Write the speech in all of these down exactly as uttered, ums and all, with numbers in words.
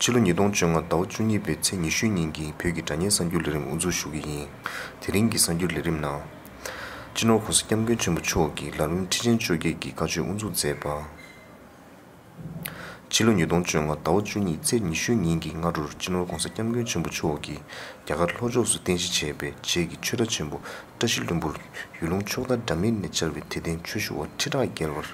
ཕྱི་ལོ་ཉིས་སྟོང་བཅོ་ལྔ་ཟླ་བ་བཅུ་གཉིས་པའི་ཚེས་ཉི་ཤུའི་ཉིན་གྱི་བོད་ཀྱི་སྒྲ་སྙན་གསར་འགྱུར་ལས་རིམ་དབུ་འཛུགས་ཞུ་གི་ཡིན། དེ་རིང་གི་གསར་འགྱུར་ལས་རིམ་ནང་། སྤྱི་ནོར་༸གོང་ས་༸སྐྱབས་མགོན་ཆེན་པོ་མཆོག་གིས་ལམ་རིམ་ཁྲི་ཆེན་བཅོ་བརྒྱད་ཀྱི་བཀའ་ཆོས་དབུ་འཛུགས་མཛད་པ། ཕྱི་ལོ་ཉིས་སྟོང་བཅོ་ལྔ་ཟླ་བ་བཅུ་གཉིས་ཚེས་ཉི་ཤུའི་ཉིན་གྱི་སྔ་དྲོར་སྤྱི་ནོར་༸གོང་ས་༸སྐྱབས་མགོན་ཆེན་པོ་མཆོག་གིས་རྒྱ་གར་ལྷོ་ཕྱོགས་སུ་རྟེན་གཞི་བྱས་པའི་རྗེ་གི་ཆོས་གྲྭ་ཆེན་པོ་བཀྲ་ཤིས་ལྷུན་པོར་ཡུལ་ལུང་ཕྱོགས་མཐའ་འདྲ་མིན་ནས་བཅར་བའི་དད་ལྡན་ཆོས་ཞུ་བ་ཁྲི་ཕྲག་བརྒལ་བར་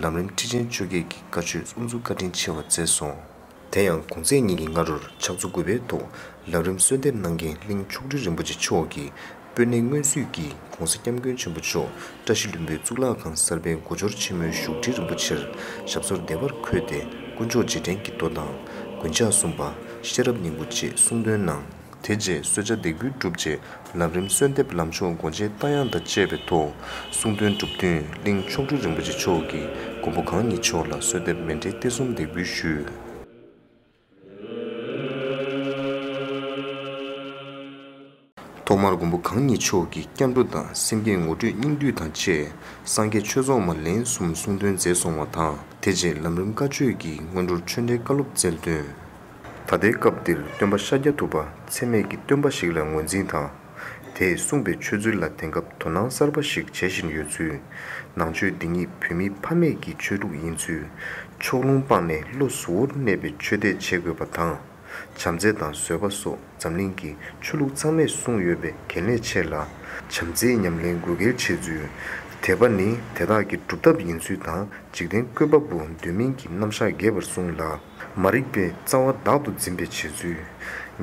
ལམ་རིམ་ཁྲི་ཆེན་བཅོ་བརྒྱད་ཀྱི་བཀའ་ཆོས་དབུ་འཛུགས་བཀའ་དྲིན་ཆེ་བ་མཛད་སོང་། དེ་ཡང་གུང་ཚིགས་ཉིན་གྱི་སྔ་དྲོར་ཕྱག་ཚོ་དགུ་པའི་ཐོག་ལམ་རིམ་གསོལ་འདེབས་གནང་མཁན་གླིང་མཆོག་སྤྲུལ་རིན་པོ་ཆེ་མཆོག་གིས་སྤོས་སྣེ་སྔོན་བསུས་ཀྱིས་༸གོང་ས་༸སྐྱབས་མགོན་ཆེན་པོ་མཆོག་བཀྲ་ཤིས་ལྷུན་པོའི་གཙུག་ལག་ཁང་གསར་པའི་སྒོ་འབྱོར་ཆེན་མོའི་བཞུགས་ཁྲི་རིན་པོ་ཆེར་ཞབས་སོར་བདེ་བར་འཁོད་དེ་དཀོན་མཆོག་རྗེས་དྲན་གྱི་མདོ་དང་མགོན་ཕྱག་གསུམ་པ་ཤེས་རབ་སྙིང་པོ་བཅས་གསུང་འདོན་གནང་། དེ་རྗེས་གསོལ་ཇ་འདེགས་འབུལ་གྲུབ་རྗེས་ལམ་རིམ་གསོལ་འདེབས་ལམ་མཆོག་སྒོ་འབྱེད་རྟ་དབྱངས་དང་བཅས་པའི་ཐོག་གསུང་འདོན་གྲུབ་བསྟུན་གླིང་མཆོག་སྤྲུལ་རིན་པོ་ཆེ་མཆོག་གིས་མགོན་པོ་གང་ཉིད་མཆོག་ལ་གསོལ་འདེབས་མཎྜལ་ཏེ་གསུམ་འདེགས་འབུལ་ཞུས། ཐོག་མར་མགོན་པོ་གང་ཉིད་མཆོག་གིས་སྐྱབས་འགྲོ་དང་སེམས་བསྐྱེད་ངོ་སྤྲོད་སྙིང་བསྡུས་དང་བཅས་སངས་རྒྱས་ཆོས་ཚོགས་མ་ལན་གསུམ་གསུང་འདོན་མཛད་སོང་བ་དང་། དེ་རྗེས་ལམ་རིམ་བཀའ་ཆོས་ཀྱི་སྔོན་འགྲོར་ཆོས་འབྲེལ་བཀའ་སློབ་སྩལ་དོན། ད་ལྟའི་སྐབས་འདིར་སྟོན་པ་ཤཱཀྱ་ཐུབ་པ་ཚད་མེད་ཀྱི་སྟོན་པ་ཞིག་ལ་ངོས་འཛིན་དང་། དེས་གསུངས་པའི་ཆོས་ཚུལ་ལ་དེང་སྐབས་དོ་སྣང་གསར་པ་ཞིག་བྱེད་བཞིན་ཡོད་ཚུལ། ནང་ཆོས་འདི་ཉིད་བོད་མིའི་ཕ་མེས་ཀྱི་ཆོས་ལུགས་ཡིན་ཚུལ། ཕྱོགས་ལྷུང་སྤངས་ནས་བློ་གཟུ་བོར་གནས་པའི་ཆོས་དད་བྱེད་དགོས་པ་དང་། བྱམས་བརྩེ་དང་བཟོད་པ་སོགས་འཛམ་གླིང་གི་ཆོས་ལུགས་ཚང་མས་གསུངས་ཡོད་པའི་གལ་གནད་ཆེ་ལ། བྱམས་བརྩེའི་ཉམས་ལེན་དགོས་གལ་ཆེ་ཚུལ། དད་པ་ནི་དེ་དག་གི་སྒྲུབ་ཐབས་ཡིན་ཚུལ་དང་འཇིག་རྟེན་བཀོད་པ་པོ་འདོད་མིན་གྱི་རྣམ་གཞག་རྒྱས་པར་གསུངས་ལ། མ་རིག་པའི་རྩ་བ་བདག་ཏུ་འཛིན་པའི་བྱེད་ཚུལ།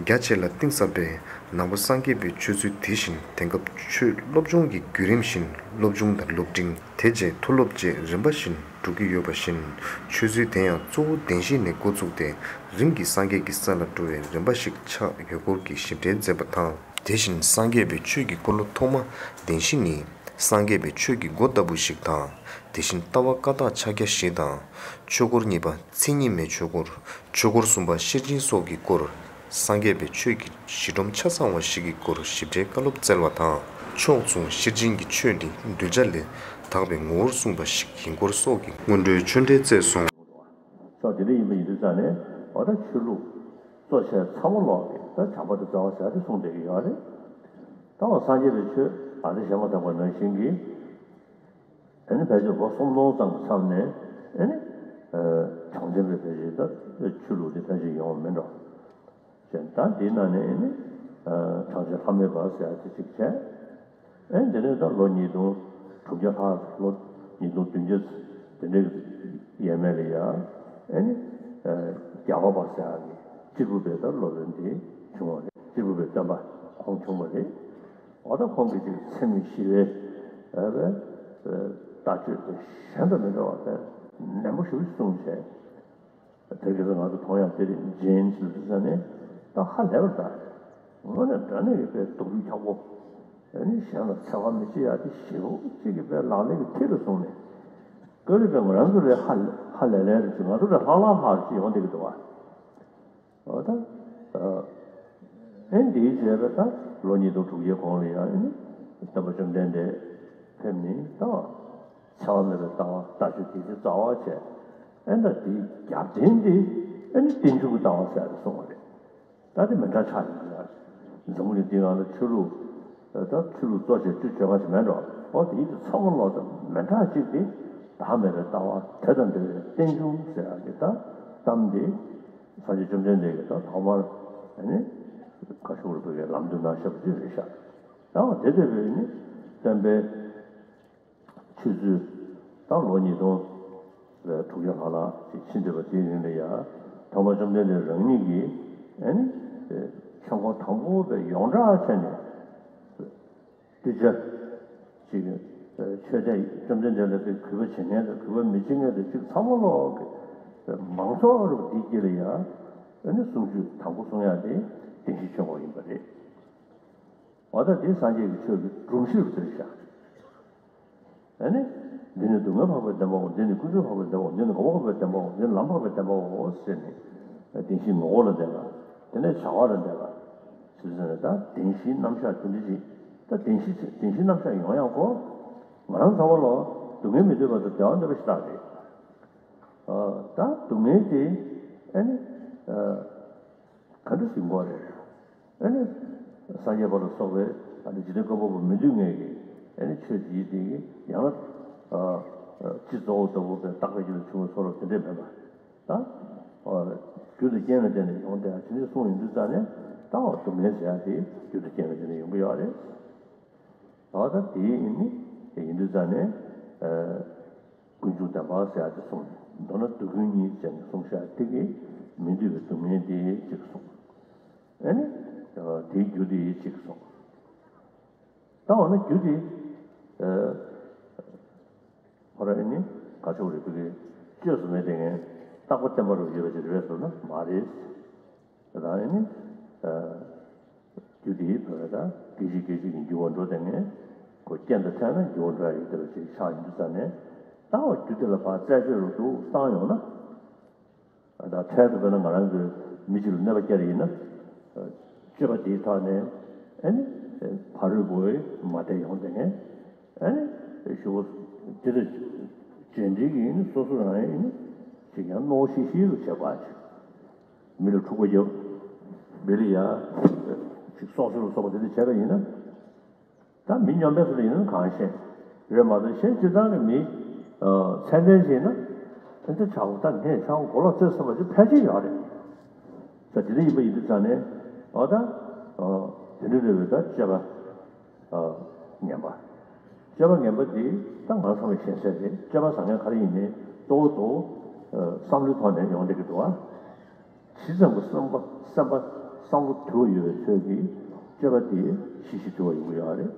རྒྱ་ཆེ་ལ་གཏིང་ཟབ་པའི་ནང་པ་སངས་རྒྱས་པའི་ཆོས་ཚུལ་དེ་བཞིན་དེང་སྐབས་ཆོས་སློབ་སྦྱོང་གི་བརྒྱུད་རིམ་བཞིན་སློབ་སྦྱོང་དང་སློབ་འབྲིང་། དེ་རྗེས་མཐོ་སློབ་བཅས་རིམ་པ་བཞིན་སྒྲུབ་ཀྱི་ཡོད་པ་བཞིན། ཆོས་ཚུལ་དེ་ཡང་གཙོ་བོ་བདེན་བཞི་ནས་འགོ་བཙུགས་ཏེ། རིམ་གྱིས་སངས་རྒྱས་ཀྱི་ས་ལ་འགྲོ་བའི་རིམ་པ་ཞིག་ཆགས་ཡོད་སྐོར་གྱི་ཞིབ་ཕྲའི་མཛད་པ་དང་། དེ་བཞིན་སངས་རྒྱས་པའི་ཆོས་ཀྱི་འཁོར་ལོ་ཐོག་མ་བདེན་བཞི་ནི། སངས་རྒྱས་པའི་ཆོས་ཀྱི་སྒོ་ལྟ་བུ་ཞིག་དང་། དེ་བཞིན་ལྟ་བ་བཀའ་རྟགས་ཕྱག་རྒྱ་བཞི་དང་། ཆོས་འཁོར་གཉིས་པ་མཚན་ཉིད་མའི་ཆོས་འཁོར། ཆོས་འཁོར་གསུམ་པ་ཤེར་ཕྱིན་སོགས་ཀྱི་སྐོར། སངས་རྒྱས་པའི་ཆོས་ཀྱི་གཞི་སྒྲོམ་ཆ་ཚང་བ་ཞིག་གི་སྐོར་ཞིབ་ཕྲའི་བཀའ་སློབ་སྩལ་བ་དང་། ཕྱོགས་མཚུངས་ཤེར་ཕྱིན་གྱི་ཆོས་ནི་གདུལ་བྱ་ལས་དག་པའི་ངོ་བོར་གསུངས་པ་ཞིག་ཡིན་སྐོར་སོགས་ཀྱི་སྔོན་འགྲོའི་ཆོས་འབྲེལ་སྩལ་སོང་། ཕྱོགས་དེ་འདྲ་ཡིན་པ་ཡིན་དུས་ཙང་ནས་འོ་ད་ཆོས་ལུགས་གཙོ་ཆེ་ཚང་མ་ལོག་གི་ད་བྱམས་པ་དང་བརྩེ་བ་ཟེར་ཡ་དེ་གསུངས་བསྡད་ཀྱི་ཡོད་རེད། ད་འོ་སངས་རྒྱས་པའི་ཆོས་ཨ་ནི་བཤད་མ་ཐག་པ་ནང་བཞིན་གྱི། ཨ་ནི་ཕལ་ཆེར་ལོ་སུམ་སྟོང་ཙམ་གྱི་མཚམས་ནས་ཨ་ནི་གྲངས་ཅན་པའི་ཕལ་ཆེར་ད་ཆོས་ལུགས་འདི་ཕལ་ཆེར་ཡོང་བ་མིན་འགྲོ། ཞེས་ད་འདིའི་ནང་ནས་ཨ་ནི་གྲངས་ཅན་ལྷ་མོའི་བར་ཟེར་ཡ་དེ་གཅིག་བྱས། ཨ་ནི་དེ་ནས་ད་ལོ་ཉིས་སྟོང་དྲུག་བརྒྱ་ལྷག་ལོ་ཉིས་སྟོང་བདུན་བརྒྱ་དེ་འདྲའི་ཡས་མས་ལ་ཡ་ཨ་ནི་རྒྱལ་བ་བར་ཟེར་ཡ་གི་གཅེར་བུ་པའི་ད་སློབ་དཔོན་དེ་བྱུང་བ་རེད། གཅེར་བུ་པའི་སྟོན་པ་ཁོང་བྱུང་བ་རེད། འོ་ད་ཁོང་གིས་ཅིག་ཚད་མེད་ཞི་བའི་ཨ་བའི་ལྟ་སྤྱོད་དེ་གཞན་དང་མི་འདྲ་བ་དཔེ་ནན་པོ་ཞེ་པོ་ཅིག་གསུངས་བྱས། དེ་ག་ཚོད་ང་ཚོ་མཐོང་ཡག་དེ་རེད། ཇེན་སི་ལ་དེ་ས་ནས་ད་ཧ་ལས་པར་ད་དངོས་གནས་དྲང་གནས་ཀྱི་དཔེ་སྡུག་རུས་ཁྱག་པོ། ཨ་ནི་གཞན་ལ་འཚེ་བ་མི་བྱེད་ཡག་དེ་ཞེ་པོ་ཅིག་གི་དཔེ་ལག་ལེན་གྱི་མཐིལ་དུ་བཟུང་ནས། སྐབས་རེ་དཔེ་ང་རང་ཚོ་ལས་ཧ་ཧ་ལས་ལས་རེད་ཅིག་ང་ཚོ་ལས་ལྷག་ལྷག་ལྷག་ཅིག་ཡོང་བསྡད་ཀྱི་འདུག་བ། འོ་ད། ཨེ་འདིའི་རྗེས་ལ་ད་ལོ་ཉིས་སྟོང་དྲུག་བརྒྱའི་གོང་ལ་ཡང་ཨེ་ནི་སྟོན་པ་བཅོམ་ལྡན་འདས་ཕེབས་ནས་ད་འཚེ་བ་མེད་པའི་ལྟ་བ་ལྟ་སྤྱོད་དེ་ཚོ་རྩ་བ་བྱས། ཨེ་ད་དེའི་རྒྱབ་རྟེན་དེ་ཨེ་ནི་རྟེན་འབྱུང་གི་ལྟ་བ་ཟེར་ཏེ་གསུངས་པ་རེད། ད་དེ་མི་འདྲ་ཆགས་ཡོང་གི་ཡོད་རེད། འཛམ་བུ་གླིང་འདིའི་ནང་ལ་ཆོས་ལུགས་ད་ཆོས་ལུགས་གཙོ་ཆེ་སྤྲོས་བཅོས་ཁ་ཞིག་མེད་འགྲོ། འོ་དེའི་དེ་ཚང་མ་ལོག་ད་མི་འདྲ་གཅིག་དེ་བདག་མེད་པའི་ལྟ་བ་དེ་དང་འབྲེལ་བའི་རྟེན་འབྱུང་ཟེར་ཡག་གི་ད་གཏམ་དེ། སངས་རྒྱས་བཅོམ་ལྡན་འདས་ཀྱིས་ད་ཐོག་མར་ཨ་ནི་བཀའ་ཤོག་རུ་བོད་ཀྱི་ལམ་དུ་གནང་བཞག་པ་ཅིག་རེད་ཤག་ད་འོ་དེ་ལྟ་བུའི་ནི་བསྟན་པའི་ཆོས་ཚུལ་ད་ལོ་ཉིས་སྟོང་དྲུག་བརྒྱ་ལྷག་ལྷག་ཅིག་ཕྱིན་བསྡད་པ་དེའི་རིང་ལ་ཡ་ཐོག་མར་བཅོམ་ལྡན་འདས་རང་ཉིད་ཀྱིས་ཨ་ནི་མཆན་ཁུང་དང་པོ་བའི་ཡོངས་གྲགས་བྱས་ནས། གདུལ་བྱ་ཅིག་ཆོས་དད་བཅོམ་ལྡན་འདས་ལ་དེ་གུས་པ་བྱེད་མཁན་དང་གུས་པ་མི་བྱེད་མཁན་དང་ཅིག་ཚང་མ་ལོག་གི་མང་ཚོགས་རུ་འདི་དཀྱིལ་ལ་ཡ་ཨ་ནི་གསུང་ཆོས་དང་པོ་གསུང་ཡག་དེ་བདེན་བཞིའི་ཆོས་འཁོར་ཡིན་པ་རེད། འོ་ད་དེ་སངས་རྒྱས་ཀྱི་ཆོས་ཀྱི་སྒྲོམ་གཞི་རུ་གྱུར་ཤག་ཨ་ནི། འདི་ནི་སྡུག་བསྔལ་འཕགས་པའི་བདེན་པའོ། འདི་ནི་ཀུན་རྫོབ་འཕགས་པའི་བདེན་པའོ། འདི་ནི་འགོག་པ་འཕགས་པའི་བདེན་པའོ། འདི་ནི་ལམ་འཕགས་པའི་བདེན་པའོ་ཟེར་ནས། བདེན་བཞིའི་ངོ་བོ་ལ་བསྡད་པ། དེ་ནས་བྱ་བ་ལ་བསྡད་པ། ཞེས་ཟེར་ནས་ད་བདེན་བཞིའི་རྣམ་གཞག་དེ་འདྲ་ཅིག་ད་བདེན་བཞི་བདེན་བཞིའི་རྣམ་གཞག་ཡོང་ཡག་གོ། ང་རང་ཚང་མ་ལོ་སྡུག་བསྔལ་མི་འདོད་པ་དང་བདེ་བ་འདོད་པ་ཞིག་རྟག་རེད། ད་སྡུག་བསྔལ་དེ་ཨ་ནི། ད་འདི་ཟིན་གོ་རེད། ཨ་ནི། སངས་རྒྱས་པ་ལ་སོགས་པའི་ཨ་ནི་འཇིག་རྟེན་བཀོད་པ་པོ་མི་འདུས་ངེས་ཀྱི་ཨ་ནི་ཆོས་འདིའི་སྟེང་གི་ཡང་ན། ཨ། ཨ། སྤྱི་གཙོ་བོ་ལྟ་བུ་པའི་རྟག་པའི་རྒྱུ་ལ་བྱུང་བའི་ཚོགས་རབ་དེ་འདྲས་མེད་པ། ད། ཨ། རྒྱུ་དང་རྐྱེན་ལ་བརྟེན་ནས་ཡོང་དེ་ཨ་ཅི་ནས་གསུངས་ཡོང་དུས་ཙང་ནས་ད་འོ་སྡུག་བསྔལ་ཟེར་ཡ་དེ་རྒྱུ་དང་རྐྱེན་ལ་བརྟེན་ནས་ཡོང་གི་ཡོད་རེད། ད་ད་དེ་ཡིན་ནི་དེ་ཡིན་དུས་ཙང་ནས། ཨ། ཀུན་འབྱུང་བདེན་པ་ཟེར་ཡ་དེ་གསུངས་ནས་མདོར་ན་སྡུག་ཀུན་གཉིས་ཟེར་ནས་གསུངས་བཞག་དེ་གིས་མི་འདུས་པའི་སྡུག་བསྔལ་དེ་གཅིག་གསུངས། ཨ་ནི། དེའི་རྒྱུ་དེ་གཅིག་གསུངས། ད་འོ་ན་རྒྱུ་དེ། ཨ། ཧོ་ར་ཨ་ནི་ག་ཆོག་རེད་བོད་ཀྱི་བཅོས་སུ་མེད་དེ་ངས་རྟག་པ་བརྟན་པ་རུ་ཡོད་པ་ཅིག་རེད་ཟེར་ན་མ་རེད། ད་ཨ་ནི། ཨ། རྒྱུ་དེ་བོད་ད་སྐད་ཅིག་སྐད་ཅིག་གིས་འགྱུར་བ་འགྲོ་དེ་ངས་ཁོ་རྐྱེན་དང་ཕྲད་ན་འགྱུར་བ་འགྲོ་ཡ་ཡོད་དེ་བ་ཅིག་ཆགས་ཡིན་དུས་ཙང་ནས་ད་འོ་རྒྱུ་དེ་ལ་ཕར་རྩད་གཅོད་རུ་འདུག་བཏང་ཡོང་ན། ད་འཕྲལ་དུ་དཔེར་ན་ང་རང་ཚོའི་མི་གཅིག་ལ་གནོད་པ་བསྐྱལ་ཡིན་ན། སྤྱོད་པ་དེའི་ཐོག་ནས་ཨ་ནི་ཕ་རོལ་པོའི་མ་དད་ཡོང་དེ་ངས་ཨ་ནི་ཞུ་བ་དེ་ལ་བརྗོད་འདྲི་གིས་ནི་སོ་སོ་རང་ཡིན་ནི་ཅིག་ཡང་རྣོ་ཤིག་ཤིག་རུ་བྱེད་པ་ཅིག་མི་ལ་འཁྲུག་པ་རྒྱབ། མི་ལ་ཡ་ཅིག་སྲོག་ཤོར་ལ་སོགས་པ་དེ་འདྲ་བྱས་པ་ཡིན་ན། ད་མི་སྨྱོན་པའི་སུ་ལ་ཡིན་ན་གང་ཤེས་རེད་མ་གཏོགས་གཞན་སྤྱིར་བཏང་གི་མི་ཚད་ལྡན་ཞིག་ན་ཨེ་འདི་ཆག་སྒོ་ད་ངས་ཆག་སྒོ་མགོ་ལོག་རྩེད་སོང་བ་ཅིག་ཕལ་ཆེར་ཡོད་རེད། ད་དེ་འདྲ་ཡིན་པ་ཡིན་དུས་ཙང་ནས་འོ་ད་དེ་འདྲ་རེད་པས། ད་སྤྱོད་པ་ངན་པ། སྤྱོད་པ་ངན་པ་འདི་ད་ང་ཚང་མས་ཤེས་གསལ་རེད། སྤྱོད་པ་བཟང་ངན་ག་རེ་ཡིན་ནའི་གཙོ་བོ་གཙོ་བོ་བསམ་བློའི་ཐོག་ནས་ཡོང་བསྡད་ཀྱི་འདུག་ཨ། ཇི་ཙམ་གྱི་བསམ་པ་བསམ་པ་བསམ་བློ་དུལ་བ་ཡོད་པའི་ཚོད་ཀྱིས་སྤྱོད་པ་དེ་ཞི་ཞིང་དུལ་བ་ཡོང་གི་ཡོད་རེད།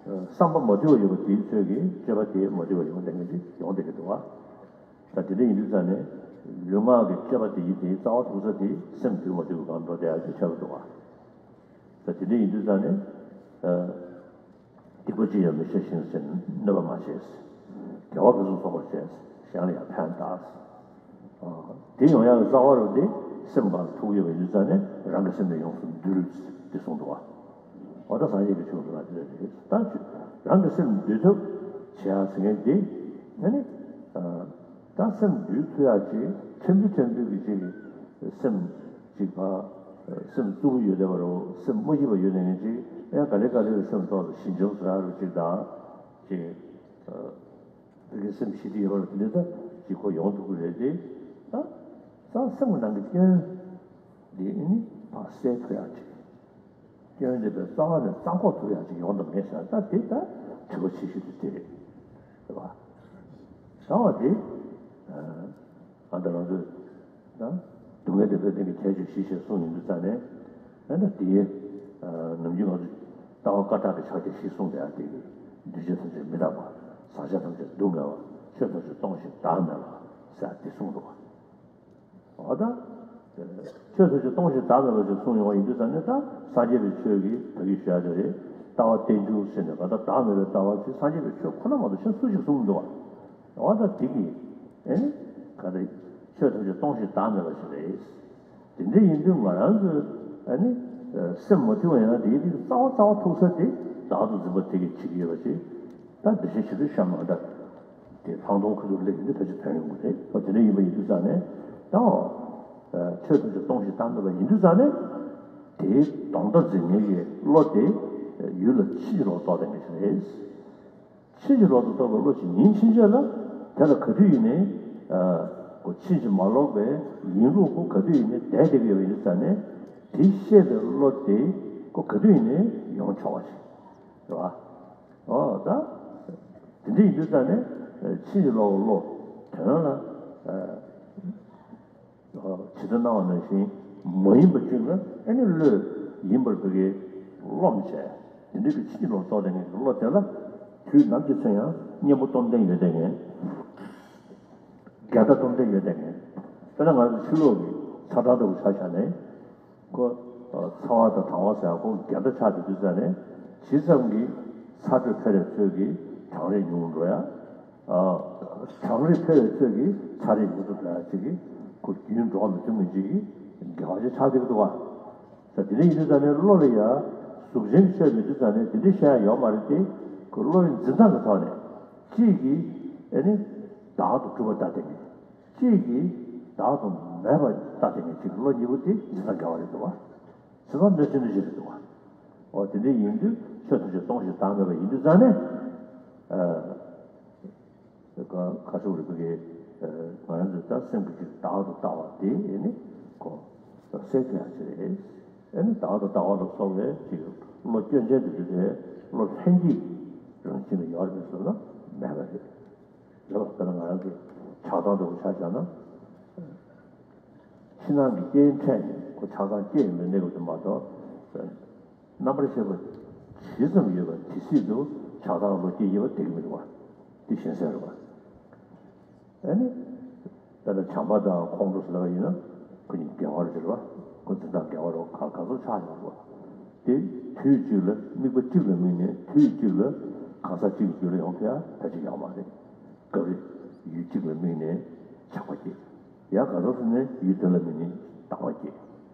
བསམ་པ་མ་དུལ་བ་ཡོད་པ་དེའི་ཚོད་ཀྱིས་སྤྱོད་པ་དེ་མ་དུལ་བ་ཡོང་བསྡད་མཁན་ཅིག་ཡོང་བསྡད་ཀྱི་འདུག་བ། ད་དེ་འདྲ་ཡིན་དུས་ཙང་ནས་ལུས་ངག་གི་སྤྱོད་པ་དེ་ཡིན་དེ་རྩ་བ་ཐུག་ས་དེ་སེམས་དུལ་མ་དུལ་གྱི་སྒང་འགྲོ་བསྡད་ཡག་ཅིག་ཆགས་ཀྱི་འདུག་བ། ད་དེ་འདྲ་ཡིན་དུས་ཙང་ནས། སྡིག་པ་ཅི་ཡང་མི་བྱ་ཞིང་། གནོད་པ་མ་བྱེད། དགེ་བ་ཕུན་སུམ་ཚོགས་པར་བྱེད། གཞན་ལ་ཡང་ཕན་བཏགས། དེ་ཡོང་ཡག་གི་རྩ་བ་རུ་དེ་སེམས་སྒང་ལ་ཐུག་ཡོད་པ་ཡིན་དུས་ཙང་ནས་རང་གི་སེམས་ལ་ཡོངས་སུ་འདུལ་ཟེར་གསུངས་འདུག་བ། འོ་ད་སངས་རྒྱས་ཀྱི་ཆོས་འདི་ལ་དེ་རེད། ད་ཆོས་རང་གི་སེམས་འདུལ་ཐབས་བྱེད་ཡག་ཟེར་མཁན་དེ་ཨ་ནི། ད་སེམས་འདུལ་ཐུབ་ཡག་ཅིག་ཕྲན་བུ་ཕྲན་བུ་གི་ཅིག་སེམས་ཅིག་ཕར་སེམས་རྩུབ་པོ་ཡོད་བསྡད་པ་རུ་སེམས་མ་སྐྱིད་པ་ཡོད་བསྡད་མཁན་ཅིག་ཡང་ག་ལེ་ག་ལེ་རུ་སེམས་ཐོག་ཏུ་ཞི་འཇམ་ཟེར་ཡག་རུ་ཅིག་དང་ཅིག་བོད་ཀྱི་སེམས་ཞི་བདེ་ཡོད་པ་རུ་དེ་འདྲ་ད་ཅིག་ཁོ་ཡོང་ཐུབ་ཀྱི་རེད་དེ། ད་ད་སེམས་ཀྱི་ནང་གི་སྐྱོན་འདི་ཨ་ནི་ཕར་སེལ་ཐུབ་ཡག་ཅིག་སྐྱོན་འདི་པའི་རྩ་བ་ནས་རྩ་འགོག་ཐུབ་ཡག་ཅིག་ཡོང་དང་མེད་ཟེར་ད་དེ་ད་དྲི་བ་ཆེ་ཤོས་དེ་དེ་རེད། རེད་བ། རྩ་བ་དེ། ཨ་ད་ང་ཚོས་ད་སྡུག་བསྔལ་བདེན་པའི་སྟེང་གི་ཁྱད་ཆོས་བཞི་ཞེས་གསུངས་ཡོང་དུས་ཙང་ནས་ཨ་ད་དེའི་ནམ་རྒྱུན་ང་ཚོས་ལྟ་བ་བཀའ་རྟགས་ཀྱི་ཕྱག་རྒྱ་བཞི་གསུངས་པའི་ཨ་དེ་གི་འདུས་བྱས་ཐམས་ཅད་མི་རྟག་པ། བག་ཆགས་ཐམས་ཅད་སྡུག་བསྔལ་བ། ཆོས་ཐམས་ཅད་སྟོང་ཞིང་བདག་མེད་པ་ཟེར་ཨ་དེ་གསུངས་འདུག་བ། འོ་ད། ཆོས་ཐམས་ཅད་སྟོང་ཞིང་བདག་མེད་པ་ཞིག་གསུངས་ཡོང་བ་ཡིན་དུས་ཙང་ནས་ད་སངས་རྒྱས་པའི་ཆོས་ཀྱི་ད་གིན་ཞུ་ཡ་དེ་རེད། ལྟ་བ་རྟེན་འབྱུང་ཟེར་ནས་ད་ལྟ་བདག་མེད་པའི་ལྟ་བ་ཞིག་སངས་རྒྱས་པའི་ཆོས་ཁོ་ན་མ་གཏོགས་གཞན་སུ་ཞིག་གསུངས་མི་འདུག་བ། འོ་ད་དེ་གིས་ཨེ་ནི་ག་རེ་ཆོས་ཐམས་ཅད་སྟོང་ཞིང་བདག་མེད་པ་ཞིག་རེད། དེ་འདྲ་ཡིན་དུས་ང་རང་ཚོས་ཨེ་ནི་སེམས་མ་ཐུལ་བ་ཡིན་ན་དེའི་རིགས་རྩ་བ་རྩ་བ་ཐུག་ས་དེ་བདག་ཏུ་འཛིན་པ་དེ་གིས་བྱེད་ཀྱི་ཡོད་པ་ཅིག་ད་འདི་བཞིན་ཞི་དུལ་བཤམས་ན་ད། དེ་ལྷག་མཐོང་ཁ་ཐུག་སླེབས་ཡོང་དུས་ཕལ་ཆེར་ཐོན་ཡོང་གི་རེད། ཨོ་དེ་འདྲ་ཡིན་པ་ཡིན་དུས་ཙང་ནས་ད་ཆོས་ཐམས་ཅད་སྟོང་ཞིང་བདག་མེད་པ་ཡིན་དུས་ཙང་ནས་དེའི་དོན་དག་འཛིན་མཁན་གྱི་བློ་དེ་ཡུལ་ལ་ཕྱིན་ཅི་ལོག་རྟོག་བསྡད་མཁན་ཞིག་རེད། ཕྱིན་ཅི་ལོག་ཏུ་རྟོག་པའི་བློ་ཞིག་ཡིན་ཕྱིན་ཆད་ལ་དེ་ལ་ག་དུས་ཡིན་ནའི་ཁོ་ཕྱིན་ཅི་མ་ལོག་པའི་ཡིན་ལུགས་ཁོ་ག་དུས་ཡིན་ནའི་བསྡད་བསྡད་ཀྱི་ཡོད་པ་ཡིན་དུས་ཙང་ནས་དེ་ཤེས་པའི་བློ་དེ་ཁོ་ག་དུས་ཡིན་ནའི་ཡོང་ཆོག་པ་ཞིག་རེད་བ། ཨོ་ད། དེ་འདྲ་ཡིན་དུས་ཙང་ནས་ཕྱིན་ཅི་ལོག་གི་བློ་དོན་ལ་ཇི་ལྟར་སྣང་བ་ནང་བཞིན་མ་ཡིན་པ་ཅིག་ལ་ཨ་ནི་བློས་ཡིན་པར་བོད་ཀྱི་རློམ་བྱས། དེ་འདྲ་གི་ཕྱིན་ཅི་ལོག་རྟོག་ལྡན་གྱི་བློ་དེ་ལ་དུས་ནམ་གྱི་ཚེ་ཡང་གཉེན་པོ་སྟོབས་ལྡན་ཡོད་བསྡད་མཁན། འགལ་ཟླ་སྟོབས་ལྡན་ཡོད་བསྡད་མཁན། དཔེར་ན་ང་ཚོ་ཕྱི་ལོགས་ཀྱི་ཚ་གྲང་ལྟ་བུ་ཆ་བཞག་ནས། ཁོ། ཚ་བ་དང་གྲང་བ་ཟེར་ཡ་ཁོ་འགལ་ཟླ་ཆགས་བསྡད་དུས་ཙང་ནས་ཇི་ཙམ་གྱི་ཚ་དྲོད་འཕེལ་བའི་ཚོད་ཀྱིས་གྲང་རེག་ཉུང་རུ་འགྲོ་ཡ། གྲང་རེག་འཕེལ་བའི་ཚོད་ཀྱིས་ཚ་རེག་ཉུང་དུ་འགྲོ་ཡ་ཅིག་གིས་ཁོ་རྒྱུན་འགྲོ་བ་མི་ཐུབ་མཁན་ཅིག་གི་འགལ་བ་ཅིག་ཆགས་བསྡད་ཀྱི་འདུག་བ། ད་དེ་འདྲ་ཡིན་དུས་ཙང་ནས་བློ་ལ་ཡ་གཟུགས་ཅན་གྱི་ཆོས་མེད་དུས་ཙང་ནས་དེ་འདྲ་བཤད་ཡ་ཡོད་མ་རེད་དེ། ཁོ་བློ་ཡི་འཛིན་སྟངས་ཀྱི་ཐོག་ནས་གཅིག་གིས་ཨེ་ནི་བདག་ཏུ་གྲུབ་པ་ལྟ་བསྡད་མཁན། གཅིག་གིས་ བདག་ཏུ་མེད་པར་བལྟ་དེ་ངེས་ཅིག་བློ་གཉིས་པོ་དེ་འཛིན་སྟངས་འགལ་བ་རེད་འདུག་བ། འཛིན་སྟངས་གནོད་བྱེད་གནོད་བྱེད་རེད་འདུག་བ། འོ་དེ་འདྲ་ཡིན་དུས་ཆོས་ཐམས་ཅད་སྟོང་ཞིང་བདག་མེད་པ་ཡིན་དུས་ཙང་ནས། ཁ་ཁ་ཤོག་རིག་པའི་ང་རང་ཚོས་ད་སེམས་ཀྱི་ཅིག་བདག་ཏུ་ལྟ་བ་དེ་ནི་ཁོ་སེལ་ཐུབ་ཡག་ཅིག་རེད། ཨེ་ནི་བདག་ཏུ་ལྟ་བ་ལ་སོགས་པའི་ཅིག་བློ་སྐྱོན་ཅན་དེ་ཚོ་དེ་བློ་ལྷན་སྐྱེས་ཀྱི་རང་བཞིན་ལ་ཡོད་རེད་ཟེར་ན་མེད་པ་རེད། རེད་བ། དཔེར་ན་ང་རང་གི་ཆགས་སྡང་འདྲ་བོ་ཆ་བཞག་ན། ཕྱི་ནང་གི་རྐྱེན་འཕྲད་ནས་ཁོ་ཆགས་སྡང་སྐྱེ་ཡོང་བའི་གནས་སྐབས་དེ་མ་གཏོགས། རྣམ་པར་ཤེས་པ་ཇི་ཙམ་ཡོད་པ་དེ་སྲིད་དུ་ཆགས་སྡང་བློ་སྐྱེ་ཡོད་པ་དེ་གི་མི་འདུག་བ། དེ་གཞན་སེལ་རེད་བ། ཨ་ནི། དཔེར་ན་བྱམས་པ་དང་ཁོང་ཁྲོ་ཟེར་བ་ཡིན་ན། ཁོ་གཉིས་འགལ་བ་རེད་བ། ཁོ་འཛིན་སྟངས་འགལ་བ་རེད་བ། ག་ག་ཚོད་ཆགས་ཡོང་རེད་བ། དེ་དུས་གཅིག་ལ་དམིགས་པ་གཅིག་ལ་དམིགས་ནས་དུས་གཅིག་ལ་གང་ཟག་གཅིག་གི་རྒྱུད་ལ་ཡོང་ཐུབ་ཡ་ཕལ་ཆེར་ཡོད་མ་རེད། སྐབས་རེ་ཡུལ་གཅིག་ལ་དམིགས་ནས་ཆགས་པ་སྐྱེ། ཡང་གང་ཟག་ཟེར་ནས་ཡུལ་དེ་ལ་དམིགས་ནས་སྡང་བ་སྐྱེ།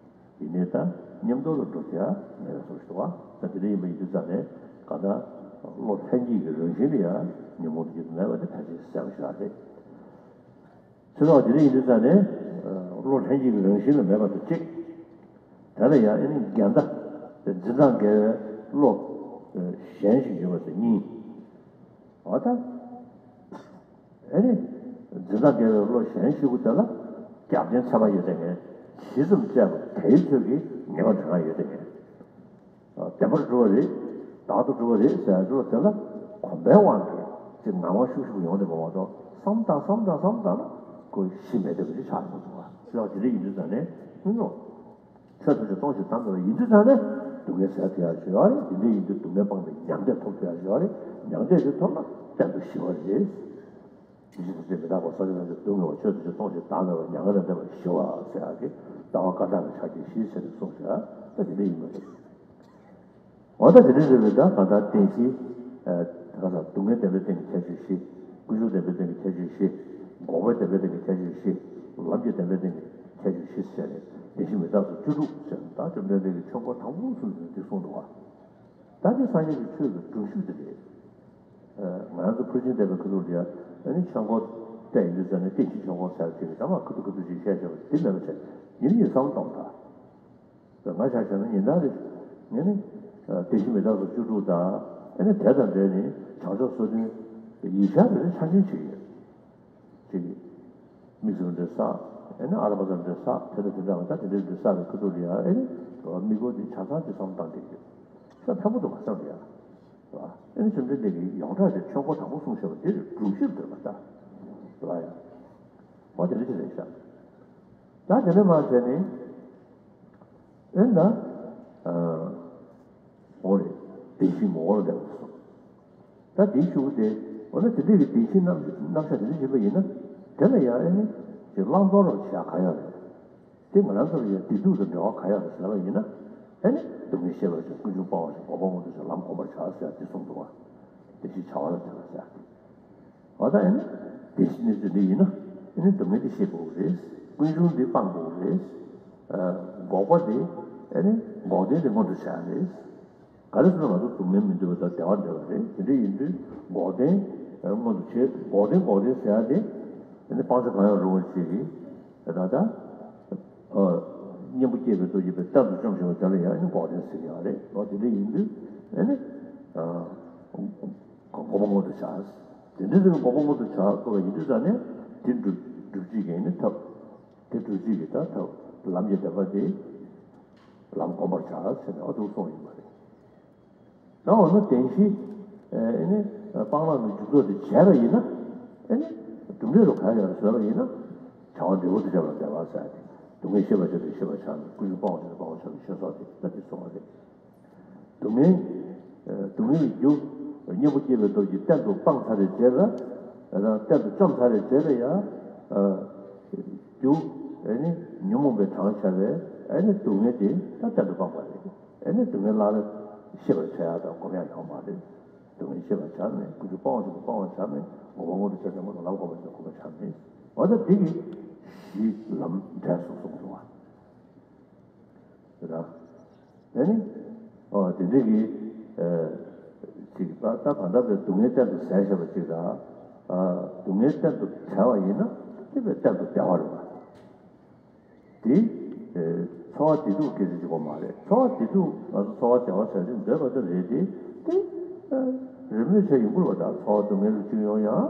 ཡིན་ནའི་ད་མཉམ་དུ་ལ་འགྲོ་ཐུབ་ཡ་མེད་པའི་བཟོ་ཞིག་འདུག་བ། ད་དེ་འདྲ་ཡིན་པ་ཡིན་དུས་ཙང་ནས་གང་ལྟར་བློ་ལྷན་སྐྱེས་ཀྱི་རང་བཞིན་ལ་ཡང་ཉོན་མོངས་དང་སྐྱེ་མཐའ་མེད་པ་དེ་ཕལ་ཆེར་གསལ་པོ་ཞིག་རེད། ཚུལ་ལོག་དེ་འདྲ་ཡིན་དུས་ཙང་ནས་བློ་ལྷན་སྐྱེས་ཀྱི་རང་བཞིན་ལ་མེད་པ་དང་གཅིག་དེ་ལ་ཡང་ཨེ་ནི་འགལ་ཟླ་དེ་འཛིན་སྟངས་འགལ་བའི་བློ་གཞན་ཞིག་ཡོད་པ་དེ་གཉིས། འོ་ད། ཨེ་ནི། འཛིན་སྟངས་འགལ་བའི་བློ་གཞན་ཞིག་གུ་དེ་ལ་རྒྱབ་རྟེན་ཚད་མ་ཡོད་དེ་ངས་ཇི་ཙམ་བཙལ་བ་དེའི་ཚོད་ཀྱིས་ངེས་པ་དྲན་ཡོད་དེ་ངས། བདེན་པར་གྲུབ་པ་རེད། བདག་ཏུ་གྲུབ་པ་རེད་ཟེར་ཡ་འདྲ་བོ་དེ་ལ་གོམས་པའི་དབང་གིས་ཅིག་ངང་པ་ཤུགས་ཤུགས་ཡོང་དེ་མ་མ་གཏོགས་བསམ་དང་བསམ་དང་བསམ་དང་ན་ཁོ་གཞི་མེད་དེ་བ་ཅིག་ཆགས་ཡོང་འདུག་བ། ལགས་དེ་འདྲ་ཡིན་དུས་ཙང་ནས་སྨིན་ནོ། ཆོས་ཐམས་ཅད་སྟོང་ཞིང་བདག་མེད་པ་ཡིན་དུས་ཙང་ནས་སྡུག་བསྔལ་སེལ་ཐུབ་ཡག་ཞིག་ཡོད་རེད། དེ་འདྲ་ཡིན་དུས་སྡུག་བསྔལ་སྤངས་པའི་མྱང་འདས་ཐོབ་ཐུབ་ཡག་ཞིག་ཡོད་རེད། མྱང་འདས་དེ་ཐོབ་ན་གཏན་དུ་ཞི་བ་རེད། ཡེ་ཤེས་ཐམས་ཅད་མི་རྟག་པ། སངས་རྒྱས་ཐམས་ཅད་སྡུག་བསྔལ་བ། ཆོས་ཐམས་ཅད་སྟོང་ཞིང་བདག་མེད་པ། མྱ་ངན་ལས་འདས་པར་ཞི་བ་ཟེར་ཡག་གི་ལྟ་བ་བཀའ་ཐང་གི་ཕྱག་རྒྱ་བཞི་ཟེར་ནས་གསུངས་ཤག་ད་དེ་འདྲ་ཡིན་པ་རེད། འོ་ད་དེ་འདྲ་རེད་པས། ད་གང་ལྟར་བདེན་བཞི། ཨ། གང་ཟག་སྡུག་བསྔལ་བདེན་པའི་སྟེང་གི་ཁྱད་ཆོས་བཞི། ཀུན་འབྱུང་བདེན་པའི་སྟེང་གི་ཁྱད་ཆོས་བཞི། འགོག་པའི་བདེན་པའི་སྟེང་གི་ཁྱད་ཆོས་བཞི། ལམ་གྱི་བདེན་པའི་སྟེང་གི་ཁྱད་ཆོས་བཞི་ཟེར་ནས་བདེན་བཞི་མི་རྟག་སོགས་བཅུ་དྲུག་ཟེར་ནས། ད་བཅོམ་ལྡན་འདས་ཀྱིས་ཆོས་འཁོར་དང་པོ་གསུམ་དུ་འདི་གསུངས་འདུག་བ། ད་དེ་སངས་རྒྱས་ཀྱི་ཆོས་ཀྱི་སྒྲུབ་བཞི་དེ་རེད། ཨ། ང་རང་ཚོ་ཕར་ཕྱིན་བསྟན་པའི་ཁ་ཐུག་ལ་ཡ། ཨ་ནི་ཆོས་འཁོར་བསྟན་ཡོད་དུས་ཙང་ནས་བསྟན་བཞིའི་ཆོས་འཁོར་ཟེར་བ་ཅིག་རེད། ད་མ་ཁ་ཐུག་ཁ་ཐུག་ཅིག་བཤད་བྱས་པ་དེ་མེད་པ་བྱས། ཡིན་ཡིན་བསམ་བློ་གཏོང་དང་། ང་ཆ་བཞག་ན་ཉིན་ལྟར་རེ་ངས་ནི། བདེན་བཞི་མི་རྟག་སོགས་བཅུ་དྲུག་དང་། ཨ་ནི་དེ་དང་འབྲེལ་ནས་བྱང་ཆུབ་སོ་བདུན་ཡིག་ཆ་རེ་རེ་ཆ་འཇོག་བྱེད་ཀྱི་ཡོད། ཅིག་དམིགས་བསལ་འདྲ་བསགས། ཨ་ནི་ཨ་ར་པ་ཙམ་འདྲ་བསགས། དེ་དང་དེ་འདྲ་བ་ད་དེ་འདྲ་འདྲ་བསགས་པའི་ཁ་ཐུག་ལ་ཡ། ཨ་ནི་དམིགས་སྐོར་འདི་ཆ་ཚང་ཅིག་བསམ་བློ་བཏང་བསྡད་ཀྱི་ཡོད། ཤ་ཕན་པོ་འདུག་མ་བསམ་ཡ། རེད་བ། ཨ་ནི་བཅོམ་ལྡན་འདས་ཀྱིས་ཡོངས་གྲགས་ཀྱི་ཆོས་འཁོར་དང་པོ་གསུངས་བཞག་པ་འདི་སྒྲུབ་བཞིར་འདོད་པ་ལྟ། རེད་བ་ཡ། འོ་དེ་འདྲ་ཅིག་རེད་ཤག་ད་དེ་ནས་མར་བྱས་ནས། ཨེ་ན། ཨ། འོ་རེད། བདེན་བཞིའི་ངོ་བོར་སླེབས་པ་སོང་། ད་དེའི་གཞུག་གུ་དེ། འོ་ན་དེ་འདྲ་གི་བདེན་བཞིའི་རྣམ་རྣམ་གཞག་དེ་འདྲ་བྱེད་པ་ཡིན་ན། དེ་ལ་ཡང་ཨེ་ནི་ཅིག་བླང་དོར་བྱེད་ཡ་གང་ཡང་རེད། དེ་ང་རང་ཚོ་ལ་ཡང་བདེ་སྡུག་དང་འབྲེལ་བ་གང་ཡང་རེད་ཟེར་བ་ཡིན་ན། ཨེ་ནི་སྡུག་བསྔལ་ཤེས་པར་བྱ། ཀུན་འབྱུང་སྤང་བར་བྱ། འགོག་པ་མངོན་དུ་བྱ། ལམ་གོམས་པར་བྱ་ཟེར་ཡ་དེ་གསུངས་འདུག་བ། བདེན་བཞིའི་བྱ་བ་ལ་བརྟེན་ནས་ཟེར་ཡ་དེ། འོ་ད་ཨེ་ནི། བདེན་བཞིའི་གནས་ཚུལ་འདི་ཡིན་ན། ཨེ་ནི་སྡུག་བསྔལ་འདི་ཤེས་དགོས་ཀྱི་རེད། ཀུན་འབྱུང་འདི་སྤང་དགོས་ཀྱི་རེད། ཨ། འགོག་པ་འདི། ཨེ་ནི་འགོག་བདེན་འདི་མངོན་དུ་བྱ་ཡ་རེད། ག་རེ་ཟེར་ན་ང་ཚོ་སྡུག་བསྔལ་མི་འདོད་པ་དང་བདེ་བ་འདོད་པ་རེད། དེ་འདྲ་ཡིན་དུས་འགོག་བདེན་མངོན་དུ་བྱེད། འགོག་བདེན་འགོག་བདེན་ཟེར་ཡ་དེ། ཨེ་ནི་སྤང་བྱ་གང་ཡང་རུང་བ་ཅིག་གིས། ད་ལྟ། ཨ། གཉེན་པོ་སྐྱེས་པའི་སྟོབས་ཀྱིས་པའི་གཏན་དུ་བཅོམ་ཞིང་པ་དེ་ལ་ཡང་ཨེ་ནི་འགོག་བདེན་ཟེར་གྱི་ཡོད་རེད། འོ་དེ་འདྲ་ཡིན་དུས་ཨེ་ནི། ཨ། འགོག་པ་མངོན་དུ་བྱ། དེ་འདྲ་ཟེར་ན་འགོག་པ་མངོན་དུ་བྱ་དགོས་པ་ཡིན་དུས་ཙང་ནས་དེ་སྒྲུབ་སྒྲུབ་བྱེད་ཀྱི་ཨེ་ནི་ཐབས། དེ་སྒྲུབ་བྱེད་ཀྱི་ད་ཐབས་ལམ་གྱི་བདེན་པ་དེ་ལམ་གོམས་པར་བྱ་ཟེར་ནས་འོ་འདུག་གསུངས་ཡོད་པ་རེད། ད་འོ་ན་བདེན་བཞི། ཨེ་ནི་སྤང་བླང་གི་རྒྱུ་ཚོགས་དེ་བྱས་པ་ཡིན་ན། ཨེ་ནི་གྲུབ་འབྲས་རུ་གང་ཡང་བཟོས་པ་ཡིན་ན། བྱ་བ་འབྲས་བུ་དེ་བྱ་བ་འབྲས་བུ་ཟེར་ཏེ། སྡུག་བསྔལ་ཤེས་པར་བྱ་སྟེ་ཤེས་པར་བྱ་ནས། ཀུན་འབྱུང་སྤང་བར་བྱ་སྟེ་སྤང་བར་བྱ་སྟེ་ཤེས་སོགས་ཏེ་ད་དེ་གསུངས་པ་རེད། སྡུག་བསྔལ། སྡུག་བསྔལ་གྱི་རྒྱུ། གཉེན་པོ་སྐྱེས་པའི་སྟོབས་ཀྱིས་གཏན་དུ་སྤངས་ཚར་བའི་རྗེས་ལ། གཏན་དུ་བཅོམ་ཚར་བའི་རྗེས་ལ་ཡང་། རྒྱུ། ཨེ་ནི་ཉོན་མོངས་པའི་གྲངས་བྱ་བའི་ཨེ་ནི་སྡུག་བསྔལ་དེ་ད་གཏན་དུ་སྤངས་པ་རེད། ཨེ་ནི་སྡུག་བསྔལ་སླར་ཤེས་པར་བྱ་ཡག་དང་སྒོམ་ཡག་ཡོད་མ་རེད། སྡུག་བསྔལ་ཤེས་པར་བྱ་མེད། ཀུན་འབྱུང་སྤང་བར་བྱ་སྟེ་སྤང་བར་བྱ་མེད། འགོག་པ་མངོན་དུ་བྱ་སྟེ་མངོན་དུ། ལམ་གོམས་པར་བྱ་སྟེ་གོམས་པར་བྱ་མེད། འོ་ད་འདི་གི་གཞི་ལམ་འབྲས་གསུམ་གསུངས་འདུག་བ། དེ་ལ། དེ་ནི། ཨོ་དེ་འདྲ་གི། ཨ། ཅིག་ད་ད་གང་ལྟར་བའི་སྡུག་བསྔལ་གཏན་དུ་ཟད་བཞག་པ་ཅིག་དང་། ཨ། སྡུག་བསྔལ་གཏན་དུ་བྲལ་བ་ཡིན་ན་དེ་བས་གཏན་དུ་བདེ་བ་རེད་བ། དེ། ཚོར་བ་བདེ་སྡུག་སྐད་ཆ་གཅིག་པོ་མ་རེད། ཚོར་བ་བདེ་སྡུག་ང་ཚོ་ཚོར་བ་བདེ་བ་ཟེར་དེ་འདོད་པ་དེ་རེད་དེ། དེ། རེས་མོས་བྱས་ཡོང་གི་རེད་པ། ད་ཚོར་བ་སྡུག་བསྔལ་ལ་བཅུག་ཡོང་ཡང་།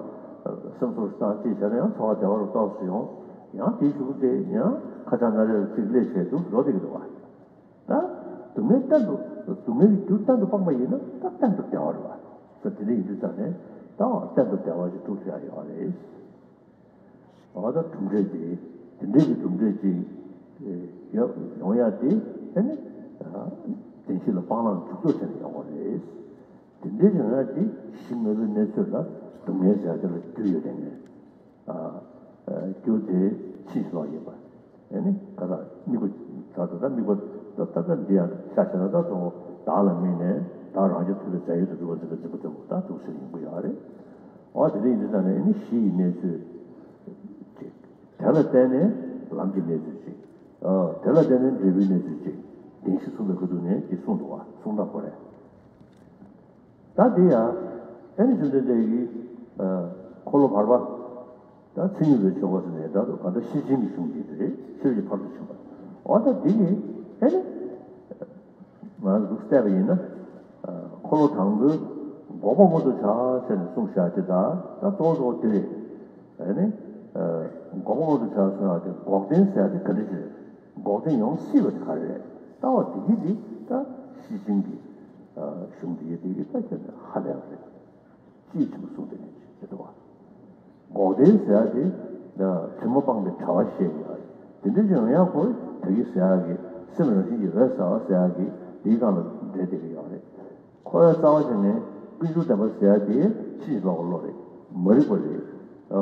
སེམས་ཚོར་སྟངས་ཅིག་བྱས་ན་ཡང་ཚོར་བ་བདེ་བ་རུ་ཏོག་ཙམ་ཡོང་། ཡང་དེའི་གཞུག་དེ་ཡང་ཁ་ཆག་སྣ་རལ་ལ་ཅིག་སླེབས་བྱས་འདུག་འགྲོ་བསྡད་ཀྱི་འདུག་པ། ད་སྡུག་བསྔལ་གཏན་དུ་སྡུག་བསྔལ་གྱི་རྒྱུ་གཏན་དུ་སྤངས་པ་ཡིན་ན་ད་གཏན་དུ་བདེ་བ་རེད་པ། ད་དེ་འདྲ་ཡིན་དུས་ཙང་ནས་ད་གཏན་དུ་བདེ་བ་ཞིག་སྒྲུབ་ཐུབ་ཡ་ཡོད་རེད། འོ་ད་གྲུབ་འབྲས་དེ། དེ་འདྲའི་གི་གྲུབ་འབྲས་ཅིག་ཡོང་ཡོང་ཡ་དེ་ཨ་ནི། བདེན་བཞི་ལ་སྤང་བླང་འཇུག་ལྡོག་བྱས་ནས་ཡོང་བ་རེད། དེ་འདྲའི་ཡོང་ཡ་དེ་གཞི་དངོས་པོའི་གནས་ཚུལ་ལ་སྡུག་བསྔལ་ཟེར་ཡ་དེ་ལ་རྒྱུ་ཡོད་དེ་ངས། རྒྱུ་དེ་ཕྱིན་ཞིག་ལོག་ཡིན་པ། ཨ་ནི་ད་ལྟ་དམིགས་པ་ད་ལྟ་ད་དམིགས་པ་ད་ད་ད་འདི་ཡང་ཤ་ཤ་ད་ད་གཙོ་བོ་བདག་ལ་དམིགས་ནས་བདག་རང་རྐྱ་ཐུབ་པའི་རྫས་ཡོད་དུ་འགྲུབ་པ་འཛིན་པ་འཛིན་པ་འཛིན་པ་ད་འདུག་ཟེར་ཡོང་གི་ཡོད་རེད། འོ་དེ་འདྲ་ཡིན་དུས་ཙང་ནས་ཨ་ནི་གཞི་ཡི་གནས་ཚུལ་གཅིག་དེ་ལ་བརྟེན་ནས་ལམ་གྱི་གནས་ཚུལ་གཅིག་ཨ། དེ་ལ་བརྟེན་ནས་འབྲས་བུའི་གནས་ཚུལ་གཅིག་བདེན་བཞི་གསུངས་པའི་ཁ་ཐུག་ནས་འདི་གསུངས་འདུག་བ། གསུངས་དང་པོ་རེད། ད་འདི་ཡང་ཨ་ནི་བཅོམ་ལྡན་འདས་ཀྱིས་ཨ། འཁོར་ལོ་བར་པ། ད་མཚན་ཉིད་པའི་ཆོས་འཁོར་ཟེར་ནས་ད་དུ་གང་ལྟར་ཤེར་ཕྱིན་གྱི་གཞུང་འདི་རེད། ཤེར་གྱི་ཕ་རོལ་ཏུ་ཕྱིན་པ། འོ་ད་འདི་ནི་ཨ་ནི། ང་རང་ཚོ་བལྟས་པ་ཡིན་ན། འཁོར་ལོ་དང་པོའི་འགོག་པ་མངོན་དུ་བྱ་ཟེར་ནས་གསུངས་བཞག་དེ་དག་ད་གཙོ་བོ་གཙོ་བོ་དེ་རེད། ཨ་ནི། འགོག་པ་མངོན་དུ་བྱ་གསུངས་ཡག་གི་འགོག་བདེན་ཟེར་ཡག་དེ་ག་འདྲ་ཞིག་རེད། འགོག་བདེན་ཡོང་སྲིད་པ་དེ་ག་རེ་རེད། ལྟ་བ་དེ་གི་དེ་ད་ཤེར་ཕྱིན་གྱི་གཞུང་དེ་གི་དེ་གི་ད་ཁྱོད་ནས་ཧ་ལས་པ་རེད། ཅིའི་ཕྱིར་གསུངས་དེ་ནས་ཅི་འདུག་བ། འགོག་བདེན་ཟེར་ཡག་དེ་དྲི་མ་སྤངས་པའི་བྱ་བ་ཤེས་ཡོད་རེད། དེ་འདྲ་ཅིག་ཡོང་ཡག་ཁོ་ད་གི་ཟེར་ཡག་གི་སེམས་རང་བཞིན་གྱིས་འོད་གསལ་བ་ཟེར་ཡག་གི་དེའི་སྒང་ལ་འབྲེལ་བསྡད་ཀྱི་ཡོད་རེད། ཁོ་བོའི་རྩ་བ་ཅིག་ནས་ཀུན་འབྱུང་བདེན་པ་ཟེར་ཡག་དེ་ཕྱིན་ཅི་ལོག་གི་བློ་རེད། མ་རིག་པ་རེད། ཨ།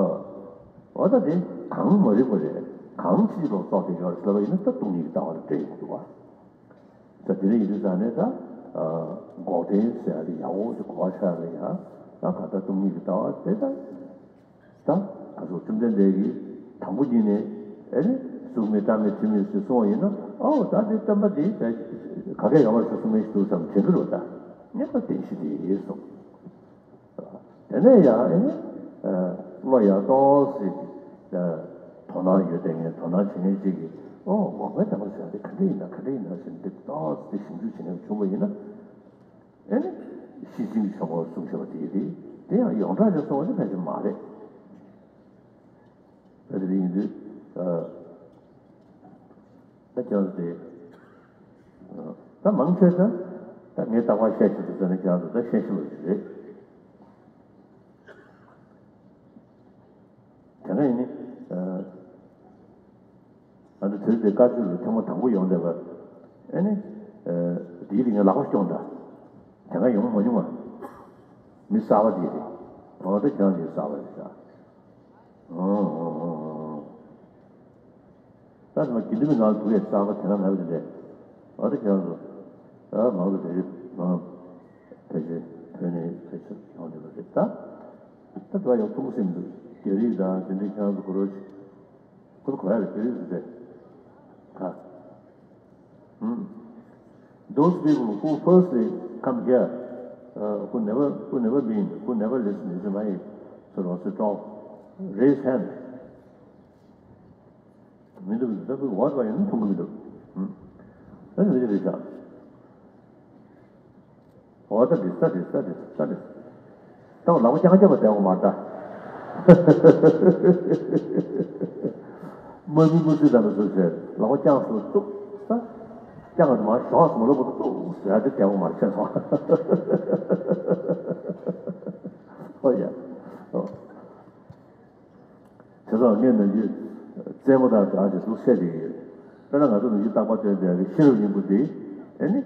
འོ་ད་དེ་གང་མ་རིག་པ་རེད། གང་ཕྱིན་ཅི་ལོག་རྫོགས་བསྡད་ཀྱི་ཡོད་རེད་ཟེར་བ་ཡིན་ན་ད་སྟོང་ཉིད་ཀྱི་ལྟ་བ་ལ་འབྲེལ་ཡོང་གི་འདུག་བ། ད་དེ་འདྲ་ཡིན་དུས་ཙང་ནས་ད། འགོག་བདེན་ཟེར་ཡག་དེ་ཡག་པོ་ཞིག་གོ་བ་ཆགས་ལ་ཡ། ད་ག་ད་སྟོང་ཉིད་ཀྱི་ལྟ་བ་དེ་ད། ད་ག་ཚོད་བཅོམ་ལྡན་འདས་ཀྱིས་དང་པོ་ཉིད་ནས་ཨེ་ནི་གཟུགས་མེད་སྒྲ་མེད་དྲི་མེད་ཟེར་གསུངས་པ་ཡིན་ན། ཨོ་ད་དེ་སྟོན་པ་དེ་ག་གེ་ཡོད་མ་རེད་ཟེར་གསུང་མཁན་ཞིག་འདུག་བསམ་དྲན་གྱི་རེད། ད་ངེས་པ་བདེན་བཞི་དེ་ཡིན་གསུངས། དེ་ནས་ཡང་ཨེ་ནི། བློ་ཡར་ཏོག་ཙམ། དོ་སྣང་ཡོད་དེ་ངས་དོ་སྣང་བྱེད་མཁན་ཅིག་གིས་ཨོ་འགོག་པའི་བདེན་པ་ཟེར་བ་དེ་ག་འདྲ་ཡིན་ན་ག་འདྲ་ཡིན་ན་ཟེར་འདི་ཏོག་ཙམ་ཞིབ་འཇུག་བྱེད་མཁན་བྱུང་བ་ཡིན་ན། ཨེ་ནི། ཤེར་ཕྱིན་གྱི་ཆོས་འཁོར་གསུངས་བཞག་པ་དེ་རེད། དེ་ཡང་ཡོངས་གྲགས་ཀྱི་གསུང་བ་དེ་ཕལ་ཆེར་མ་རེད། ད་དེ་ཡིན་དུས། ད་ཁྱེད་རང་ཚོ་དེ། ད་མང་ཆེ་ས། ད་ངས་རྟག་པར་བཤད་བཞིན་དུ་ཟེར་ན་ཁྱེད་རང་ཚོ་ད་བཤད་ཤེས་པ་ཞིག་རེད། དེ་སྔ་ཡིན་ནི། ང་ཚོ་དེ་དེ་བཀའ་ཆོས་ལ་ཐེངས་མ་དང་པོ་ཡོང་བསྡད་པ། ཨེ་ནི། དེའི་རིང་ལ་ལག་པ་སྐྱོང་ད། དེ་སྔ་ཡོང་མ་མྱོང་བ། མི་གསར་པ་དེ་རེད། འོ་ད་ཁྱེད་རང་ཚོའི་གསར་པ་རེད་ཤག་ཨོ་ཨོ་ཨོ་ཨོ། ད་དེ་མ་དགེ་འདུན་པའི་ནང་དུ་ཡས་གསར་པ་དེ་སྔ་མེད་པ་དེ་འདྲས། འོ་ད་ཁྱེད་རང་ཚོ། ད་མང་དུ་དེ་རིགས་མང་། ཕལ་ཆེར་བོད་ནས་ཕལ་ཆེར་ཡོང་བསྡད་པ་རེད་ད། ད་དེ་བ་ཡང་ཐུགས་སེམས་འདུག་རྒྱ་རིགས་དང་དེ་འདྲའི་ཁྱེད་རང་ཚོ་གོ་རོ་ཅིག་ཁོ་ཚོ་གོ་ཡ་རེད། རྒྱ་རིགས་ཚོ་རེད། ད། ཨུམ། Those people who firstly come here, uh, who never, who never been, who never listen, is my sort of strong, raise hand. མི་འདུག་ད་བུ་འོ་ད་ཡང་མཐོང་གི་མི་འདུག་ཨུམ། ད་ནི་མི་འདུག་རེད་ཤག་འོ་ད་འདི་ས་འདི་ས་འདི་ས་འདི། ད་ལག་པ་རྐྱང་རྐྱང་བ་བསྡད་འོ་མ་ད། མ་མི་མ་སུ་ད་མ་སུ་ཟེར་ལག་པ་རྐྱང་སུ་གཏུག་ས། རྐྱང་བ་མ་ཞོག་སུ་མ་ལོ་མ་གཏུག་ཟེར་ཡ་དེ་བསྡད་འོ་མ་ཆེན་སོང་། ཨོ་ཡ། ཨོ། དེ་ཙང་ངས་ནམ་རྒྱུན་རྩེད་མོ་དང་སྦྲགས་ཞེས་འདུག་བཤད་བསྡད་ཀྱི་ཡོད། དཔེར་ན་ང་ཚོ་ནམ་རྒྱུན་རྟག་པར་སྟོན་བསྡད་ཀྱི་ཤེས་རབ་སྙིང་པོ་འདི། ཨེ་ནི།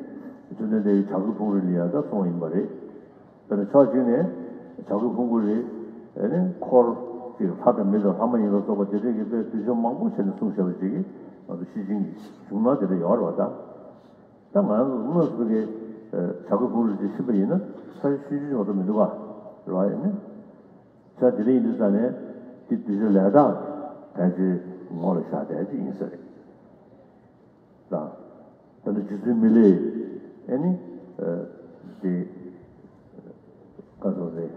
བཅོམ་ལྡན་འདས་ཀྱི་བྱ་རྒོད་ཕུང་པོའི་ལ་ཡང་ད་གསུངས་ཡིན་པ་རེད། དཔེར་ན་ཕྱོགས་གཅིག་ནས་བྱ་རྒོད་ཕུང་པོ་རེད། ཨེ་ནི་འཁོར་གཅིག་ལྷ་དང་མི་དང་ལྷ་མ་ཡིན་ལ་སོགས་པ་དེ་འདྲས་ཀྱི་དཔེ་བསྡུས་བྱ་མང་པོ་བྱས་ནས་གསུངས་བཞག་པ་ཅིག་གིས་ང་ཚོ་ཤེར་ཕྱིན་གྱི་གཞུང་ནང་དེ་འདྲ་ཡོད་རེད་པ་ད། ད་ང་ཚོ་དངོས་སུ་གི་བྱ་རྒོད་ཕུང་པོ་རེད་ཅེས་ཤེས་པ་ཡིན་ན་ས་ཆ་ཤུལ་ཤུལ་མ་གཏོགས་མི་འདུག་ག་རེད་པ། ཨེ་ནི། ས་དེ་འདྲ་ཡིན་དུས་ཙང་ནས་དེ་གདུལ་བྱ་ལས་དག་ཕལ་ཆེར་ངོ་ལ་ཤར་བསྡད་ཅིག་ཡིན་ས་རེད། དང་། ད་ནི་རྗེ་བཙུན་མི་ལས་ཨེ་ནི། དེ། བཀའ་སྩལ་རེད།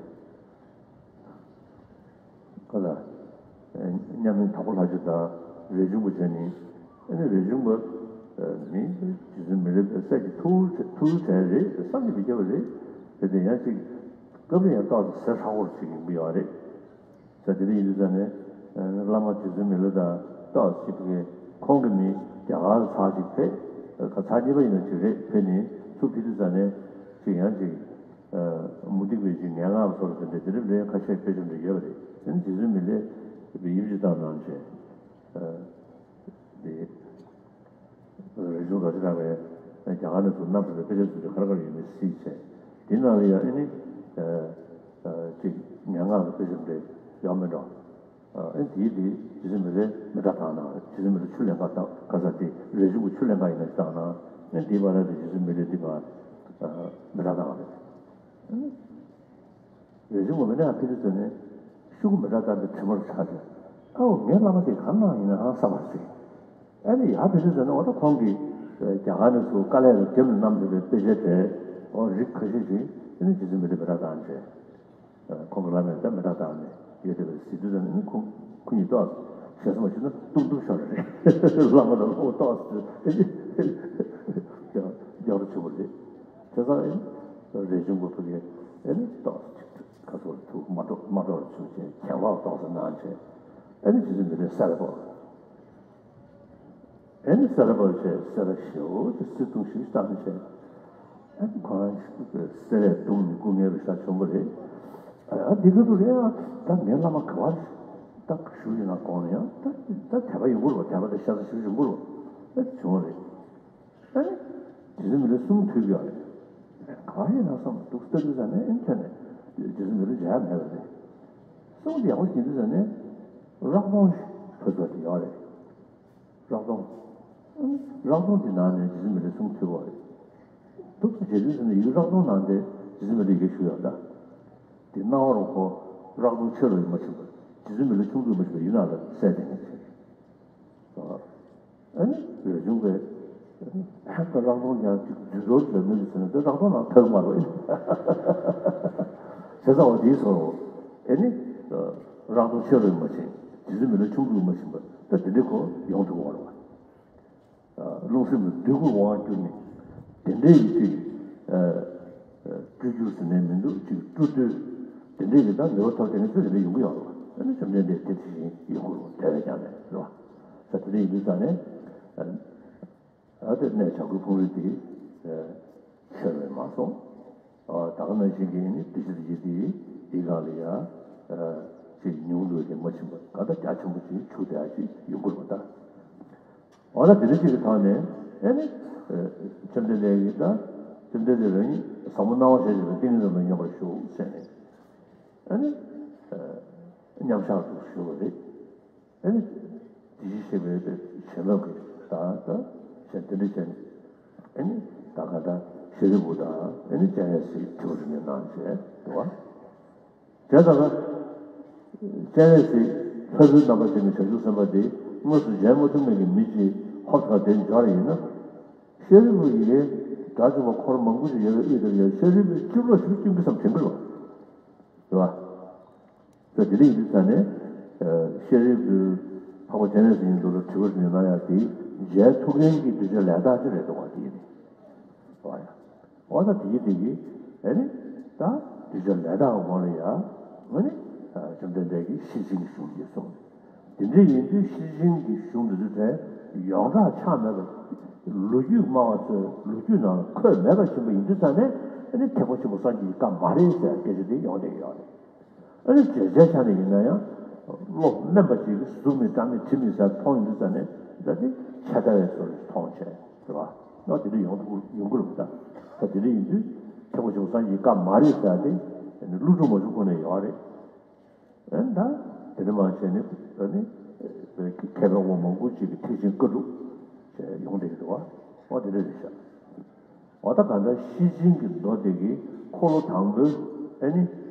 བཀའ་ལ། མཉམ་མེད་དྭགས་པོ་ལྷ་ཆོས་དང་རས་ཆུང་པོ་བྱས་ནས། ཨ་ནི་རས་ཆུང་པ་ནི་རྗེ་བཙུན་མི་ལའི་སྲས་ཀྱི་ཐུ་ཐུ་བྲལ་རེད། བསམ་གྱིས་མི་ཁྱབ་པ་རེད། དེ་དེ་ཡང་ཅིག་སྐབས་རེ་ཡང་ཏོག་ཙམ་ཟེར་ཧྲག་པོ་ཞིག་ཡིན་གྱི་ཡོད་རེད། ས་དེ་འདྲ་ཡིན་དུས་ཙང་ནས་བླ་མ་རྗེ་བཙུན་མི་ལ་དང་ཏོག་ཙམ་ཅིག་གི་ཁོང་གི་མི་རྒྱ་གར་ལ་ཚར་ཅིག་ཕེབས། ཁ་ཚར་གཉིས་པ་ཡིན་ན་ཅིག་རེད། ཕེབས་ནས་ཚུར་ཕེབས་དུས་ཙང་ནས་ཅིག་ཡང་ཅིག་མུ་སྟེགས་པའི་ཅིག་ངན་སྔགས་བཟོ་འདྲ་དེ་འདྲ་དེ་འདྲ་ལས་ཁ་ཤས་དཔེ་ཆ་འདྲ་ཡོད་པ་རེད། དེ་ནི་རྗེ་བཙུན་མི་ལས་དཔེ་དབྱིབས་ཅིག་བཏང་གནང་བྱས། དེ་རིག་གཞུང་རོ་ཅི་ར་བའི་རྒྱ་གར་ནས་ཚུར་བསྣམས་པའི་དཔེ་ཆ་ཚུལ་དེ་ག་རེ་ག་རེ་ཡོད་མེད་སྲིད་བྱས། དེ་ནང་ལ་ཡང་ཨེ་ནི་ཅིག་ངན་སྔགས་ཀྱི་དཔེ་ཆ་འདྲ་ཡོད་མེད་འགྲོ། ཨེ་དེའི་དེ་རྗེ་བཙུན་མི་ལས་མི་དྲག་བཏང་ན་རྗེ་བཙུན་མི་ལས་ཆུ་ལེན་ག་བཏང་ག་ས་དེ་རས་ཆུང་གི་ཆུ་ལེན་ག་ཡིན་ན་བཏང་ན་ཨེ་དེའི་བར་དེ་རྗེ་བཙུན་མི་ལས་དེ་བར་མི་དྲག་བཏང་རེད། རེ་ཞིག་ངོ་མ་ནས་ཕི་ལི་ཙེ་ནས་ཤུ་གུ་མི་འདྲ་ལྟ་བུའི་དྲི་མ་རུ་ཆགས་ཏེ། ཨའོ་ངའི་བླ་མ་དེ་ག་ནང་ཡིན་ནའང་བསམ་པར་བྱེད། ཨ་ནི་ཡར་ཕི་ལི་ཙེ་ནས་འོ་ད་ཁོང་གིས་རྒྱ་གར་ནས་ཚུར་དཀའ་ལས་ལ་རྒྱབ་ནས་བསྣམས་ཡོད་པའི་དཔེ་ཆ་དེ་འོ་རིགས་ཁ་ཤས་ཤིག་དེ་ནི་རྗེ་བཙུན་མི་ལས་མི་འདྲ་བཏང་བྱས། ཁོང་གི་བླ་མས་ད་མི་འདྲ་བཏང་ནས་ཡོད་བསྡད་པའི་ཟེར་དུས་ཙམ་ནས་ཁོང་ཁོ་གཉིས་ཏོག་ཙམ་ཞེ་ས་མ་བྱུང་ན་ཏུང་ཏུང་ཤོར་རེད། བླ་མ་དང་སློབ་མ་ཏོག་ཙམ་རྒྱག་རྒྱག་རུ་ཆུག་པ་རེད། བྱས་ཙང་ཨེ་ནི་རས་ཆུང་པ་ཕ་གིར་ཨེ་ནི་ཏོག་ཙམ་ཁ་སོར་ཐུག་མ་འགྲོ་མ་འགྲོ་བར་བྱུང་བྱས་ཁྱད་པར་ཏོག་ཙམ་གནང་བྱས་ཨེ་ནི་རྗེ་བཙུན་མི་ལས་སེར་པོ། ཨེ་ནི་སེར་པོ་བྱས་སེར་ཞེ་པོ་དེ་སེར་ཐུང་ཞིག་བཏང་བྱས་ཨེ་ནི་ཁོ་རང་སེར་ལས་གདུང་ནས་སྐུ་ངལ་རུ་ཤ་བྱུང་བ་རེད། ཨ་འདི་ག་དུ་རེད་ཨ། ད་ངའི་བླ་མ་ག་བར་ད་བཞུགས་ཡོད་ན་དགོངས་ན་ཡང་ད་ད་དད་པ་ཡོང་གི་རེད་པ། དད་པ་དང་ཤ་ཚ་ཞེ་པོ་ཡོང་གི་རེད་པ། ཨེ་བྱུང་བ་རེད། ཨ་ནི། རྗེ་བཙུན་མི་ལས་གསུང་ཐོས་ཀྱི་ཡོད་རེད། ག་རེ་ཡིན་ན་བསམ་འདུག་ལྟ་དུས་ཙམ་ནས་ཨེ་ཐོན་ནས་རྗེ་བཙུན་མི་ལས་མཇལ་མེད་པ་རེད། གསུང་དེ་ཡག་པོ་ཞིག་དུས་ཙམ་ནས་རག་སྟོང་ཞིག་ཕུལ་ཚོད་དེ་ཡོད་རེད། རག་སྟོང་། རག་སྟོང་དེ་ནང་ནས་རྗེ་བཙུན་མི་ལས་གསུང་ཐོས་པ་རེད། འདུག་ཏུ་མཇལ་དུས་ཙམ་ནས་ཡིག་རག་སྟོང་ནང་དེ་རྗེ་བཙུན་མི་ལས་ཡི་གེ་ཞུ་ཡོད་ད། དེ་སྣང་བ་རུ་ཁོ་རག་སྟོང་ཆེ་རུ་ཡིན་མ་ཕྱིན་པར་རྗེ་བཙུན་མི་ལས་ཆུང་དུ་ཡིན་མ་ཕྱིན་པར་ཡིག་ནང་ལ་གསལ་བསྡད་མཁན་ཞིག་ཨ་ནི་རས་ཆུང་པས་ཧད་ཀ་རག་སྟོང་ཀྱང་ཅིག་འཛུལ་འགྲོ་བྱས་མི་འདུག་ཟེར་ན་དེ་རག་སྟོང་ནང་ཐོན་མ་རེད། བྱས་ཙང་འོ་དེའི་སོ་ཨེ་ནི་རག་སྟོང་ཆེ་རུ་མ་ཕྱིན་རྗེ་བཙུན་མི་ལས་ཆུང་དུ་མ་ཕྱིན་པ་ད་དེ་འདྲའི་ཁོ་ཡོང་ཐུབ་པ་རེད་བ། རླུང་སེམས་ལ་འདོད་དགུའི་དབང་བསྒྱུར་ནས་དེ་འདྲའི་ཡིད་ཀྱི་སྤྲུལ་རྒྱུ་ཟེར་ནས་མི་འདུག་ཅིག་སྤྲུལ་བསྡུས་དེ་འདྲའི་ཡིད་དང་ནུས་པ་ཐོབ་དེ་ནས་ཚུལ་དེ་འདྲ་ཡོང་གི་ཡོད་རེད་བ། ཨ་ནི་བཅོམ་ལྡན་འདས་དེ་དེ་བཞིན་ཡོང་གི་རེད་བ། དེ་བས་ཀྱང་ནས་རེད་བ། ས་དེ་འདྲ་ཡིན་དུས་ཙང་ནས། ཨ་དེ་ནས་བྱ་རྒོད་ཕུང་རིང་དེ་ཆེར་བས་མ་སོང་། ཨ་ད་ག་ནང་བཞིན་གྱི་ནི་གདུལ་བྱ་དེ་ཡིད་དེ་ཡིད་གང་ལ་ཡ་ཅིག་ཉུང་དུ་དེ་མ་ཕྱིན་པ་ག་ད་རྒྱ་ཆེན་པོ་ཅིག་ཆུ་དེ་ཡ་ཅིག་ཡོང་གི་རེད་བ་ད། འོ་ན་དེ་འདྲ་ཅིག་གི་ཐོག་ནས་ཨེ་ནི་བཅོམ་ལྡན་འདས་ཀྱིས་ད་བཅོམ་ལྡན་འདས་རང་ཉིད་ཟབ་མོ་སྣང་བ་ཞེས་བྱ་བའི་ཏིང་ངེ་འཛིན་ལ་སྙོམས་པར་ཞུགས་ཟེར་ནས་ཨེ་ནི་མཉམ་བཞག་ཏུ་ཞུགས་པ་རེད། ཨེ་ནི་དེ་བཞིན་གཤེགས་པའི་བྱིན་རླབས་ཀྱིས་ད་ད་ཞེས་དེ་འདྲ་བྱས་ནས་ཨེ་ནི་ད་ག་ད་ཤཱ་རིའི་བུ་དང་ཨེ་ནི་སྤྱན་རས་གཟིགས་དྲི་བ་དྲིས་ལན་གནང་བྱས་འདུག་བ། དེ་ལྟར་སྤྱན་རས་གཟིགས་ལྷ་བུའི་རྣམ་པར་བྱོན་ནས་བྱང་ཆུབ་སེམས་དཔའ་དེ་དངོས་སུ་མཇལ་མ་ཐུབ་མཁན་གྱི་མི་ཅིག་ཧོབ་ཏེ་དེར་འབྱོར་བ་ཡིན་ན། ཤཱ་རིའི་བུ་ཡི་གེ་དགྲ་བཅོམ་པ་འཁོར་མང་པོ་ཞིག་ཡོད་པའི་དབུས་དེར་ཡང་ཤཱ་རིའི་བུའི་སྤྱི་བོ་ལ་ཞུགས་ཀྱིན་པའི་བསམ་དྲན་གྱི་རེད་བ། རེད་བ། ད་དེ་འདྲ་ཡིན་དུས་ཙང་ནས་ཤཱ་རིའི་བུས་འཕགས་པ་སྤྱན་རས་གཟིགས་ཀྱི་མདུན་ལ་དྲི་བ་དྲིས་ལན་གནང་ཡག་དེ་མཇལ་ཐུབ་མཁན་གྱི་གདུལ་བྱ་ལས་དག་ཅིག་རེད་འདུག་བ། དེ་ཡིན་ནི། རེད་བ་ཡ། འོ་ད་དེ་ཡི་དེ་གི་ཨེ་ནི་ད་གདུལ་བྱ་ལས་དག་གི་ངོ་ལ་ཡ་ཨེ་ནི་བཅོམ་ལྡན་འདས་ཀྱིས་ཤེར་ཕྱིན་གྱི་གཞུང་འདི་གསུངས། དེ་འདྲ་ཡིན་དུས་ཤེར་ཕྱིན་གྱི་གཞུང་འདི་ཚོ་དེ་ཡོངས་གྲགས་ཆགས་མེད་པ། ལོ་རྒྱུས་སྨྲ་བ་ཚོའི་ལོ་རྒྱུས་ནང་ལ་འཁོད་མེད་པ་ཆེན་པོ་ཡིན་དུས་ཙང་ནས་ཨེ་ནི་ཐེག་པ་ཆེན་པོ་སངས་རྒྱས་ཀྱི་བཀའ་མ་རེད་ཟེར་སྐད་ཆ་དེ་ཡོང་བསྡད་ཀྱི་ཡོད་རེད། ཨ་ནི་བརྗོད་བྱའི་ཆ་ནས་ཡིན་ན་ཡང་། བློ་དམན་པ་ཅིག་གིས་གཟུགས་མེད་སྒྲ་མེད་དྲི་མེད་ཟེར་མཐོང་ཡོང་དུས་ཙང་ནས་ད་དེ་ཆད་ལྟ་བའི་བཟོ་འདྲ་མཐོང་བྱས་རེད་བ། ཨ་དེ་འདྲ་ཡོང་ཐུབ་ཡོང་གི་རེད་པ། ད་ད་དེ་འདྲ་ཡིན་དུས་ཐེག་པ་ཆེན་པོ་སངས་རྒྱས་ཀྱི་བཀའ་མ་རེད་ཟེར་ཏེ་ཨ་ནི་བསླུ་བྲིད་མ་བྱུང་ཁོ་ནས་ཡོད་རེད། ཨ་ནི་ད་དེ་འདྲ་མ་བྱས་ནས་ཨ་ནི་མཁས་པའི་དབང་མང་པོ་ཅིག་གིས་ཐེག་ཆེན་བཀའ་སྒྲུབ་བྱས་ཡོང་བསྡད་ཀྱི་འདུག་བ། ཨོ་དེ་འདྲ་རེད་ཤག་འོ་ད་གང་ལྟར་ཤེར་ཕྱིན་གྱི་མདོ་དེ་གི་འཁོར་ལོ་དང་པོའི་ཨེ་ནི་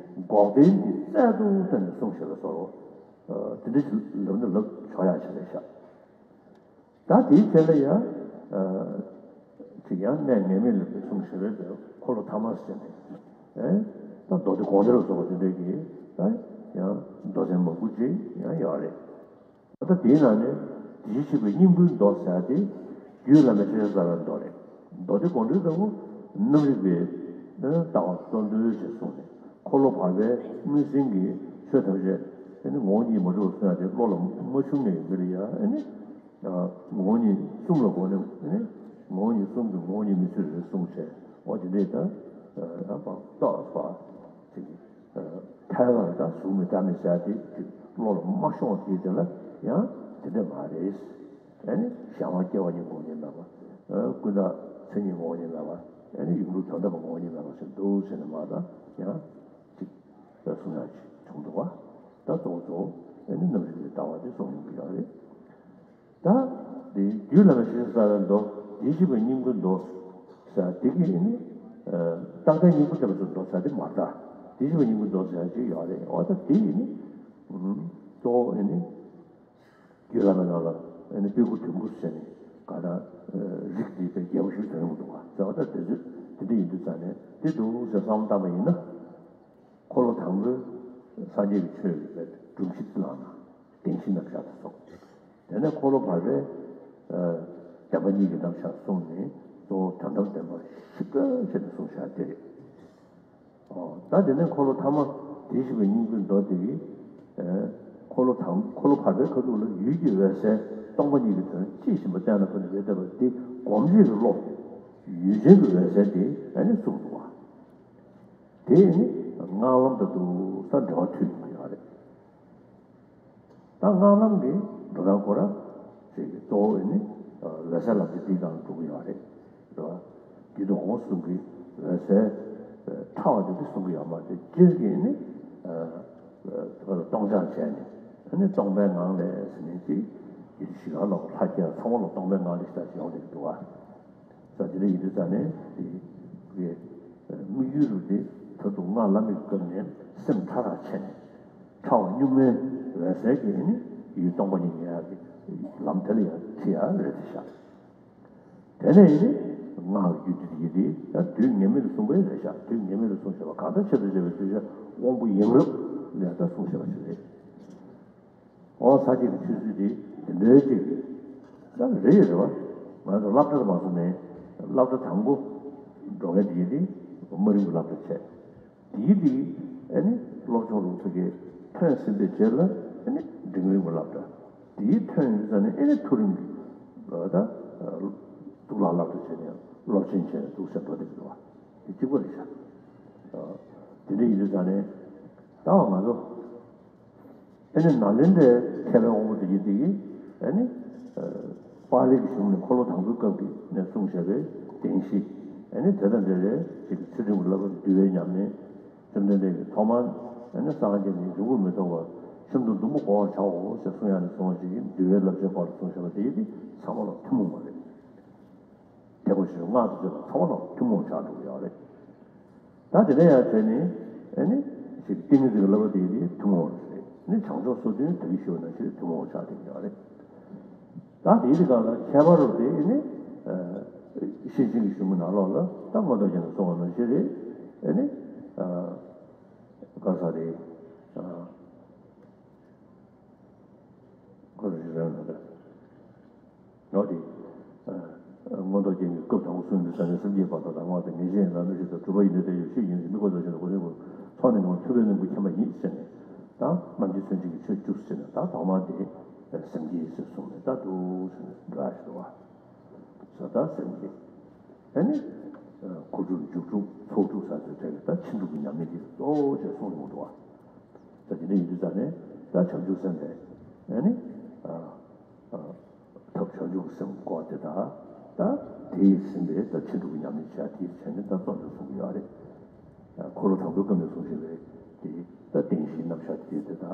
འགོག་བདེན་གྱི་རྩལ་དུ་བཏོན་ནས་གསུངས་བཞག་པའི་བཟོ་འདྲ་དེ་འདྲ་ཞིག་ལབ་ན་ལབ་ཆོག་ཡག་ཞིག་རེད་ཤག་ད་དེའི་རྗེས་ལ་ཡང་ཅིག་ཡང་གནས་ངེས་མེད་ལ་གསུངས་བཞག་པའི་འཁོར་ལོ་ཐ་མ་ཟེར་ནས་ཨེ་ད་མདོ་སྡེ་དགོངས་འགྲེལ་ལ་སོགས་པ་དེ་འདྲ་གི་ད་ཡང་མདོ་ཚན་མང་པོ་ཅིག་ཡང་ཡོད་རེད། ད་དེའི་ནང་ནས་ ཡིད་ཆེས་པའི་སྙིང་པོའི་མདོ་ཟེར་ཡ་དེ། རྒྱུད་བླ་མའི་ཤེས་བྱ་རྩ་བའི་མདོ་རེད། མདོ་སྡེ་དགོངས་འགྲེལ་ལྟ་བུ་རྣམ་རིག་པའི་ལྟ་བ་གཙོ་འདོན་ཞེས་གསུངས་ནས། འཁོར་ལོ་བར་པའི་དངོས་འཛིན་གྱི་ཆོས་ཐམས་ཅད་ཨ་ནི་ངོ་བོ་ཉིད་མ་གྲུབ་པར་གསུངས་ཡ་དེ་བློ་ལ་མ་ཆུང་ནས་ཡོད་མི་ལ་ཡ་ཨ་ནི། ངོ་བོ་ཉིད་གསུམ་ལ་གོ་ནས་ཨ་ནི་ངོ་བོ་ཉིད་གསུམ་གྱི་ངོ་བོ་ཉིད་མི་ཚུད་རེད་གསུངས་བྱས། འོ་དེ་འདྲས་ད་ཡང་པ་ཏོག་ཙམ་ཅིག་ཐལ་བ་དང་གཟུགས་མེད་སྒྲ་མེད་ཟེར་དེ་ཅིག་བློ་ལ་མ་ཤོང་དེ་དེ་ལ་ཡང་དེ་འདྲས་མ་རེད། ཨ་ནི་གཞན་དབང་སྐྱེ་བ་ཉིད་ངོ་བོ་ཉིད་མེད་པ། ཀུན་བརྟགས་མཚན་ཉིད་ངོ་བོ་ཉིད་མེད་པ། ཨ་ནི་ཡུངས་འབྲུ་དོན་དམ་པ་ངོ་བོ་ཉིད་མེད་པ་ཞིག་འདུག་ཟེར་ནས་མ་གཏོགས་ཡང་ཅིག་གསུང་ཡ་ཅིག་བྱུང་འདུག་བ། ད་གཙོ་བོ་གཙོ་བོ་ཨ་ནི་རྣམ་རིག་པའི་ལྟ་བ་དེ་གསུང་ཡོང་གི་ཡོད་རེད། ད་དེ་རྒྱུད་བླ་མའི་ཤེས་བྱ་རྩ་བའི་མདོ། ཡིད་ཆེས་པའི་སྙིང་པོའི་མདོ་ཟེར་དེ་གི་ནི། རྟག་བརྟན་སྙིང་པོ་བསྟན་པའི་མདོ་ཟེར་དེ་མ་རེད། ད་ཡིད་ཆེས་པའི་སྙིང་པོའི་མདོ་ཟེར་ཅིག་ཡོད་རེད། འོ་ད་དེ་ཡི་ནི་གཙོ་བོ་ཨེ་ནི་རྒྱུད་བླ་མའི་ནང་ལ་ཨེ་ནི་དཔེ་དགུ་དོན་དགུ་ཟེར་ནས་ག་ད་རིགས་འདི་དཔེ་རྒྱས་པོ་ཞིག་ཐོན་ཡོང་གི་འདུག་བ། ཟེར་བ་ད་དེ་ཚོ་དེ་འདྲ་ཡིན་དུས་ཙང་ནས་དེ་འདུག་ཟེར་བསམ་བློ་བཏང་པ་ཡིན་ན། འཁོར་ལོ་དང་པོའི་སངས་རྒྱས་ཀྱི་ཆོས་ཀྱི་སྒྲུབ་གཞི་བླངས་ན་བདེན་བཞིའི་རྣམ་གཞག་དེ་སོགས། དེ་ནས་འཁོར་ལོ་བར་པའི་བདེན་པ་གཉིས་ཀྱི་རྣམ་གཞག་གསུངས་ནས་གཙོ་བོ་དོན་དམ་བདེན་པ་ཞིབ་ཕྲ་བྱས་ནས་གསུངས་བཞག་དེ་རེད། ད་དེ་ནས་འཁོར་ལོ་ཐ་མ་ཡིད་ཆེས་པའི་སྙིང་པོའི་མདོ་དེ་གིས། འཁོར་ལོ་དང་འཁོར་ལོ་བར་པའི་ཁ་ཐུག་ལ་ཡུལ་གྱི་འོད་གསལ་སྟོང་པ་ཉིད་ཀྱི་དོན་དཔྱིས་ཕྱིན་པ་གཏན་ལ་ཕབ་ནས་ཡོད་བསྡད་པ་དེ་སྒོམ་བྱེད་ཀྱི་བློ། ཡུལ་ཅན་གྱི་འོད་གསལ་དེ་ཨ་ནི་གསུངས་འདུག་བ། དེ་ནི་སྔགས་ལམ་དང་དུ་ས་འབྲེལ་བ་མཐུད་ཡོང་གི་ཡོད་རེད། ད་སྔགས་ལམ་གྱི་འགྲོ་སྟངས་ཁོ་ར་ཞིག་གི་གཙོ་བོ་ནི་འོད་གསལ་ལམ་དེ་འདིའི་སྒང་འགྲོ་གི་ཡོད་རེད། རེད་བ། རྒྱུད་དང་འོང་གསུམ་གྱི་འོད་གསལ་ཕྲ་བ་དེ་འདི་གསུང་གི་ཡོད་མ་རེད། སྤྱིར་གྱིས་ནི་སྟོང་ཆ་བྱས་ནས་ཨ་ནི་སྟོང་པའི་ངང་ལས་ཟེར་ནས་ཅིག་ཡུལ་ཞིག་ག་ལ་ལྷ་སྐྱེ་ཚང་མ་ལ་སྟོང་པའི་ངང་ལས་ཞེས་བྱ་ཞིག་ཡོང་བསྡད་ཀྱི་འདུག་བ། ས་དེ་འདྲ་ཡིན་དུས་ཙང་ནས་དེ་གའི་དམིགས་ཡུལ་རུ་དེ་ད་དུང་སྔགས་བླ་མེད་ཀྱི་སྐབས་ནས་སེམས་ཕྲ་རགས་ཆེ་ནས་ཕྲ་བ་གཉུག་མའི་འོད་གསལ་གྱི་ནི་ཡུལ་སྟོང་པ་ཉིད་ངེས་ཡག་གི་ལམ་དེ་ལ་ཡང་ཁྲིད་ཡག་རེད་དེ་ཤག་དེ་ནས་ཡིན་ནི་སྔགས་ཀྱི་རྒྱུད་སྡེ་དེ་ཡང་དུས་ངེས་མེད་དུ་གསུངས་པ་རེད་ཤག་དུས་ངེས་མེད་དུ་གསུངས་བཞག་པ་གང་ལྟར་ཆེད་དུ་བྱས་པའི་གདུལ་བྱ་དབང་པོ་ཡིན་རབས་ལས་ད་གསུངས་བཞག་པ་ཞིག་རེད། འོ་ས་སྐྱེས་ཀྱི་ཆོས་ཚུལ་དེ་དེ་འདྲའི་ཅིག་ད་རེད་རེད་བ། ང་ཚོ་སློབ་གྲྭ་དུ་མ་སོང་ནས་སློབ་གྲྭ་དང་པོ་འགྲོ་མཁན་དེ་ཡིན་དེ་དམའ་རིམ་གྱི་སློབ་གྲྭ་བྱས། དེའི་དེ་ཨ་ནི་སློབ་སྦྱོང་རུ་ཚོགས་ཀྱི་ཐོན་ཟིན་པའི་རྗེས་ལ་ཨ་ནི་འབྲིང་རིམ་གྱི་སློབ་གྲྭ། དེའི་ཐོན་ཡོད་ས་ནས་ཨ་ནི་མཐོ་རིམ་གྱི་ད་གཙུག་ལག་སློབ་གྲྭ་བྱས་ནས་སློབ་ཆེན་བྱས་ནས་འདུག་ཟེར་འགྲོ་བསྡད་ཀྱི་འདུག་བ། དེ་གཅིག་པ་རེད་ཤག་དེ་འདྲ་ཡིན་དུས་ས་ནས་ད་བ་ང་ཚོ། ཨ་ནི་ནཱ་ལེནྡྲའི་མཁས་པའི་དབང་པོ་དེ་ཡིན་དེ་གིས་ཨ་ནི་པཱ་ལི་གི་གཞུང་ནས་འཁོར་ལོ་དང་པོའི་སྐབས་ཀྱི་ནས་གསུངས་བཞག་པའི་བདེན་བཞི། ཨ་ནི་དེ་དང་འབྲེལ་བའི་ཅིག་ཚུལ་ཁྲིམས་ཀྱི་བསླབ་པ་འདུལ་བའི་ཉམས་ལེན། བཅོམ་ལྡན་འདས་ཀྱིས་ཐོག་མར་ཨ་ནི་སངས་རྒྱས་ནི་འབྱུང་པོར་མི་ལྟོས་པར་ཤིན་ཏུ་འདུ་མི་དགོ་བར་བྱའོ་ཞེས་གསུངས་ཡ་ནས་བཟུང་བ་ཅིག་གིས་འདུལ་བའི་བསླབ་བྱའི་སྐོར་ལ་གསུངས་བཞག་པ་དེ་ཡིན་དེ་ཚང་མ་ལ་ཐུན་མོང་མ་རེད། དེ་གོ་ཞིག་སྔགས་དང་བཅས་པ་ཚང་མ་ལ་ཐུན་མོང་ཆགས་འགྲོ་གི་ཡོད་རེད། ད་དེ་འདྲ་ཡང་བྱས་ནས་ཨ་ནི་ཞིག་ཏིང་ངེ་འཛིན་གྱི་བསླབ་པ་དེ་དེ་ཐུན་མོང་རེད། ནི་བྱང་ཆུབ་སོ་བདུན་དེ་ཞུ་བ་ནང་བཞིན་ཐུན་མོང་ཆགས་བསྡད་ཀྱི་ཡོད་རེད། ད་དེའི་སྒང་ལ་ཁྱད་པར་རུ་དེ་ནི་ཤེར་ཕྱིན་གྱི་གཞུང་གི་ནང་ལོགས་ལ་ད་མངོན་རྟོགས་རྒྱན་དུ་གསུངས་པ་ནང་བཞིན་རེད། ཨ་ནི་ག་ས་རེད། ཁོ་རང་ཞིག་རང་ལ་རེད། ནོ་དེ། མངོན་རྟོགས་རྒྱན་གྱི་སྐབས་དང་པོ་གསུངས་པའི་ས་ནས་སེམས་བསྐྱེད་བར་དོ་དང་སྔགས་དང་ངེས་ཤེས་ཡན་ལག་རྣམ་བཞི་དང་གྲུབ་པ་ཡི་ནི་དེ་ཡོད་ཤེས་ཡིན་ཞིང་མི་རྒོད་དོ་ཞེས་པའི་སྒོ་ནས་ཚོགས་ནི་ངོ་ཐུབ་པའི་རྣམ་ཀུན་མཁྱེན་པ་ཡིན་ཟེར་ནས་ད་རྣམ་འབྱེད་མཚོན་བྱེད་ཀྱི་ཆོས་བཅུ་ཟེར་ནས་ད་ཐོག་མར་དེ་སེམས་བསྐྱེད་ཟེར་གསུངས་ནས་ད་འདུག་ཟེར་ནས་འགྲོ་ཡ་ཞིག་འདུག་བ། ས་ད་སེམས་བསྐྱེད་ཨ་ནི་གོ་སྒྲུབ་འཇུག་སྒྲུབ་ཚོགས་སྒྲུབ་ས་ཚོའི་གྲས་ཀྱི་ད་ཕྱིན་དྲུག་གི་ཉམས་ལེན་དེ་གཙོ་བོ་བྱས་གསུངས་ཡོང་འདུག་བ། ད་དེ་འདྲ་ཡིན་དུས་ད་ནས་ད་བྱང་ཆུབ་སེམས་དེ་ཨ་ནི། ཐབས་བྱང་ཆུབ་སེམས་སྐོར་དེ་དག་ད་དེས་ཟིན་པའི་ད་ཕྱིན་དྲུག་གི་ཉམས་ལེན་བྱ་དེའི་བྱས་ནས་ད་གཙོ་ཆེར་གསུང་གི་ཡོད་རེད། འཁོར་ལོ་དང་པོའི་སྐབས་ནས་གསུངས་བཞིན་པའི་དེ་ད་བདེན་བཞིའི་རྣམ་གཞག་དེ་དེ་དག་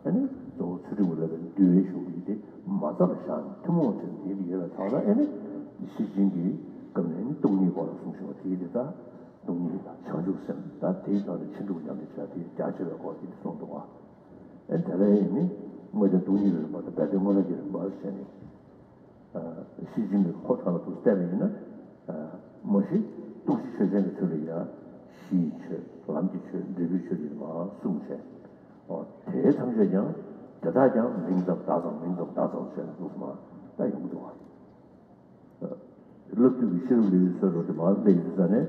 ཨ་ནི་གཙོ་བོ་ཚུལ་ཁྲིམས་ཀྱི་བསླབ་པའི་འདུལ་བའི་གཞུང་དེ་དེ་མ་རྩ་ལ་བཞག་ནས་ཐུན་མོང་ཆེན་དེའི་ཡོད་ལ་ཚང་ལ་ཨ་ནི་ཤེར་ཕྱིན་གྱི་སྐབས་ནས་ནི་སྟོང་ཉིད་སྐོར་ལ་གསུངས་བཞིན་པ་དེ་དེ་དག་སྟོང་ཉིད་དང་བྱང་ཆུབ་སེམས་ད་དེའི་ཐོག་ནས་ཕྱིན་དྲུག་ཉམས་ལེན་བྱ་དེ་རྒྱ་ཆེ་བའི་སྐོར་དེ་དེ་གསུངས་འདུག་བ། ཨེ་དེ་ལ་ཡིན་ནི་དངོས་བསྟན་སྟོང་ཉིད་ཀྱི་རིམ་པ་དང་སྦས་དོན་མངོན་རྟོགས་ཀྱི་རིམ་པ་ཟེར་ནས། ཤེར་ཕྱིན་གྱི་འཁོར་ཐོག་ལ་དུ་བལྟས་པ་ཡིན་ན། མ་གཞི་སྟོང་གཞི་ཆོས་ཅན་གྱི་ཚུལ་ལ་ཡང་གཞི་ཡི་ཆོས་ལམ་གྱི་ཆོས་འབྲས་བུའི་ཆོས་ཀྱི་མ་གསུངས་བྱས། དེའི་ཐམས་ཅད་ཀྱང་དེ་དག་ཀྱང་མིང་ཙམ་བརྡ་ཙམ་མིང་ཙམ་བརྡ་ཙམ་ཟེར་ནས་འདུག་སྨ། ད་ཡོང་གི་འདུག་བ། སློབ་དུས་ཀྱི་ཤེས་རབ་ལེའུའི་སྲོལ་རོ་དེ་མར་སླེབས་ཡོང་དུས་ཙ་ནས་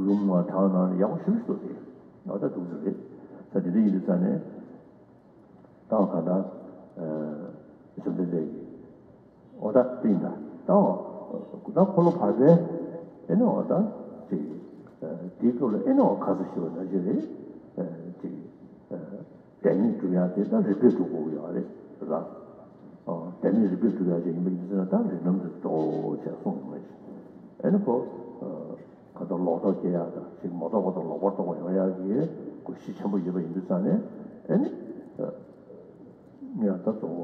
ལུང་མར་དྲངས་གནང་ནས་ཡག་པོ་ཞེ་པོ་ཞིག་འདུག་སྟེ། ཨ་ད་འདུག་ཟེར་རེད། ད་དེ་འདྲ་ཡིན་དུས་ཙ་ནས། ད་ག་ད། བཅོམ་ལྡན་འདས་ཀྱིས། འོ་ད་སྟེང་ད། ད་འོ། ད་འཁོར་ལོ་བར་པའི། ཨེ་ནི་འོ་ད། ཅིག་དེའི་སྐབས་ལ་ཨེ་ནི་འོ་ཁ་ས་ཞུ་བ་ནང་བཞིན་རེད། ཅིག་བདེན་མེད་སྒྲུབ་ཡག་དེ་ད་རིགས་པས་སྒྲུབ་དགོས་ཀྱི་ཡོད་རེད་ལ། བདེན་མེད་རིགས་པས་སྒྲུབ་ཡག་ཅིག་ཡིན་པ་ཡིན་ཟེར་ན་ད་རིགས་ལམ་དེ་གཙོ་བོ་བྱས་གསུངས་ཡོང་བ་ཞིག་ཨེ་ནི་ཁོ། གང་ལྟར་ལོག་རྟོག་སྐྱེ་ཡག་དང་ཅིག་མ་རྟོགས་པ་དང་ལོག་པར་རྟོག་པ་ཡོང་ཡག་གི་གོ་གཞི་ཆེན་པོ་ཡོད་པ་ཡིན་དུས་ཙང་ནས་ཨེ་ནི། ངས་ད་གཙོ་བོ།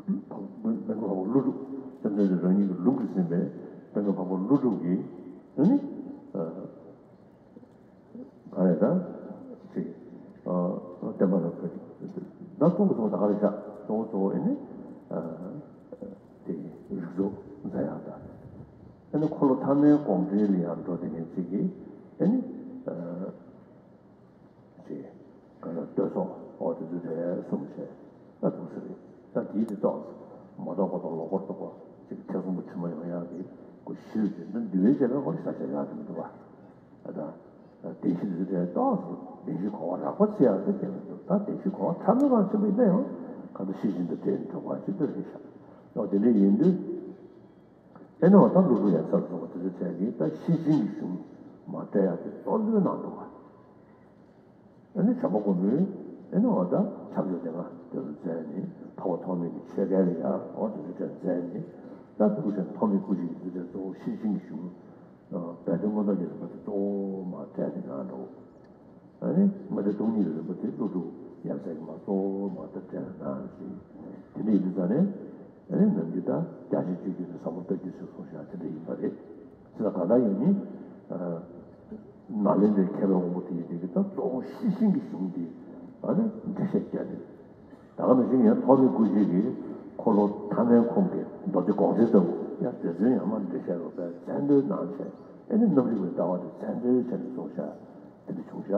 མན་ངག་འཕགས་པ་ཀླུ་སྒྲུབ་བཅོམ་ལྡན་འདས་རང་ཉིད་ཀྱི་ལུང་གིས་ཟིན་པའི་མན་ངག་འཕགས་པ་ཀླུ་སྒྲུབ་ཀྱི་ཨེ་ནི། ག་རེ་ད། ཅིག་བསྟན་པ་ལ་ཕེབས། ད་གཙོ་བོ་གཙོ་བོ་ད་ག་རེ་བཞག་གཙོ་བོ་གཙོ་བོ་ཨེ་ནི། དེ་རིགས་ཚོགས་མཛད་ཡག་དང་། ཨེ་ནི་འཁོར་ལོ་ཐ་མའི་དགོངས་འགྲེལ་ལ་ཡང་འགྲོ་བསྡད་མཁན་ཅིག་གིས་ཨེ་ནི། ཅིག་ག་ལ་བསྟོད་ཚོགས་འོ་དེ་ཚོ་རེ་གསུངས་བྱས་ད་འདུག་ཟེར་རེད། ད་དེའི་དེ་ཏོག་ཙམ་མ་རྟོགས་པ་དང་ལོག་པར་རྟོག་པ་ཅིག་ཐེ་ཚོམ་གྱི་དྲི་མ་ཡོང་ཡག་གི་གོ་གཞི་རེད། ད་འདུལ་བའི་རྒྱལ་པོའི་སྐོར་ལ་ཤ་ཤ་ཡག་གི་མི་འདུག་བ། ད་ད་བདེན་བཞི་འདི་ཚོ་རེ་ཏོག་ཙམ་བདེན་བཞིའི་གོ་བ་རགས་པ་ཚིག་ཡག་དེ་སྐྱེ་མི་འདུག་ད་བདེན་བཞིའི་གོ་བ་ཕྲ་མོའི་ངང་ཆེན་པོ་ཡིན་ན་ཡང་གང་ལྟར་ཤེས་བཞིན་དུ་འདྲེས་ནས་འགྲོ་བ་ཅིག་འདི་རེད་ཤག་ཨོ་དེ་འདྲ་ཡིན་དུས། ཨེ་ནི་འོ་ད་ཀླུ་སྒྲུབ་ཡབ་སྲས་སོགས་དེ་ཚོའི་གྲས་ཀྱིས་ད་ཤེར་ཕྱིན་གྱི་གཞུང་མར་བཀྲལ་ཡག་དེ་གཙོ་བོ་གནང་འདུག་བ། ཨེ་ནི་བྱམས་པ་མགོན་པོས་ཨེ་ནི་འོ་ད་ཁྱབ་འཇུག་སྡེ་ལྔ་དེ་ཚོ་མཛད་ནས་འཕགས་པ་ཐོགས་མེད་ཀྱི་ཆོས་སྐལ་ལ་ཡང་འོ་དེ་ཚོའི་གྲས་མཛད་ནས་ད་ཐུགས་ཆེན་ཐོགས་མེད་སྐུ་མཆེད་ཀྱི་དེ་ཚོའི་གཙོ་བོ་ཤེར་ཕྱིན་གྱི་གཞུང་སྦས་དོན་མངོན་རྟོགས་ཀྱི་རིམ་པ་དེ་གཙོ་བོ་མར་བཀྲལ་ནས་གནང་འདུག་ཨ་ནི་མངོན་བརྗོད་སྟོང་ཉིད་ཀྱི་རིམ་པ་དེ་ཀླུ་སྒྲུབ་ཡབ་སྲས་ཀྱིས་མར་གཙོ་བོ་མར་ད་བཀྲལ་གནང་ཞིང་དེ་འདྲ་ཡིན་དུས་ཙང་ནས་ཨ་ནི་ནམ་རྒྱུན་ད་རྒྱ་ཆེན་སྤྱོད་བརྒྱུད་ནས་ཟབ་མོ་ལྟ་བརྒྱུད་ཟེར་གསུངས་ཤག་དེ་འདྲ་ཡིན་པ་རེད། ཅི་ལ་གང་ལྟར་ཡིན་ནི། ནཱ་ལེནྡྲའི་མཁས་པའི་དབང་པོ་དེ་ཡིན་དེ་གི་ད་གཙོ་བོ་ཤེར་ཕྱིན་གྱི་གཞུང་འདི་ཨ་ནི་འགྲེལ་བཤད་བརྒྱབ་ནས། ད་ག་ནང་བཞིན་ཡང་ཐོགས་མེད་སྐུ་མཆེད་ཀྱིས་འཁོར་ལོ་ཐ་མའི་ཁུངས་ཀྱི་མདོ་སྡེ་དགོངས་འགྲེལ་ལྟ་བུ་ཡང་དེ་ཚོའི་ཡང་མ་འགྲེལ་བཤད་རོགས་པའི་མཚན་འདོན་གནང་བྱས་ཨེ་ནི་རྣམ་རིག་པའི་ལྟ་བ་དེ་མཚན་འདོན་བྱས་ནས་གསུངས་ཤག་དེ་འདྲ་བྱུང་ཤག་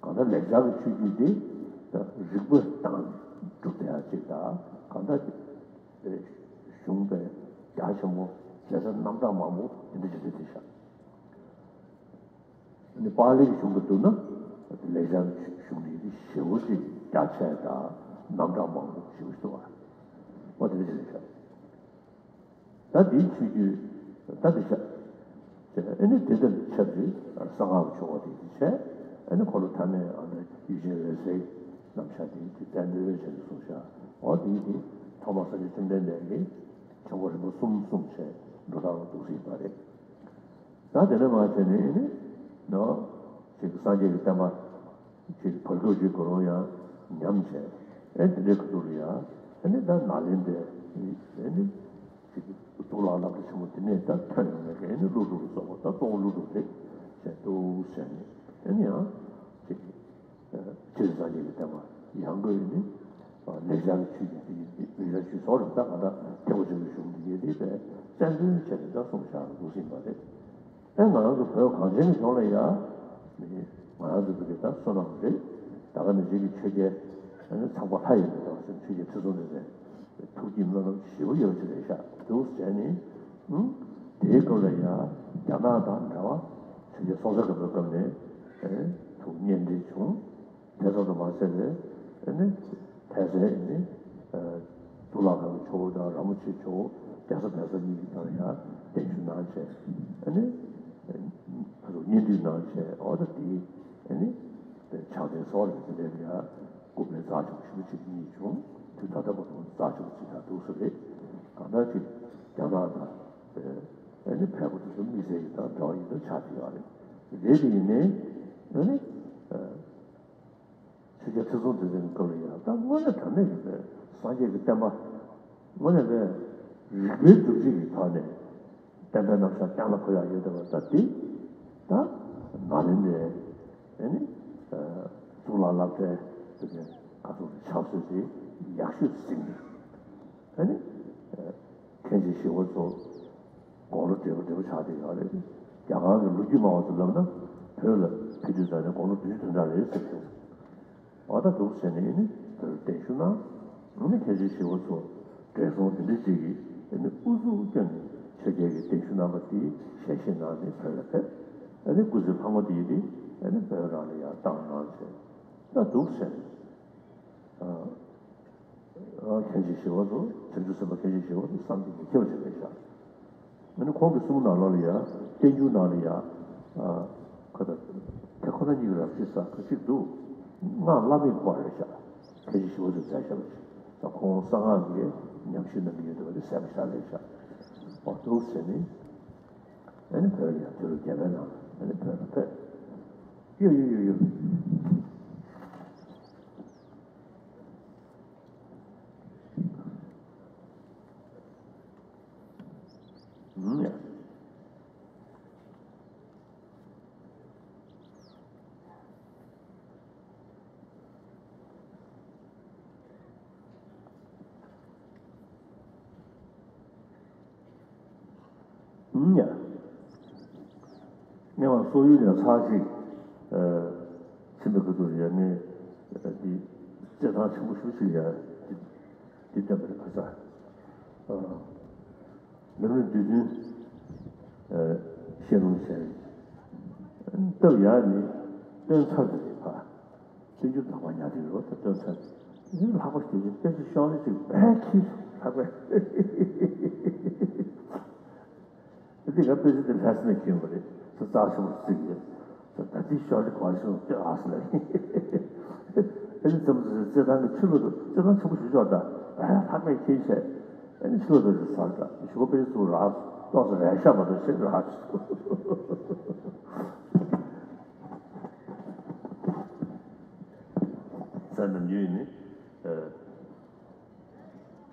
གང་ལྟར་ལེགས་སྦྱར་གྱི་ཆོས་བརྒྱུད་འདི་རིགས་པ་དང་སྒྲུབ་བྱ་ཡག་ཅིག་དང་གང་ལྟར་གཞུང་པའི་རྒྱ་ཆེན་པོ་རྒྱལ་སྲས་རྣམ་གྲངས་མང་པོ་དེ་འདྲ་ཅིག་རེད་དེ་ཤག་ནི་པཱ་ལིའི་གཞུང་དུ་བསྡུར་ན། ལེགས་སྦྱར་གྱི་གཞུང་འདི་ནི་ཞེ་པོ་ཅིག་རྒྱ་ཆེ་དང་རྣམ་གྲངས་མང་པོ་ཞེ་པོ་ཞིག་འདུག་བ། འོ་དེ་འདྲ་ཞིག་རེད་ཤག་ད་འདིའི་ཆོས་བརྒྱུད་ད་འདི་ཤག་ཨེ་ནི་དེ་དང་ཆབས་ཅིག་གསང་སྔགས་ཀྱི་ཆོ་ག་དེ་འདི་བྱས་ཨེ་ནི་འཁོར་ལོ་ཐ་མའི་ཨ་ནི་ཡུལ་ཅན་འོད་གསལ་རྣམ་གཞག་དེ་འདི་བསྟན་དོན་བྱས་ནས་གསུངས་ཤག་འོ་དེ་འདི་ཐོག་མར་སངས་རྒྱས་བཅོམ་ལྡན་འདས་ཀྱིས་ཆོས་འཁོར་རིམ་པ་གསུམ་གསུངས་བྱས་འགྲོ་སྟངས་ལ་འདུག་སེ་ཡིན་པ་རེད། ད་དེ་ནས་མར་བྱས་ནས་ཨེ་ནི། ནོ། ཅིག་སངས་རྒྱས་ཀྱི་བསྟན་པ། ཅིག་བར་སྐབས་ཅིག་གོ་རུང་ཡང་ཉམས་བྱས། ཨེ་དེ་འདྲའི་ཁ་ཐུག་ལ་ཡང་། ཨེ་ནི་ད་ནཱ་ལེནྡྲའི། ཨེ་ནི། ཅིག་གཙུག་ལག་སློབ་གྲྭ་ཆེན་མོ་དེ་ནས་ད་ཐོན་ཡོང་བའི་ཨེ་ནི་ཀླུ་སྒྲུབ་ལ་སོགས་པ་ད་གཙོ་བོ་ཀླུ་སྒྲུབ་རེད། བྱས་འདུག་ཟེར་ནས་ཨེ་ནི་ཡང་། ཅིག་ཆོས་སངས་རྒྱས་ཀྱི་བསྟན་པ་ཡང་སྒོས་ནི། ལེགས་སྦྱར་གྱི་ཆོས་ཀྱི་དེ་ཡིན་ཏེ་ལེགས་སྦྱར་ཆོས་སོགས་རེད། ད་ག་ད་ཐེག་པ་ཆེན་པོའི་གཞུང་འདི་ཡིན་ཏེ་པས་བཙན་དོན་བྱས་ཏེ་ད་གསུངས་བཞག་འདུག་སེ་ཡིན་པ་རེད། ཨེ་ང་རང་ཚོ་བོད་གངས་ཅན་གྱི་ལྗོངས་ལ་ཡ། ང་རང་ཚོ་བོད་ཀྱི་ད་བསོད་ནམས་རེད། ད་ག་ནང་བཞིན་གྱི་ཆོས་རྒྱལ་ཚངས་པ་ལྷ་ཡི་མི་དང་ཟེར་ཆོས་རྒྱལ་ཁྲི་སྲོང་ལྡེ་བཙན་ཐུགས་ཀྱི་སྨོན་ལམ་ཞེ་པོ་ཡོད་ཅིག་རེད་ཤག་འདུག་ཟེར་ནས། དེའི་སྐབས་ལ་ཡ་རྒྱ་ནག་དང་འདྲ་བ་ཆོས་རྒྱལ་སྲོང་བཙན་སྒམ་པོའི་སྐབས་ནས་ཐུགས་གཉེན་སྒྲིག་བྱུང་། དེ་ཙམ་དུ་མ་ཟད་པའི་ཨེ་ནི་ཕལ་ཆེར་ཨེ་ནི་གཙུག་ལག་ཁང་གི་ཇོ་བོ་དང་ར་མོ་ཆེའི་ཇོ་བོ་རྒྱ་བཟའ་བལ་བཟའ་གཉིས་ཀྱི་ནང་ཡང་བརྟན་བཞུགས་གནང་བྱས་ཨེ་ནི་ཕ་ཚོ་གཉེན་སྒྲིག་གནང་བྱས། འོ་ད་དེ་ཨེ་ནི་ཕྱག་འཚལ་སོགས་རེད། དེ་འདྲའི་ཡང་སྐུ་པའི་རྩ་ཆེན་པོ་ཞེ་པོ་ཅིག་རྙེད་བྱུང་། དུས་ད་ལྟ་བར་དུ་རྩ་ཆེན་པོ་ཅིག་ཆགས་འདུག་ས་རེད། གང་ལྟར་ཅིག་རྒྱ་ནག་དང་ཨེ་ནི་བལ་པོ་དེ་ཚོ་དམིགས་བསལ་གྱི་དང་འབྲེལ་བ་ཡིན་ན་ཆགས་བསྡད་ཡོད་རེད། རེད་དེ་ཡིན་ནའི་ཨེ་ནི། ཆོས་རྒྱལ་ཁྲི་སྲོང་ལྡེ་བཙན་གྱི་སྐབས་ལ་ཡང་ད་དངོས་གནས་དྲང་གནས་ཀྱི་པའི་སངས་རྒྱས་ཀྱི་བསྟན་པ་དངོས་གནས་པའི་རིགས་པའི་སྒྲུབ་བྱེད་ཀྱི་ཐོག་ནས་བསྟན་པའི་རྣམ་གཞག་བསྐྱངས་ལ་འཁོར་ཡག་ཡོད་བསྡད་པ་ད་དེ་ད་ནཱ་ལེནྡྲའི་ཨེ་ནི་གཙུག་ལག་སློབ་གྲྭའི་དེ་ནས་ཁ་ཐུག་ལ་ཕྱག་སྲོལ་དེ་ཡག་ཤོས་ཟིན་ནས་ཨེ་ནི་མཁན་ཆེན་ཞི་བ་འཚོ། དགུང་ལོ་བགྲེས་པོ་བགྲེས་པོ་ཆགས་བསྡད་ཡོད་རེད། རྒྱ་གར་གྱི་ལོ་རྒྱུས་སྨྲ་བ་ཚོས་ལབ་ན་བོད་ལ་ཕེབས་དུས་ཙམ་ནས་དགུང་ལོ་བདུན་ཅུ་དོན་གྲངས་རེད་ཟེར་བྱུང་། འོ་ད་འདུག་ཟེར་ནས་ནི་བོད་ལ་གདན་ཞུ་གནང་། ཨ་ནི་མཁན་ཆེན་ཞི་བ་འཚོ་བགྲེས་སོང་དེ་འདྲ་ཅིག་གིས་ ཨ་ནི་ཨུ་ཚུགས་བསྐྱོན་ནས་ཆོས་རྒྱལ་གྱི་གདན་ཞུ་གནང་བ་དེ་ཞལ་བཞེས་གནང་ནས་བོད་ལ་ཕེབས། ཨ་ནི་སྐུ་ཚེ་ཕག་མོ་དེ་ཡིས་ཨ་ནི་བོད་རང་ལ་ཡང་བཏང་གནང་བྱས། ད་འདུག་ཟེར་ནས། ཨ། ཨ། མཁན་ཆེན་ཞི་བ་འཚོ། བྱང་ཆུབ་སེམས་དཔའ་མཁན་ཆེན་ཞི་བ་འཚོ་བསམ་གྱིས་མི་ཁྱབ་པ་ཞིག་རེད་ཤག་ཨ་ནི་ཁོང་གི་གསུང་ནང་ལོགས་ལ་ཡ། བསྟན་འགྱུར་ནང་ལ་ཡ། ཨ། ཁོ་ད་དེ་ཁོ་ན་ཉིད་ཀྱི་རབ་བྱེད་ས་ཁ་ཅིག་འདུག་སྔགས་བླ་མེད་སྐོར་རེད་ཤག་མཁན་ཆེན་ཞི་བ་འཚོས་མཛད་བཞག་པ་ཅིག་ད་ཁོང་གསང་སྔགས་ཀྱི་ཉམས་ཞིབ་གནང་གི་ཡོད་འདུག་པ་དེ་གསལ་པོ་ཞིག་རེད་ཤག་འོ་འདུག་ཟེར་ནས། ཨ་ནི་བོད་ལ་ཡང་དུས་རབས་བརྒྱད་པའི་ནང་ཨ་ནི་བོད་ལ་ཕེབས། ཡོ་ཡོ་ཡོ་ཡོ། ཨུམ་ཡ། ཨུམ་ཡ། སྔོན་མ་སོག་ཡུལ་ནས་ཚར་གཅིག་ཨ། ཕྱིན་པའི་ཁ་ཐུག་ཡ་ནི། ཨ། འདི་རྩེད་ཐང་ཆེན་པོ་ཞེ་པོ་ཅིག་ཡ། འདི་འདི་བསྟན་པ་རེད་ཁ་ཚ། ཨ། ལམ་རིམ་བསྡུས་དོན། ཨ། བཤད་རུང་བྱས། སྟབས་ཡག་ནི་སྟོན་ཚར་དེ་རེད་ཕ། བསྟན་འགྱུར་དག་པ་ཉག་གཅིག་རེད་བ་ད་སྟོན་ཚར་དེ། ལྷག་པ་ཞིག་དེ་དཔེ་ཆ་ཤོག་ལེ་ཅིག་བས་ཁྱི་ལྷག་པས། དེ་ག་དཔེ་ཆ་དེ་ལྷ་ས་ནས་ཁྱོན་པ་རེད། ས་རྩ་ཆེན་པོ་བརྩིགས་ཡོད། ད་ལྟའི་ཤོག་ལེ་གོ་ཤོག་སྟོན་ཨ་སི་ལ་རེད། ཨ་ནི་ཙམ་ཙམ་རྩེད་ཐང་གི་ཕྱི་ལོགས་དུ་རྩེད་ཐང་ཆེན་པོ་ཞིག་ཤོག་ད་ལྷག་པས་ཁྱི་བྱས། ཨ་ནི་ཕྱི་ལོགས་དུ་ཟར་ད་ཞུ་བ་དཔེ་ཆ་ཚུར་རག་ཏོག་ཙམ་རལ་ཤ་མ་གཏོགས་ཤེས་རག་ས་ནམ་རྒྱུན་ནི། ཨ།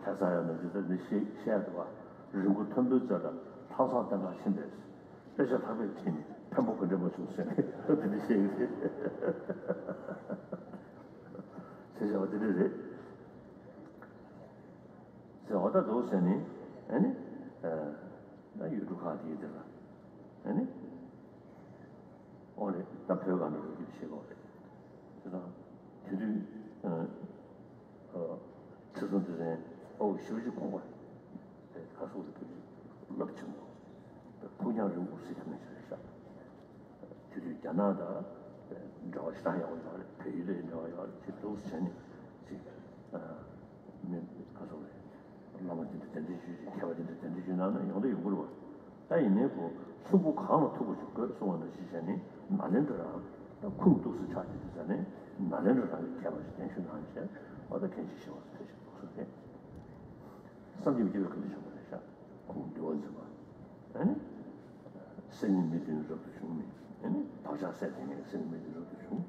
ལྷ་ས་ཡང་ནམ་རྒྱུན་ད་ནི་ཤེས་ཤེས་འདུག་བ། རི་མགོ་མཐོན་པོའི་རྩེ་ལ་ལྷ་བསངས་བསྟེན་གར་ཕྱིན་པས། དཔེ་ཆ་ལྷག་པས་ཁྱེར་ནས་འཕན་པོ་ག་འདྲ་མ་བྱུང་ཟེར་ནས་དེ་འདྲ་བཤད་ཀྱི་རེད། ཟེར་བྱ་བ་དེ་འདྲ་རེད། ཟེར་བ་ད་འདུག་ཟེར་ནས་ཨ་ནི། ཨ། ད་ཡུལ་གྲུ་ཁག་དེའི་དེ་ལ་ཨ་ནི། ཨོ་རེད། ད་བོད་སྒང་ནས་རོགས་སྐྱོར་བྱེད་དགོས་རེད། དེ་དང་། དེ་དུས། ཨ། ཨ། ཁྲི་སྲོང་ལྡེ་བཙན་ཨོ་ཞེ་པོ་ཅིག་དགོངས་པ་རེད། ད་སོག་རིགས་བོད་རིགས་རླབས་ཆེན་པོ། ཕུགས་རྒྱང་རིང་པོ་གཟིགས་ཐུབ་མཁན་ཞིག་རེད་ཤག་དེ་དུས་རྒྱ་ནག་དང་འབྲེལ་བ་ཞེ་དྲག་ཡག་པོ་ཡོད་རེད། བལ་ཡུལ་དང་འབྲེལ་བ་ཡོད་རེད། ཅིག་འདུག་སེ་བྱས་ནས་ཅིག་ཨ། མི་ག་སོག་རེད། བླ་མ་དེ་འདྲ་གདན་འདྲེན་ཞུས་ཤིང་མཁས་པ་དེ་འདྲ་གདན་འདྲེན་ཞུས་གནང་ན་ཡོང་དུ་ཡོང་གི་རེད་བ། ད་ཡིན་ནའི་ཁོ་གསུང་པོ་གང་ལ་ཐུག་པ་ཞིག་དགོས་གསུང་བ་ནང་བཞིན་བྱས་ནས་ནཱ་ལེནྡྲ་རང་ད་ཁུངས་གཏུགས་སུ་ཆགས་ཀྱི་དུས་ཙ་ནས་ནཱ་ལེནྡྲ་རང་གི་མཁས་པ་ཞིག་གདན་ཞུ་གནང་བྱས་འོ་ད་མཁན་ཆེན་ཞི་བ་འཚོ་ཕེབས་ཤིང་འདུག་སེ་རེད། བསམ་གྱིས་མི་ཁྱབ་པའི་གོ་འཕང་ཆེན་པོ་རེད་ཤག་ཁོང་འདུལ་བ་འཛིན་པ། ཨ་ནི། སེམས་ཉིད་མི་མཐུན་རབ་ཏུ་བྱུང་ནས། ཨ་ནི། བག་ཆགས་སད་དེ་ངས་སེམས་ཉིད་མི་མཐུན་རབ་ཏུ་བྱུང་།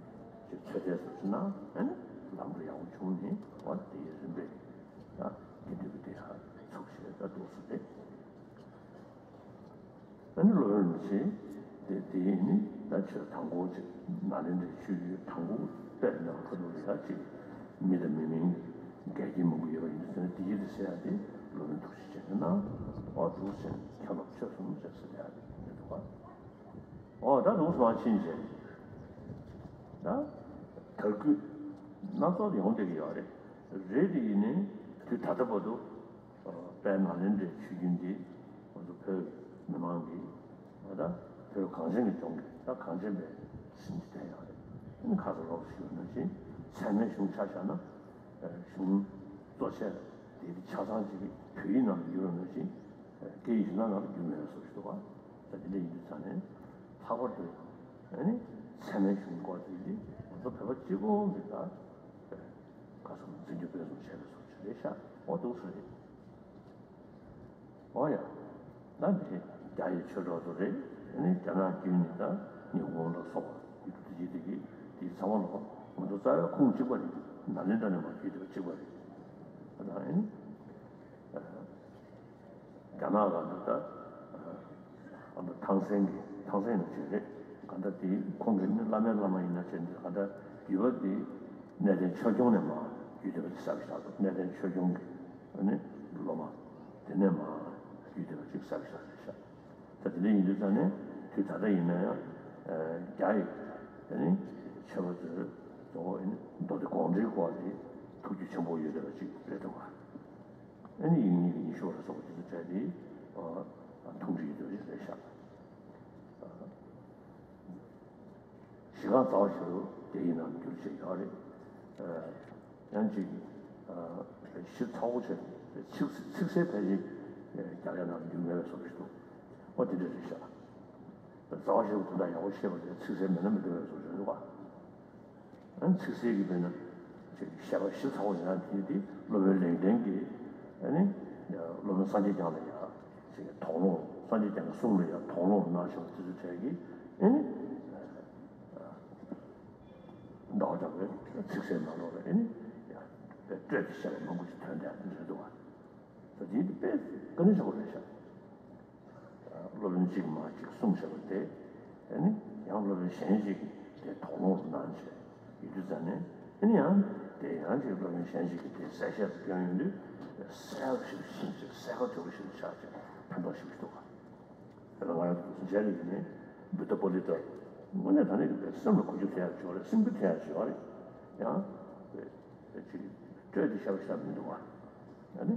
ཅེས་ཚོད་ལྟའི་ཟབ་ཅིང་སྣང་། ཨ་ནི། ལམ་འགྲོ་ཡག་པོ་བྱུང་ནས་འོ་དེའི་རིམ་པས་ད་དགེ་འདུན་པ་དེ་ཧ་ཚུགས་ཞེས་ད་འདུག་སེ་རེད། ཨ་ནི་སློབ་དཔོན་རིན་པོ་ཆེ་དེ་དེ་ནི་ད་ཆོས་དང་པོ་ཅིག་ནཱ་ལེནྡྲའི་ཆོས་བརྒྱུད་དང་པོ་དཔེ་ནང་ཁ་ཐུག་ལ་ཡ་ཅིག་མི་དང་མི་མིན་འགལ་རྐྱེན་མང་པོ་ཡོད་པ་ཡིན་ཙང་དེ་ཡི་དེ་ཟེར་ཡ་དེ་སློབ་དཔོན་ཐུགས་རྗེ་ཅན་གྱི་གནང་བ་འདུག་ཟེར་མཁན་སློབ་ཆོས་གསུམ་ཟེར་ཟེར་ཡ་དེ་འདུག་ག་འོ་ད་འདུག་སེ་མ་ཕྱིན་བྱས་ད་དར་རྒུད་སྣ་ཚོགས་ཡོང་བསྡད་ཀྱི་ཡོད་རེད། རེད་དེ་ཡིན་ནའི་དུས་ད་ལྟ་བར་དུ། དཔལ་ནཱ་ལེནྡྲའི་ཆོས་བརྒྱུད་འདི་ང་ཚོ་བོད་མི་མང་གིས་ད་བོད་གངས་ཅན་གྱི་ལྗོངས་ཀྱི་ད་གངས་ཅན་པའི་གཟི་བརྗིད་ལྡན་ཡོད་རེད། ཁ་སང་རོགས་ཞུས་པ་ནང་བཞིན་ཚད་མའི་གཞུང་ཆ་བཞག་ན་གཞུང་གཙོ་ཆེ་དེ་ཆ་ཚང་གཅིག་གི་བོད་ཡིག་ནང་ལ་བསྒྱུར་བ་ནང་བཞིན་སྐད་ཡིག་གཞན་དག་ནང་ལ་བསྒྱུར་མེད་པའི་བཟོ་ཞིག་འདུག་ག་ད་དེ་འདྲ་ཡིན་དུས་ཙང་ནས་ལྷག་པར་དུ་ཚད་མའི་གཞུང་སྐོར་དེ་ང་ཚོ་བོད་པ་གཅིག་པོ་གིས་ད། ཁ་སང་འཛིན་སྐྱོང་སྤེལ་གསུམ་བྱས་པའི་སོགས་ཀྱི་རེད་ཤག་འོ་འདུག་སེ་རེད། འོ་ཡ། ད་འདི་རྒྱ་ཡི་ཆོས་གྲོགས་ཚོ་རེད། ཨ་ནི་རྒྱ་ནག་བརྒྱུད་ནས་ད་ཉི་ཧོང་ལ་སོགས་པ་ཡུལ་གྲུ་དེ་ཅི་དེ་གི་དེ་ཚང་མ་ལོག་ང་ཚོ་རྩ་བའི་ཁུངས་གཅིག་པ་རེད། ནཱ་ལེནྡྲ་ནས་མར་བརྒྱུད་བསྡད་པ་གཅིག་པ་རེད། ད་ཨ་ནི། རྒྱ་ནག་ལ་འདི་ལྟ། ཨ་ནི་ཐང་སན་གྱི་ཐང་སན་ནས་བྱས་རེད། ག་འདྲ་དེ་ཁོང་གི་ནི་བླ་མའི་བླ་མ་ཡིན་ན་བྱས་འདི་ག་འདྲ་བརྒྱུད་པ་དེ་གནས་བརྟན་ཆོས་སྐྱོང་ནས་མར་བརྒྱུད་བསྡད་པ་ཅིག་གསལ་པོ་ཞིག་འདུག་གནས་བརྟན་ཆོས་སྐྱོང་གི་ཨ་ནི་སློབ་མ་དེ་ནས་མར་བརྒྱུད་བསྡད་པ་ཅིག་གསལ་པོ་ཞིག་རེད་ཤག་ད་དེ་འདྲ་ཡིན་དུས་ཙང་ནས་དུས་ད་ལྟ་ཡིན་ན་ཡང་རྒྱ་ཡི་ཨ་ནི་ཆོས་པ་ཚོས་གཙོ་བོ་ཨ་ནི་མདོ་སྡེ་དགོངས་འགྲེལ་སྐོར་དེ་ཐུགས་རྒྱུས་ཆེན་པོ་ཡོད་བསྡད་པ་ཅིག་རེད་འདུག་ག་ཨ་ནི་ཡིག་རྙིང་གི་ཉི་ཤུ་བ་ལ་སོགས་པ་དེ་ཚོ་བྲལ་ཏེ་ཨ་ཐུང་ཀྲིག་ཏུ་རེད་ཤག་གཞི་རྐང་རྩ་བ་ཤེས་རབ་རྒྱ་ཡིག་ནང་བསྒྱུར་བྱས་ཡོད་རེད། ཡང་ཅིག་གཞི་ཚ་བོ་བྱས་ཚིག་ཚིག་གསལ་ཕལ་ཆེར་རྒྱ་སྐད་ནང་བསྒྱུར་མེད་པའི་བཟོ་ཞིག་འདུག་ཨོ་དེ་འདྲ་རེད་ཤག་རྩ་བ་ཤེས་རབ་དོན་དག་ཡག་པོ་ཤེས་པ་དེ་ཚིག་གསལ་མེད་ན་མི་འདུག་པའི་བཟོ་ཞིག་འདུག་ག་ཨ་ནི་ཚིག་གསལ་གྱི་དཔེར་ན་ཅིག་བཤད་པ་ཞིབ་ཚགས་པོ་ཡིན་ན་དེ་དེ་སློབ་དཔོན་ལེགས་ལྡན་གྱིས་ཨ་ནི་སློབ་དཔོན་སངས་རྒྱས་བསྐྱངས་ལ་ཡང་ཅིག་དོགས་སློང་། སངས་རྒྱས་བསྐྱངས་ཀྱི་གསུང་ལ་ཡང་དོགས་སློང་གནང་བཞག་པ་དེ་ཚོ་གྲས་ཀྱིས་ཨ་ནི་ཟླ་བ་གྲགས་པའི་ཚིག་གསལ་ནང་ལོགས་ལ་ཨ་ནི་སྤྲོས་ཏེ་བཤད་པ་མང་པོ་ཞིག་ཐོན་བསྡད་པ་རེད་འདུག་བ། ད་དེ་དཔེ་བཀའ་དྲིན་ཆེན་པོ་རེད་ཤག་སློབ་དཔོན་གཅིག་མ་གཅིག་གསུངས་བཞག་པ་དེ། ཨ་ནི་ཡང་སློབ་དཔོན་གཞན་ཞིག་གིས་དེ་དོགས་སློང་དུ་གནང་བྱས་ཡོད་དུས་ཙང་ནས། ཨ་ནི་ཡང་དེ་ཡང་ཅིག་སློབ་དཔོན་གཞན་ཞིག་གིས་དེ་གསལ་བཤད་དུ་བསྐྱོན་ཡོང་དུས་གསལ་པོ་ཞིག་ཕྱིན་ཆད་གསལ་ཁ་དོད་པོ་ཞིག་ཆགས་བྱས་ཕན་ཐོགས་ཞེ་པོ་ཞིག་འདུག་ག་དེ་ལ་ང་རང་ཚོ་མཇལ་ཡོད་ནས་བུདྡྷ་པཱ་ལི་ཏ་དངོས་གནས་དྲང་གནས་ཀྱི་སེམས་ལ་གོ་རྒྱུ་ཐེབས་ཡག་ཅིག་ཡོད་རེད། སེམས་འགུལ་ཐེབས་ཡག་ཅིག་ཡོད་རེད། ཡང་ཅིག་སྤྲོས་ཏེ་བཤད་པ་ཞིག་མི་འདུག་ག་ཨ་ནི།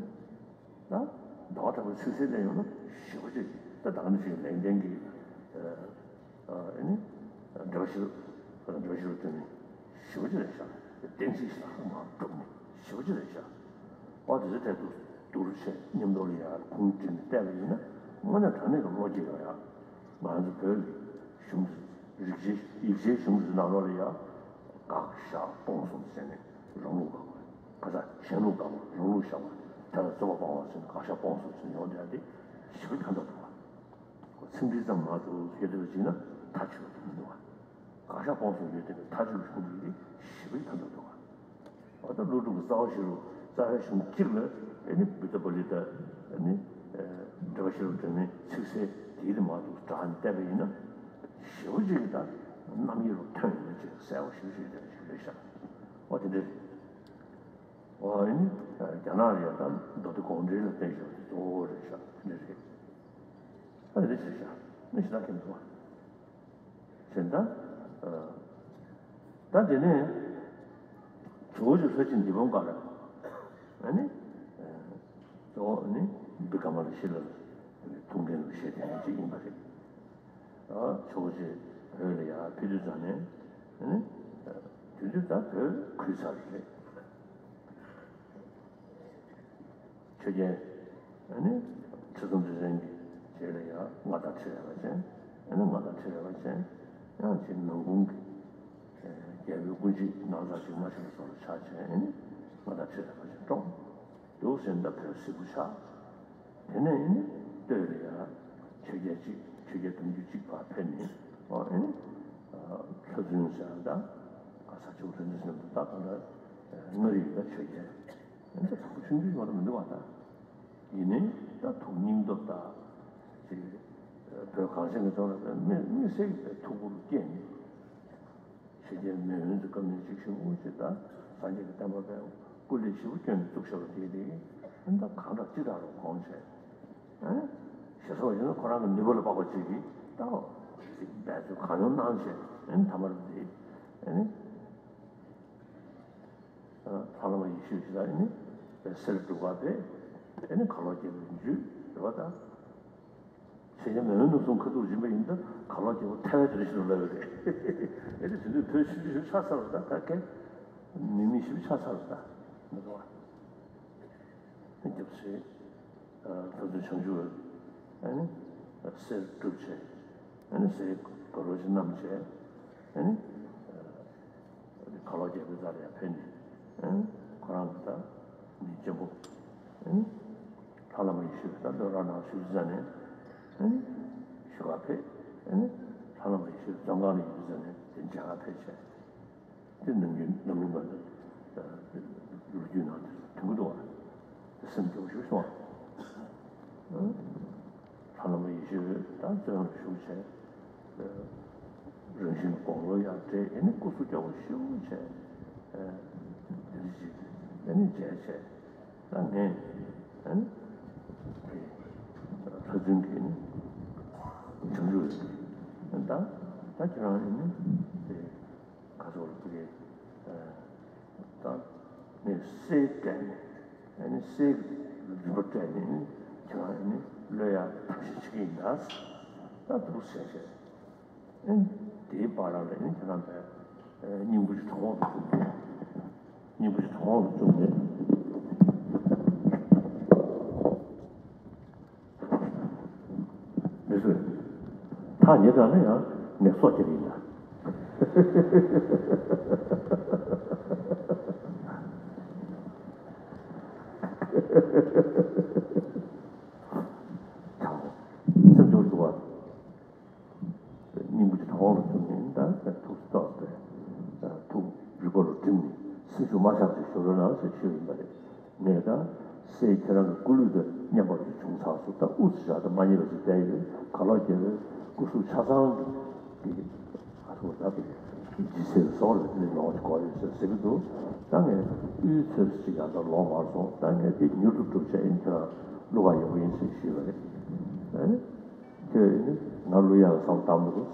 ད་ཟླ་བ་གྲགས་པའི་ཚིག་གསལ་ལ་ཡོང་ན་ཞེ་པོ་ཅིག་ད་ད་ག་ནང་བཞིན་ལེགས་ལྡན་གྱི་ཨ་ནི་འགྲེལ་པ་ཤེས་རབ། འགྲེལ་པ་ཤེས་རབ་སྟོན་ནི་ཞེ་པོ་ཅིག་རེད་ཤག་གཏན་ཚིགས་ཤིག་ལ་མར་སྒྲུབ་ནི་ཞེ་པོ་ཅིག་རེད་ཤག་ཨོ་དེ་ཚོ་ཐད་དུ་བསྡུར་བྱས་མཉམ་དུ་ལ་ཡར་ཁུངས་བསྒྲིགས་ནས་བལྟས་པ་ཡིན་ན་དངོས་གནས་དྲང་གནས་ཀྱི་བློ་སྐྱེ་ཡོང་ཡག་ང་ཚོ་བོད་ཀྱི་གཞུང་། རིག་བྱེད་ཡིག་ཆའི་གཞུང་འཛིན་ནང་ལོགས་ལ་ཡང་དགག་བཞག་སྤོང་གསུམ་ཟེར་ནས་རང་ལུགས་དགག་པ། ག་ས་གཞན་ལུགས་དགག་པ། རང་ལུགས་བཞག་པ། དེ་ལ་རྩོད་པ་སྤང་བ་ཟེར་ནས་དགག་བཞག་སྤོང་གསུམ་ཟེར་ནས་ཡོང་བསྡད་དེ་ཞེ་པོ་ཕན་ཐོགས་འདུག་བ། ཚིག་འགྲེལ་ཙམ་མ་གཏོགས་ཡོད་བསྡད་པ་ཅིག་ན་མཐའ་གཅིག་ཏུ་མི་འདུག་བ། དགག་བཞག་སྤོང་གསུམ་ཡོད་བསྡད་པའི་མཐའ་གཅིག་ཏུ་གཞུང་འདི་ཞེ་པོ་ཕན་ཐོགས་འདུག་བ། འོ་ད་ཀླུ་སྒྲུབ་ཀྱི་རྩ་བ་ཤེས་རབ་རྩ་བའི་གཞུང་གཅིག་ལ་ཨེ་ནི་བུདྡྷ་པཱ་ལི་ཏ་ཨེ་ནི་འགྲེལ་པ་ཤེས་རབ་སྒྲོན་མེའི་ཚིག་གསལ་དེའི་དེ་མ་གཏོགས་དྲངས་ནས་བལྟས་པ་ཡིན་ན་ཞེ་པོ་ཅིག་གི་ད་རྣམ་དབྱེ་རུ་ཐོན་ཡོད་ན་ཅིག་གསལ་པོ་ཞེ་པོ་ཞིག་བསྟན་ཞིག་རེད་ཤག་འོ་དེ་འདྲ་རེད། འོ་ཨེ་ནི་རྒྱ་ནག་ལ་ཡང་ད་མདོ་སྡེ་དགོངས་འགྲེལ་ལ་བསྟན་ཞོར་དེ་གཙོ་བོ་རེད་ཤག་དེ་འདྲ་རེད། ཨ་དེ་འདྲ་བྱས་ཤག་མི་ཞེ་དྲག་གི་མི་འདུག་བ། ཟེར་ན། ད་དེ་ནས་ཇོ་བོ་རྗེ་ལྷ་བྱིན་འདི་བོ་འགའ་ར། ཨ་ནི། ཇོ་བོ་ནི་བི་ཀ་མ་ལ་ཤི་ལ་ཐུགས་འགན་ལ་བཞེས་དེ་ནས་ཅིག་ཡིན་པ་རེད། ཨ་ཇོ་བོ་རྗེ་བོད་ལ་ཡར་ཕེབས་དུས་ཙམ་ནས། ཨ་ནི། དུས་དུས་ད་བོད་ཁུལ་ཚར་རེད། ཆོས་རྒྱལ། ཨ་ནི། ཁྲི་སྲོང་ལྡེ་བཙན་གྱི་རྗེས་ལ་ཡང་མངའ་བདག་ཁྲི་རལ་པ་ཅན། ཨ་ནི་མངའ་བདག་ཁྲི་རལ་པ་ཅན། ཡང་ཅིག་ནང་ཁུངས་ཀྱི་རྒྱལ་པོའི་སྐུ་མཆེད་ནང་ཚགས་ཅིག་མ་ཤི་བ་སོགས་ལ་ཆགས་བྱས། ཨ་ནི་མངའ་བདག་ཁྲི་རལ་པ་ཅན་བཀྲོངས་འདུག་ཟེར་ན་བོད་སིལ་བུ་ཆགས། དེ་ནས་ཨ་ནི་སྟོད་ལ་ཡང་ཆོས་རྒྱལ་གཅིག་ཆོས་རྒྱལ་དུང་ཕྱུར་གཅིག་ཕར་ཕེབས་ནས། ཨ་ནི་ལྷ་བཙུན་ཟེར་ཡ་ད་ག་ས་ཆུ་བོ་རིན་ཆེན་ཟེར་ན་ད་ག་འདྲ་མངའ་རིས་ད་ཆོས་རྒྱལ། ཨ་ནི་ད་ཕྲུ་གུ་ཆུང་ཆུང་ཞིག་མ་གཏོགས་མི་འདུག་བ་ད། ཡིན་ནའི་ད་ཐུགས་སྙིང་སྟོབས་དང་། ཅིག་བོད་གངས་ཅན་གྱི་ལྗོངས་ལ་དམིགས་བསལ་གྱི་ཐུགས་ཁུར་བསྐྱེད་ནས། ཞི་བདེའི་མེས་དབོན་གྱི་བཀའ་མོལ་གཅིག་ཞུ་དགོས་ཅིག་དང་སངས་རྒྱས་ཀྱི་བསྟན་པ་སྤེལ་སྐུ་ལས་ཞེ་པོ་བསྐྱོན་ནས་བཙུགས་བཞག་པ་དེ་དེ་ཨ་ནི་ད་གང་དྲག་ཅི་དྲག་རུ་གོང་བྱས། ཨ་ནི་ཞེ་ས་བ་ཡིན་ན་ཁོ་རང་གི་ནུས་པ་ལ་དཔག་པ་ཅིག་གིས་ད་ཅིག་འབད་རྩོལ་གང་ཡོང་གནང་བྱས། ཨ་ནི་ཐ་མར་དེ་ཨ་ནི། ལྷ་བླ་མ་ཡེ་ཤེས་ཀྱིས་ད་ཨེ་ནི་གསེར་འབྲུག་པ་དེ་ཨེ་ནི་གར་ལོག་རྒྱལ་པོའི་རྒྱུད་རེད་པ་ད། ཞེས་བྱ་མེས་དབོན་རྣམ་གསུམ་ཁ་ཐུག་སྦྱིན་པ་ཡིན་ད་གར་ལོག་རྒྱལ་པོ་ཐལ་བའི་དེ་རེ་ཞིག་ལ་ལབ་པ་རེད། ཨེ་ནི་དེ་དུས་བོད་ཆུང་ཆུང་ཆགས་ཚར་བ་ད་ད་གས་མི་མི་ཞིག་ཆགས་ཚར་བ་ད་མི་འདུག་བ། རྒྱབ་ཚེ། ལྷ་བཙུན་བྱང་ཆུབ་འོད། ཨ་ནི། གསེར་བསྒྲུབས་བྱས། ཨ་ནི་གསེར་ག་རོ་ཅིག་བསྣམས་བྱས། ཨ་ནི། གར་ལོག་རྒྱལ་པོའི་རྩ་ལ་ཡར་ཕེབས་ནས། ཨ་ནི། ཁོ་རང་གི་ད་མི་གཅེན་པོ། ཨ་ནི། ལྷ་བླ་མ་ཡེ་ཤེས་ད་བློ་རང་ནང་ཞུ་རྩ་ནས། ཨ་ནི། ཞུ་བ་ཕེབས། ཨ་ནི། ལྷ་བླ་མ་ཡེ་ཤེས་བཙོན་ཁང་ལ་ཡོད་རྩ་ནས་དེ་མཇལ་ཁ་ཕེབས་བྱས། དེ་ནང་གི་ནང་ལུགས་ལ་ལོ་རྒྱུས་ནང་དེ་མཐུན་གྱི་འདུག་བ། སེམས་སྐྱོ་བོ་ཞིག་སོང་། ལྷ་བླ་མ་ཡེ་ཤེས་ད་བཙོན་ལ་བཞུགས་བྱས། རང་བཞིན་དགུང་ལོ་ཡར་བགྲེས་ཨེ་ནི་སྐུ་གཟུགས་སྐྱོ་བོ་ཞེ་པོ་བྱས། དེ་འདྲ་ཅིག་ཨེ་ནི་མཇལ་བྱས། ད་ངས་ཨེ་ནི་དེ་ལྷ་བཙུན་གྱིས་ནི་བྱང་ཆུབ་འོད་ཀྱིས་ད་ད་ཁྱེད་རང་ཨེ་ནི་དེ། ག་ཚོད་ལ་ཕ་གི། ད་ནི་གསེར་སྤྲད་ནས་ཨ་ནི་གསེར་ རིམ་པ་སྤྲད་ནས་ཁྱེད་རང་ནི་གློད་ཡག་ཐབས་ཤེས་བྱེད་ཀྱི་ཡིན་ད། ད་འདུག་ཟེར་བྱས། དེའི་བར་ལ་ནི་ཁྱེད་རང་པས་སྙིང་པོ་ཅིག་གྲང་འོག་ཏུ་བཅུག་ནས། སྙིང་པོ་ཅིག་གྲང་འོག་ཏུ་བཅུག་ནས། མི་བཟོད། ཐག་ཉེ་དྲགས་ན་ཡང་ངས་སྲོག་སྐྱེལ་ཡིན་ལ། ཆགས་སོང་། སེམས་སྐྱོ་བོ་བྱུང་བ། སྙིང་པོ་ཅིག་གྲང་འོག་ལ་བཅུག་ནས་ད་ཐུགས་སུ་གཏོགས་པའི་ཐུགས་རི་མགོ་ལ་བསྒྲིམས་ནས་སེམས་ཤུགས་མ་ཆག་ཅིག་ཞོག་རོགས་གནང་ཟེར་ཞུས་ཡིན་པ་རེད། ངས་ད་སྲས་ཁྱེད་རང་གི་སྐུ་ལུས་དང་མཉམ་པར་བྱུང་ཚར་སོང་། ད་དབུ་ཚུགས་བཞག་ད་མ་རྙེད་པ་ཞིག་བསྡད་ཡོད། ག་ལོག་རྒྱལ་བའི་སྐུ་གཟུགས་ཆ་ཚང་གི་ཨ་ཐུག་ད་ཇི་སྲིད་སོགས་ལ་ནི་ལོངས་ཀྱི་གོ་ཡོད་ཟེར་ཟེར་གྱི་འདུག་ད་ངས་དབུའི་ཚོད་ཅིག་ཡང་ད་ལོག་མ་སོང་། ད་ངས་དེ་མྱུར་དུ་སྒྲུབ་བྱས་ཡིན། ཁྱེད་རང་བླུག་ག་ཡོང་གི་ཡིན་ཟེར་ཞུས་པ་རེད། ཨེ། ཁྱོད་ནི་ང་བླུག་ཡག་བསམ་བཏང་མི་འདུག་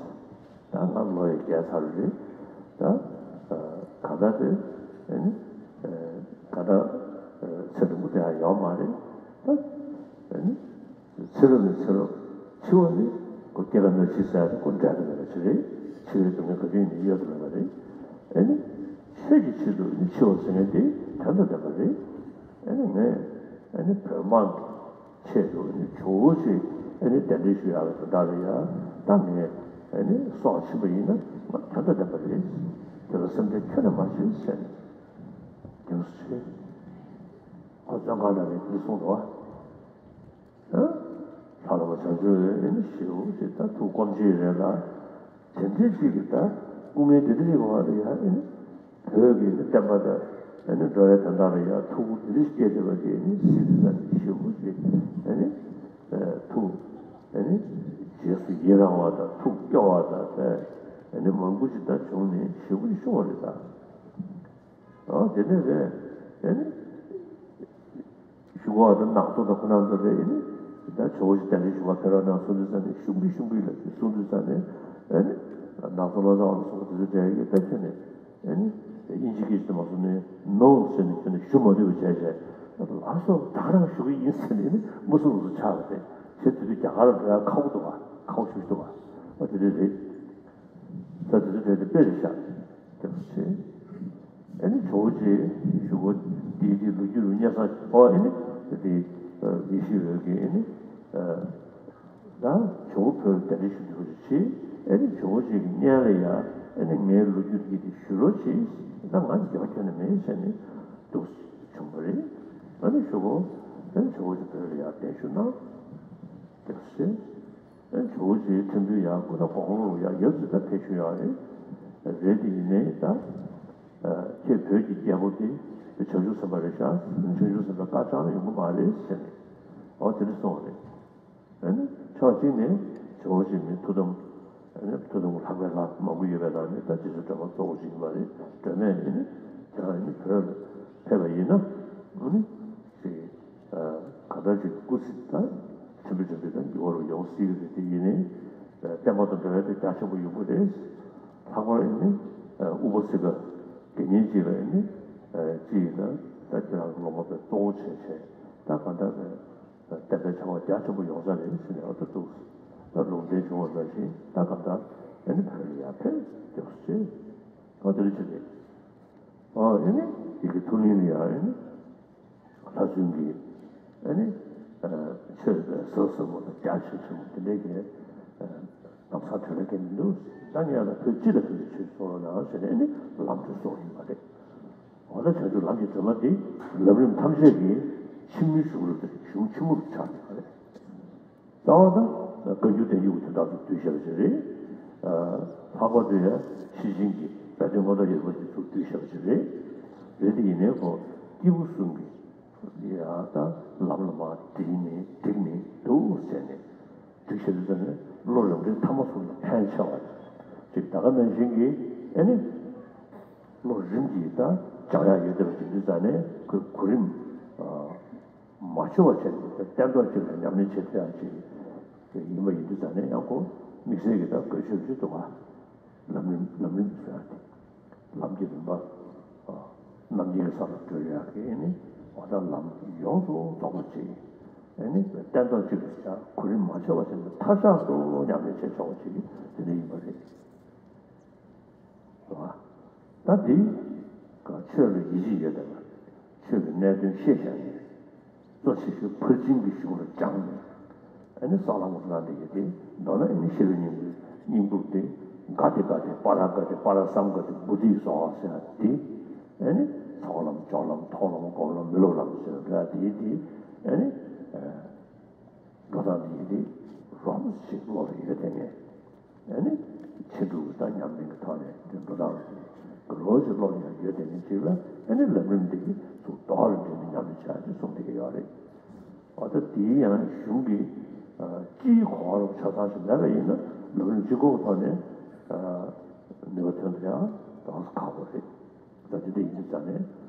ད་ང་ལོ་ཡང་རྒས་ཚར་རེད། ད་ག་ད་དེ་ཨེ་ནི་ག་ད་ཚེ་རིང་པོ་དེ་ཡང་ཡོད་མ་རེད། ད་ཨེ་ནི་ཚེ་རབས་ནས་ཚེ་རབས། འཆི་བ་ནི་ཁོ་སྐྱེ་རྒ་ན་འཆི་ཟེར་ཡག་དེ་ཁོ་འབྲལ་ཐབས་མེད་པ་ཅིག་རེད། འཆི་བའི་སྡུག་བསྔལ་ག་དུས་ཡིན་ནའི་གཡོལ་ཐབས་མེད་པ་རེད། ཨེ་ནི་ཆོས་ཀྱི་ཆེད་དུ་ནི་འཆི་བ་ཟེར་མཁན་དེ་དོན་དང་ལྡན་པ་རེད། ཨེ་ནི་ངས་ཨེ་ནི་བོད་དམངས་ཀྱི་ཆེད་དུ་ནི་ཇོ་བོ་རྗེ་ཨེ་ནི་གདན་འདྲེན་ཞུ་ཡག་གི་དོན་དག་ལ་ཡང་ད་ངས་ཨེ་ནི་སྲོག་ཕྱིན་པ་ཡིན་ན་ང་དོན་དང་ལྡན་པ་རེད། དེ་ལ་སེམས་ཁྲལ་ཁྱོན་ནས་མ་བྱེད་ཟེར་ནས་དེ་ཚོ་བྱས། ཁོ་བཙོན་ཁང་ནང་ནས་འདི་གསུངས་འདུག་བ། ལྷ་བླ་མ་བྱང་ཆུབ་འོད་ཨེ་ནི་ཞེ་པོ་ཅིག་ད་ཐུགས་དཀོན་མཆོག་རེད་ལ། དེ་འདྲའི་ཅིག་གི་ད་སྐུ་ངལ་དེ་འདྲ་ཞིག་བ་ལ་ཡང་ཨེ་ནི། བོད་ཀྱི་བསྟན་པ་དང་ཨ་ནི་འགྲོ་བའི་དོན་དག་ལ་ཡང་ཐུགས་ཁུར་དེ་འདྲ་ཞིག་སྐྱེས་བསྡད་པ་དེ་ནི་གཟིགས་དུས་ཙམ་ནས་ཞེ་པོ་ཅིག་ཨ་ནི་ཐུགས་ཨ་ནི་རྗེས་སུ་ཡི་རང་བ་དང་ཐུགས་སྐྱོ་བ་དང་ཨ་ནི་མང་པོ་ཅིག་ད་བྱུང་ནས་ཞེ་པོ་ཅིག་བྱུང་བ་རེད་ད། ཨོ་དེ་ནས་རེད་ཨ་ནི། ཞུ་བ་དང་ནག་ཚོ་དང་ཁོ་རང་ཚོ་རེད་ཨེ་ནི། ད་ཇོ་བོ་རྗེ་གདན་འདྲེན་ཞུ་བ་ཕེབས་རོགས་གནང་གསུང་དུས་ཙམ་ནས་ཤུགས་ཀྱིས་ཤུགས་ཀྱིས་ལབ་ཀྱི་གསུང་དུས་ཙམ་ནས་ཨེ་ནི། ནག་ཚོ་ལོ་ཙཱ་བ་ལ་སོགས་པ་དེ་ཚོ་འདྲ་ཡོད་ད་ཁྱོད་ནས་ཨེ་ནི། དབྱིན་ཇི་སྐད་ཅིག་ཏུ་མ་སོང་ནས་ནོ་ཟེར་ནས་ཁྱོད་ནས་ཞུ་མ་ནུས་པ་བྱས་བྱས་ལགས་སོ་ད་ག་རང་ཞུ་གི་ཡིན་ཟེར་ནས་ཨེ་ནི་མུ་སུ་མུ་སུ་ཆགས་པ་རེད། ཁྱེད་དེ་དུས་རྒྱ་གར་འགྲོ་ཡ་ཁག་པོ་འདུག་བ་ཁག་པོ་ཞུ་ཞུ་འདུག་བ་ཨ་དེ་འདྲ་རེད། ད་དེ་ཚོ་དེ་དེ་དཔེ་རེད་ཤག་དེ་ཚོ་བྱས། ཨེ་ནི་ཇོ་བོ་རྗེ་ཞུ་སྒོ་འདིའི་དེ་ལོ་རྒྱུས་རུ་སྙན་སེང་ཨོ་ཨེ་ནི་དེ་ཡེ་ཤེས་འོད་ཀྱི་ཨེ་ནི་ད་ཇོ་བོ་བོད་གདན་འདྲེན་ཞུ་དུས་ཀྱི་ཆེ་ཨེ་ནི་ཇོ་བོ་རྗེ་གི་སྙན་ལ་ཡ་ཨེ་ནི་ངའི་ལོ་རྒྱུས་འདི་དེ་ཞུ་རོགས་བྱེད་ད་ང་འགྱོད་པ་ཁྱོན་ནས་མེད་ཟེར་ནས་འདུག་བྱུང་བ་རེད། ཨ་ནི་ཞུ་སྒོ་ཨེ་ནི་ཇོ་བོ་རྗེ་བོད་ལ་ཡ་གདན་ཞུ་གནང་དེ་ཚོ་བྱས། ཨེ་ཇོ་བོ་རྗེའི་ཁྲིམས་མཐུན་ཡང་སྐུ་ན་གོང་ལོ་ཡང་ཡབ་ཙི་ད་ཕེབས་ཤུལ་ཡང་རེད། རེད་དེ་ཡིན་ནའི་ད། ཁྱེད་བོད་ཀྱི་རྒྱལ་པོ་དེ་བྱང་ཆུབ་སེམས་དཔའ་རེད་ཤག་བྱང་ཆུབ་སེམས་དཔའི་བཀའ་བཅག་ན་ཡོང་གི་མ་རེད་ཟེར་ནས། འོ་དེ་འདྲ་གསུངས་པ་རེད། ཨེ་ནི་ཕྱོགས་གཅིག་ནས་ཇོ་བོ་རྗེ་མི་ཐུགས་དམ། ཨེ་ནི་ཐུགས་དམ་གྱི་ལྷག་པའི་ལྷ་མང་པོ་ཡོད་པའི་ནང་ནས་ད་རྗེ་བཙུན་སྒྲོལ་མ་གཙོ་བོ་ཞིག་ཡིན་པ་རེད། སྒྲོལ་མས་ཨེ་ནི་ཁྱེད་རང་ཨེ་ནི་བོད་ལ་ཕེབས་པ་ཡིན་ན་ཨེ་ནི་ཅིག་གང་ལྟར་ཅིག་སྐུ་ཚེ་ད་ཆེན་པོ་ཆེན་པོ་ད་འགྱུར་བ་རུ་ཡོང་སྲིད་ཀྱི་རེད། དེ་ཡིན་ནའི་བསྟན་པ་དང་འབྲེལ་བ་དེ་རྒྱ་ཆེན་པོ་ཡོང་གི་རེད། ལྷག་པར་ཨེ་ནི་དབུ་པ་ཚེ་དཔལ་དགེ་བསྙེན་གཅིག་ལ་ཨེ་ནི་ཅི་ཡིན་ན་ད་ཁྱེད་རང་གི་སློབ་མ་དཔེ་གཙོ་བོ་བྱས་བྱས་ད་གང་ལྟར་བསྟན་པའི་བྱ་བ་རྒྱ་ཆེན་པོ་ཡོང་ས་རེད་ཟེར་ནས་ཨ་ད་འདུག་ད་ལུང་བསྟན་བྱུང་བ་ནང་བཞིན་ད་གང་ལྟར་ཨེ་ནི་བོད་ལ་ཡར་ཕེབས་རྒྱུགས་བྱས་ཨ་དེ་འདྲ་བྱས་ནས་ཨ་ཨེ་ནི་ཡི་གེ་མཐོ་གླིང་ལ་ཡར་ཨེ་ནི། ལྷ་བཙུན་གྱི་ཨ་ནི་ཆོས་ཟབ་ཟབ་མོ་དང་རྒྱ་ཆེ་ཆེན་མོ་དེ་འདྲའི་གི་ལམ་སང་གྲོལ་ལ་སྐད་མི་འདུག་ད་ངས་ལ་བོད་སྤྱི་ལ་ཕན་པའི་ཆོས་གསུང་རོགས་གནང་ཟེར་ནས་ཨ་ནི་ལམ་གྲོལ་སོགས་ཡིན་པ་རེད། འོ་ན་བྱང་ཆུབ་ལམ་གྱི་སྒྲོན་མ་འདི་ལམ་རིམ་ཐམས་ཅད་ཀྱི་ཆེན་མོའི་གཞུང་ལུགས་དང་གཞུང་ཆེན་མོ་རུ་ཆགས་ཡོད་པ་རེད། རྩ་བ་དང་བཀའ་འགྱུར་བསྟན་འགྱུར་གྱི་དོན་དག་ཚོ་བསྡུས་བཞག་པ་ཞིག་རེད། ལྷག་པར་དུ་ཡང་ཤེར་ཕྱིན་གྱི་སྦས་དོན་མངོན་རྟོགས་ཡོད་པ་དེ་ཚོ་བསྡུས་བཞག་པ་ཞིག་རེད། རེད་དེ་ཡིན་ནའི་ཁོ་སྐྱེས་བུ་གསུམ་གྱི་ཡང་ད་ལམ་ལ་མར་བསྒྲིགས་ནས་བསྒྲིགས་ནས་འདུག་ཟེར་ནས་བསྒྲིགས་བྱས་དུས་ཙམ་ནས་བློ་རང་འདྲེན་ཐ་མ་གསུམ་ལ་ཕན་ཆེ་བ་ཅིག་ད་ག་ནང་བཞིན་གྱི་ཨེ་ནི་བློ་རིམ་གྱིས་ད་སྦྱང་ཡག་ཡོད་བསྡད་པ་ཅིག་དུས་ཙམ་ནས་ཁོའི་གོ་རིམ་མ་འཆོལ་བ་བྱས་ནས་གཏན་ཐོག་ཅིག་ལ་ཉམས་ལེན་བྱེད་ཐུབ་ཡག་ཅིག་ཡིན་པ་ཡིན་དུས་ཙམ་ནས་ཡང་ཁོ་དམིགས་བསལ་གྱི་ད་དགོས་ཆོད་ཅིག་འདུག་ག་ལམ་རིམ་ལམ་རིམ་ཟེར་ཡག་དེ་ལམ་གྱི་རིམ་པ་རྣམ་མཁྱེན་གྱི་ས་ལ་བགྲོད་ཡག་གི་ཨེ་ནི་ ངོ་ཚ་ལམ་ཡོངས་སུ་རྫོགས་པ་ཅིག་ཨ་ནི་སྟན་ཐོག་གཅིག་ཏུ་བཞག་གོ་རིམ་མ་ཆད་པ་བྱས་ནས་མཐའ་གཞག་ཏུ་ཉམས་ལེན་བྱེད་ཆོག་པ་ཅིག་དེ་འདྲ་ཡིན་པ་རེད། རེད་བ། ད་འདི་ག་ཆོས་ལ་ཡིད་ཆེས་ཡོད་དེ་ལ་ཆོས་ཀྱི་གནད་དོན་ཤེས་བཞག་ནས། གཙོ་ཆེ་ཤོས་ཕར་ཕྱིན་གྱི་གཞུང་ལ་སྦྱངས་ནས། ཨ་ནི་སྲོག་ལམ་གྱི་ལམ་དེ་ཡོད་དེ། མདོར་ན་ཨ་ནི་ཤེས་རབ་སྙིང་པོའི་སྙིང་པོ་དེ། ག་དེ་ག་དེ་པ་ར་ག་དེ་པ་ར་སཾ་ག་དེ་བོ་དྷི་སྭཱ་ཧཱ་ཟེར་ཡ་དེ། ཨ་ནི་ཚོགས་ལམ་སྦྱོར་ལམ་ཐོག་ལམ་སྒོམ་ལམ་མི་སློབ་ལམ་ཟེར་བ་དེ་དེ། ཨ་ནི་འགྲོ་སྟངས་དེ་ཡོད་དེ། རོབ་ཅིག་བློ་ལ་ཡོད་དེ་ངས། ཨ་ནི་ཕྱིན་དྲུག་གི་ད་ཉམས་ལེན་གྱི་ཐོག་ནས་དེ་འགྲོ་སྟངས་དེ་གི་ལོ་ཞིག་སློབ་ཡང་ཡོད་དེ་ངས་ཅིག་ལ། ཨ་ནི་ལམ་རིམ་འདི་གི་ཚུར་རྡོག་ལ་འདྲེན་ནས་ཉམས་ལེན་བྱ་ཡག་ཅིག་གསུངས་བསྡད་ཀྱི་ཡོད་རེད། འོ་ད་དེའི་ཡང་གཞུང་གི་སྤྱིའི་གོ་བ་རུ་ཆ་ཚང་ཞིག་མེད་པ་ཡིན་ན་ལམ་རིམ་སྤྱི་ཁོག་ཐོག་ནས་ནུས་པ་ཐོན་པ་ཡང་ཏོག་ཙམ་ཁག་པོ་རེད། ད་དེ་འདྲ་ཡིན་དུས་ཙང་ནས་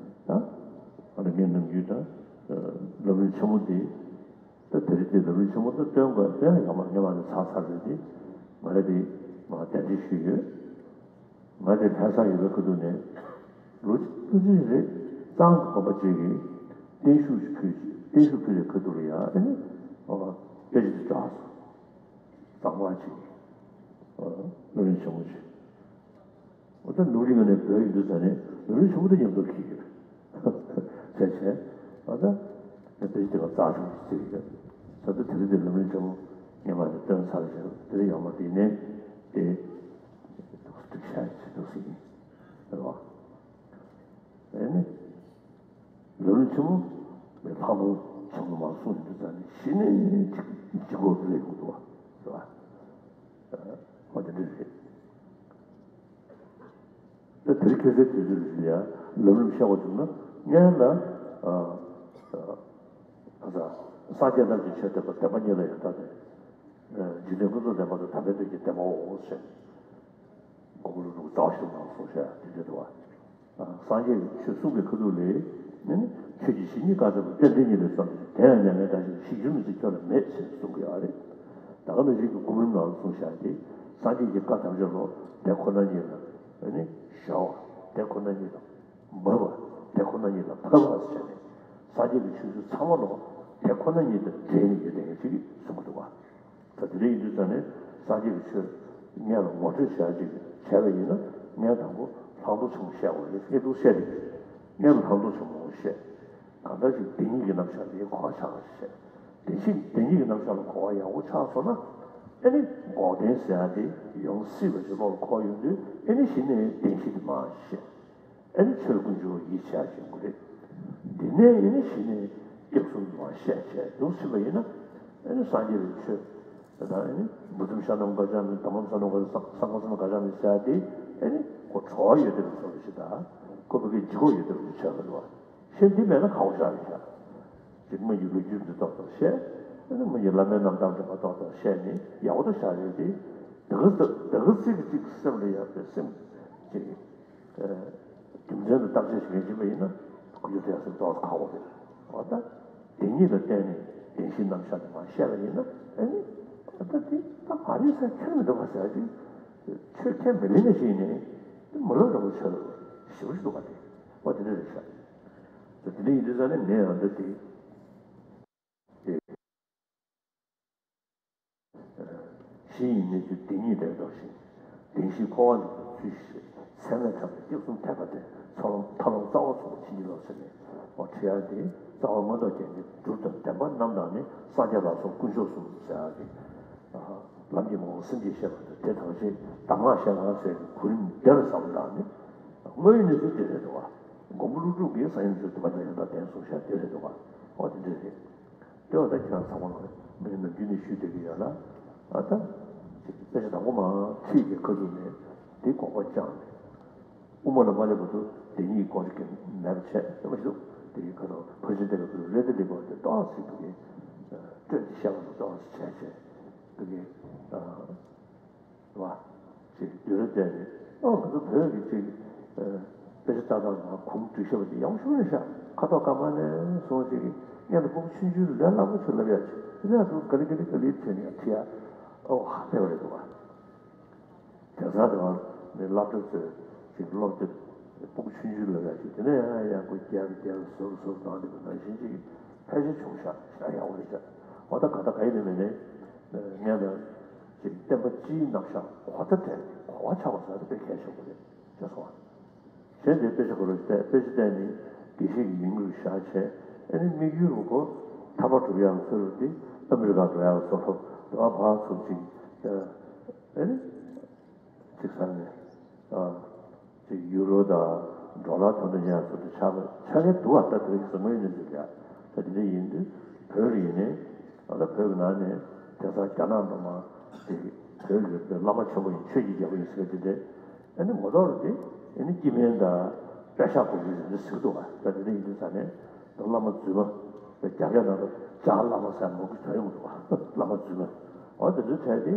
ད་ཨ་ནི་ངས་ནམ་རྒྱུན་ད་ལམ་རིམ་ཆེན་མོ་འདི། ད་དེ་རིང་འདི་ལམ་རིམ་ཆེན་མོ་ད་སྟོན་དགོས་དེ་ཡང་ཡང་མ་ངས་མ་ནས་ཚར་ཚར་རེད་དེ། ང་རེ་དེ་མ་གདན་འདྲེན་ཞུས་ཡོད། ང་དེ་ལྷ་ས་ཡོད་པའི་ཁ་ཐུག་ནས་ལོ་གཅིག་ལོ་གཅིག་རེད། གཙང་གི་དགོན་པ་གཅིག་གིས་བརྟན་བཞུགས་ཞིག་ཕུལ། བརྟན་བཞུགས་ཕུལ་བའི་ཁ་ཐུག་ལ་ཡང་ཨ་ནི་དཔེ་ཆ་དེ་བསྒྲགས་སོང་། གཙང་མ་གཅིག་གིས་ལམ་རིམ་ཆེན་མོ་གཅིག་འོ་ད་ནོར་གྱི་ངོས་ནས་བོད་ཡིན་དུས་ཙང་ནས་ནོར་རིན་ཆེན་པོ་དེ་མཉམ་དུ་འཁྱེར་ཡོད། བྱས་བྱས་ཨ་ད་ནི་བོད་ཀྱི་དེ་ག་རྩ་ཆུང་ཞིག་བརྩི་གི་ཡོད། ད་ལྟ་དེ་རིང་དེ་ལམ་རིན་ཆེན་པོ་ངས་མ་དེ་སྟོན་ཚར་བྱས་དེ་རིང་ཡང་མ་དེ་ནས་དེ་འདུག་སེ་འགྲིག་ཤག་ཅེས་འདུག་སེ་ཡིན། རེད་བ། ཨེ་ནི། ལམ་རིམ་ཆེན་མོ་ལྷག་མཐོང་ཆེན་མོ་མར་གསུངས་ཡོང་དུས་ཙང་ནས་གཞི་ནས་ཅིག་ལྗིད་ཁོག་སླེབས་ཡོང་འདུག་བ། རེད་བ། ཨ་ཧོ་དེ་འདྲ་རེད། ད་དེ་རིང་ཁ་སང་དུས་ཚོད་ལ་ཡ་ལམ་རིམ་བཤད་པ་བྱུང་ན་སྔོན་ལ་ཨ་ཨ་ཁ་སང་སངས་རྒྱས་རྣམས་ཀྱི་ཆོས་བསྟན་པ་བདེན་པ་བརྙེས་ལ་ཡང་དག་ནས་འཇིག་རྟེན་ཀུན་རྫོབ་བདེན་པ་དང་དམ་པའི་དོན་གྱི་བདེན་པའོ་ཞེས་མགོན་པོ་ཀླུ་སྒྲུབ་རྩ་བ་ཤེས་རབ་ནང་གསུངས་བཞག་དེ་འདྲ་འདུག་བ། སངས་རྒྱས་ཀྱི་ཆོས་གསུང་གི་ཁ་ཐུག་ལས་ནི་ཆོས་ཀྱི་གཞི་ཉིད་བཀག་ཚར་བ་རྟེན་འབྲེལ་ཉིད་ལས་བརྩམས་ཏེ་དེ་ཡང་མྱ་ངན་འདའ་ཞིང་ཞིག་གྱུར་མི་སྲིད་ཁྱོད་ལ་མེད་ཅེས་གསུང་གི་ཡོད་རེད། ད་ག་ནང་བཞིན་གྱི་སྒོམ་རིམ་ནང་ལ་གསུངས་བཞག་སྟེ་སངས་རྒྱས་ཀྱི་བཀའ་ཐམས་ཅད་ལོ་དེ་ཁོ་ན་ཉིད་ལ་ནི་ཞར་བ། དེ་ཁོ་ན་ཉིད་ལ་འབབ་པ། དེ་ཁོ་ན་ཉིད་ལ་བབ་པ་ཟེར་ནས་སངས་རྒྱས་ཀྱི་ཆོས་ཚུལ་ཚང་མ་ལོ་དེ་ཁོ་ན་ཉིད་དང་འབྲེལ་ནས་ཡོད་དེ་ངས་ཅིག་གསུང་གི་འདུག་བ། ད་དེ་འདྲ་ཡིན་དུས་ཙང་ནས་སངས་རྒྱས་ཀྱི་ཆོས་སྔོན་ལ་ངོ་སྤྲོད་བྱ་ཡ་ཅིག་བྱས་པ་ཡིན་ན་སྔོན་དང་པོ་ལྷག་མཐོང་ཆེན་མོ་བཤད་དགོས་རེད། སྔོན་འདུག་བཤད་དེ་སྔོན་ལ་ལྷག་མཐོང་ཆེན་མོ་བཤད། གང་ལྟར་ཅིག་བདེན་གཉིས་ཀྱི་རྣམ་གཞག་དེ་གོ་བ་ཆགས་པ་ཞིག་བཤད། བདེན་བཞི་བདེན་གཉིས་ཀྱི་རྣམ་གཞག་ལ་གོ་བ་ཡག་པོ་ཆགས་སོང་ན་ཨ་ནི་འགོག་བདེན་ཟེར་ཡ་དེ་ཡོང་སྲིད་པ་ཞིག་བློ་ལ་འཁོར་ཡོང་དུས་ཨ་ནི་གཞི་ནས་བདེན་བཞི་དེ་མར་བཤད། ཨ་ནི་ཆོས་ཀུན་འབྱུང་བ་ཡིད་ཆེས་ཡོང་གི་རེད། འདི་ནས་ཨ་ནི་གཞི་ནས་སྐྱབས་གསུམ་མར་བཤད་བྱས་འདུག་ཟེར་བ་ཡིན་ན་ཨ་ནི་སངས་རྒྱས་པའི་ཆོས་ད་ཨ་ནི་འབུ་ཚུམ་ཤ་རྣམས་དགག་བྱ་མེད། དམ་པ་ཚོ་རྣམས་དགག་བྱ། སངས་རྒྱས་ཚོ་རྣམས་དགག་བྱ་མེད་ཟེར་ཡ་དེ་ཨ་ནི་ཁོ་གྲོགས་ཡོད་དེ་རུ་སོང་ཞིག་ད་ཁོ་བོད་ཀྱི་ལྗིད་ཁོག་ཡོད་དེ་རུ་ཆགས་པ་རེད་བ། ཤེས་འདི་མེད་ན་ཁག་པོ་ཞིག་རེད་ཤག་ཅིག་སྔོན་གྱི་ལོ་རྒྱུས་འདི་ཏོག་ཏོག་བཤད། ཨ་ནི་སྔོན་གྱི་བླ་མའི་རྣམ་ཐར་འདྲ་པོ་ཏོག་ཏོག་བཤད་ནས་ཡག་པོ་ཏོག་བཞག་ཡོད་དེ། ད་ག་ད་ག་ཚིག་གི་ཅིག་སེམས་ལ་ཡག་པའི་སེམས་ཅིག་རྒྱུ་མཚན་དང་བརྟག་དཔྱད་བྱེད་མཁན་ཅིག་པ་ཡིན་ན་ཁོ་ཡོད་དེ་ཡག་སེམས་ཏོག་ཙམ་ཁག་པོ་རེད། འོ་ད་བདེན་གཉིས་ལ་བརྟེན་ནས་བདེན་བཞིའི་རྣམ་གཞག་དེ་མར་བཤད་པ་ཡིན་ན་ཨ་ནི་འོ་ད་དེ་ད་མ་རེད་ཟེར་ཁྱོན་མི་འདུག་པ་ཟེར་ཅིག་ཆོས་ཁས་མི་ལེན་ནས་ཞིག་ནས་དེ་མ་ལོ་རིན་པོ་ཆེ་ལ་ཞེ་པོ་ཞིག་འདུག་པ་དེ་འོ་དེ་འདྲ་རེད་ཤག་དེ་འདྲ་ཡིན་དུས་ཙང་ནས་ངས་ཡང་འདི་དེ་དེ་གཞི་ཡི་གནས་ཚུལ་བདེན་གཉིས་རེད་འདོགས་ཤིང་། བདེན་བཞིའི་འཁོར་བ་ལས་ཚུལ་བཞི་ཤེས། ཚད་མས་ཁྱབ་པའི་སྐྱབས་གསུམ་ཐེག་པ་སྟེ། ཚོགས་ལམ་ཐར་ལམ་རྩ་བ་ཚུགས་པ་ཕྱིན་ཅི་ལོག་ཟེར་ནས་འོ་ཁྲིད་ཡ་དེ་རྩ་བ་མངོན་རྟོགས་རྒྱན་གྱི་སྒྲུབ་དང་བདེན་པ་རྣམ་དག་ནི་སངས་རྒྱས་ལ་སོགས་དཀོན་མཆོག་གསུམ་ཟེར་ཡ་དེ། ལམ་གྱི་ངོ་བོ་སེམས་ཀྱིས་ཤེས་པ་དང་དེ་དང་ཞིང་གདམས་ངག་བཤད་པ་ཟེར་གྱི་གོ་རིམ་བདེ་རུ་བཟང་པོ་དང་ནི། དངོས་ཡོད་གནས་ཚུལ་དེ་རེད་འདུག་བ། མགོན་པོ་ཀླུ་སྒྲུབ་ཀྱིས་སངས་རྒྱས་ཆོས་བསྟན་པ་དང་ཡང་དག་ལྡན་གསུངས་ཤག་དེ་རེད་འདུག་བ། ཨོ་དེ་འདྲ་རེད། དེ་བ་ད་ཁྱེད་རང་ཚང་མ་ལ་མི་ནམ་རྒྱུན་ནས་ཞུས་བསྡད་ཀྱི་ཡོད་ལ། ཨ་ད། དཔེ་ཆ་དང་པོ་མ་ཁྲིད་ཀྱི་ཁ་ཐུག་ནས་དེ་དགོངས་པ་བཅངས་ནས། དབུ་མ་ལ་མ་སླེབས་བར་དུ་བདེན་གཉིས་སྐོར་གྱི་མེད་པ་བྱས་ཡོད་མ་ཞུ། དེ་ཡི་ཁ་ཐུག་ཕར་ཕྱིན་བསྟན་པའི་སྐོར་རེ་ཏི་ལི་པ་དེ་ཏོག་ཙམ་དུ་གི་སྤྲོད་དེ་བཤད་པ་དང་ཏོག་ཙམ་བྱས་བྱས་དུ་གི་བ། ཅེས་བསྡུས་ར་བསྟན་ནས་ཨོ་ང་ཚོ་བོད་ཀྱི་ཅིག་དཔེ་ཆ་ལྟ་སྟངས་ནང་གུང་སྒྲིག་ཤོག་པ་དེ་ཡག་ཤོས་རེད་ཤག་ཁ་དོག་དཀར་དམར་ནས་བཟུང་ཅིག་སྔོན་དུ་སྤོ་བོ་ཆུང་ཆུང་ལས་སླ་པོ་ཆུ་ལབ་ཡ་ཅིག་དེ་ནས་དུ་ག་ལི་ག་ལི་ག་ལི་བྱས་ནས་ཡང་ཁྲིད་ཡ་ཨོ་ཧ་ལས་པ་རེད་འདུག་བ། དེང་སང་དེ་བ་ནི་སློབ་གྲྭ་ཚོས་ཅིག་སློབ་དེབ་ སྤུ་གུ་ཆུང་ཆུང་ལ་ཡ་ཅིག་དེ་ནས་ཡང་ཡང་ཁོ་རྒྱལ་རྒྱལ་ཟུར་ཟུར་བཏང་དེ་ནང་བཞིན་ཅིག་ཕལ་ཆེར་བྱུང་ཤག་ཤག་ཡག་པོ་རེད་ཤག་འོ་ད་ག་ད་ག་ཡིན་ནི་མེད་ནས་ངས་ན་ཅིག་བསྟན་པ་སྤྱིའི་རྣམ་གཞག་གོ་བརྡ་སྤྲད་གོ་བ་ཆགས་པ་ཟེར་དེ་དཔེ་གལ་ཆེན་པོ་རེད་ཅེས་གསུངས་པ། གཞན་དེ་དཔེ་ཆ་ཁོ་རང་བལྟས་དཔེ་ཆ་བལྟས་ནི་དགེ་བཤེས་ཀྱི་མིང་རུ་བཞག་བྱས་ཨ་ནི་དམིགས་ཡུལ་རུ་ཁོ་ཐར་པ་སྒྲུབ་ཡག་ཚུལ་དེ་ཨ་མི་རི་ཀ་འགྲོ་ཡག་སོགས་ལ་དེ་བ་ཕར་ཚུར་ཅིག་ཨ་ནི། ཅིག་ས་ནས། ཨ། ཅིག་ཡུ་རོབ་དང་ཌོ་ལར་ཐོག་ཏུ་ཉར་ཚུལ་དུ་ཆགས་པ་ཆགས་ཀྱི་འདུག་བ། ད་དེ་རིང་གཟིགས་མོ་ཡིན་ནི་ཟེར་ཡ། ད་དེ་འདྲ་ཡིན་དུས་བོད་ལ་ཡིན་ནའི་ད་ལྟ་བོད་ཀྱི་ནང་ནས་དེང་སང་རྒྱ་ནག་འགྲོ་མ་ཅིག་བོད་ཀྱི་བླ་མ་ཆེན་པོ་ཡིན་ཆོས་ཀྱི་རྒྱལ་པོ་ཡིན་ཟེར་གྱི་དེ་འདྲ། ཨ་ནི་ངོ་ཐོག་ལ་དེ་ཨ་ནི་སྐྱེ་དམན་དང་དཔེ་ཤག་གོ་གི་རེད་ཟེར་གྱི་འདུག་བ། ད་དེ་འདྲ་ཡིན་དུས་ས་ནས་ད་བླ་མ་རྫུན་མ་རྒྱ་སྐད་ནང་དུ་ཇག་བླ་མ་ཟེར་མང་པོ་ཐོན་ཡོང་གི་འདུག་བ། བླ་མ་རྫུན་མ། འོ་དེ་ཚོའི་གྲས་དེ་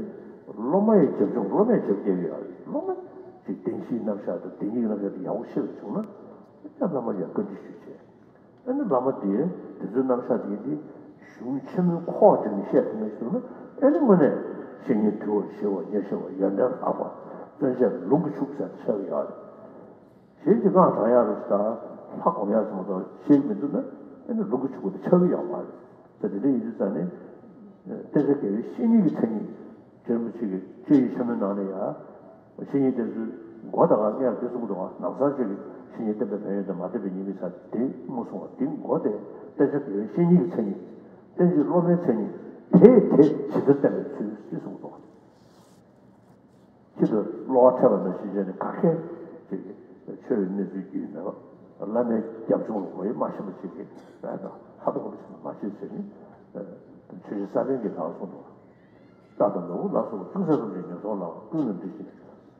སློབ་མ་ཡི་རྒྱབ་ལྗོངས་སློབ་མས་རྒྱབ་སྐྱེལ་གྱི་ཡོད་རེད། སློབ་མ་ཅིག་བདེན་བཞིའི་རྣམ་གཞག་དང་བདེན་གཉིས་ཀྱི་རྣམ་གཞག་དེ་ཡག་པོ་ཤེས་པ་བྱུང་ན་ཡང་བླ་མ་ཡང་བཀའ་འདྲི་ཞུ་བྱས། ཨ་ནི་བླ་མ་དེས་དེ་ཚོའི་རྣམ་གཞག་དེ་དེ་གཞུང་ཆེན་མོའི་ཁོག་བསྒྲིགས་ནས་བཤད་ཐུབ་མཁན་བྱུང་ན་ཨ་ནི་དངོས་གནས་བཤེས་གཉེན་དུལ་བ་ཞི་བ་ཉེར་ཞི་བ་ཡོན་ཏན་ལྷག་པ་བརྩོན་བཅས་ལུང་གིས་ཕྱུག་ཟེར་ཆགས་ཀྱི་ཡོད་རེད། གཞན་གྱིས་དངངས་དྲག་ཡག་རེད་ད། ལྷ་སྒོམ་ཡག་ཚོ་མ་གཏོགས་ཤེས་ཀྱི་མི་འདུག་ན་ཨ་ནི་ལུང་གི་ཆུ་བོ་དེ་ཆགས་ཀྱི་ཡོད་མ་རེད། ད་དེ་འདྲ་ཡིན་དུས་ཙང་ནས་བསྟན་བཅོས་དགེ་བའི་བཤེས་གཉེན་གྱི་མཚན་ཉིད་རྗེ་རིན་པོ་ཆེ་གི་བཅུ་ཡི་ཆེན་མོའི་ནང་ནས་ཡང་བཤེས་གཉེན་དེ་ཚོའི་མགོ་ད་ག་ངས་དེ་གསུང་གི་འདུག་བ། ནང་གསང་ཆོས་ཀྱི་བཤེས་གཉེན་བསྟན་པའི་ཕན་ཡོན་དང་མ་བསྟན་པའི་ཉེས་དམིགས་ཟེར་དེ་མ་གསུང་བ། དེ་མགོ་དེ་བསྟན་བཅོས་དགེ་བའི་བཤེས་གཉེན་གྱི་མཚན་ཉིད། བསྟན་བཅོས་སློབ་མའི་མཚན་ཉིད། དེས་དེ་ཇི་ལྟར་བསྟན་པའི་ཚུལ་དེ་གསུང་གི་འདུག་བ། ཁྱེད་ཚོས་གློ་བ་འཕྲད་པ་ནང་བཞིན་བྱས་ནས་ག་གེ་ཅིག་ཆོས་ཀྱི་གནས་ཚུལ་རྒྱུས་མེད་པ། བླ་མའི་རྒྱབ་ལྗོངས་ལ་ངོ་ཡི་མ་ཤེས་པ་ཅིག་གིས་ལབ་ན་ཧ་ཏོ་གོ་ཅིག་མ་ཤེས་ཟེར་ནས། ཆོས་རྗེ་ས་པཎ་གྱིས་ལབ་སོང་འདུག་རྟ་དང་ནོར་བུ་ལ་སོགས་པ་ཅུང་ཟད་ཙམ་གྱིས་ཉོས་ཐོག་ལ་ཀུན་ལ་འདི་བཞིན་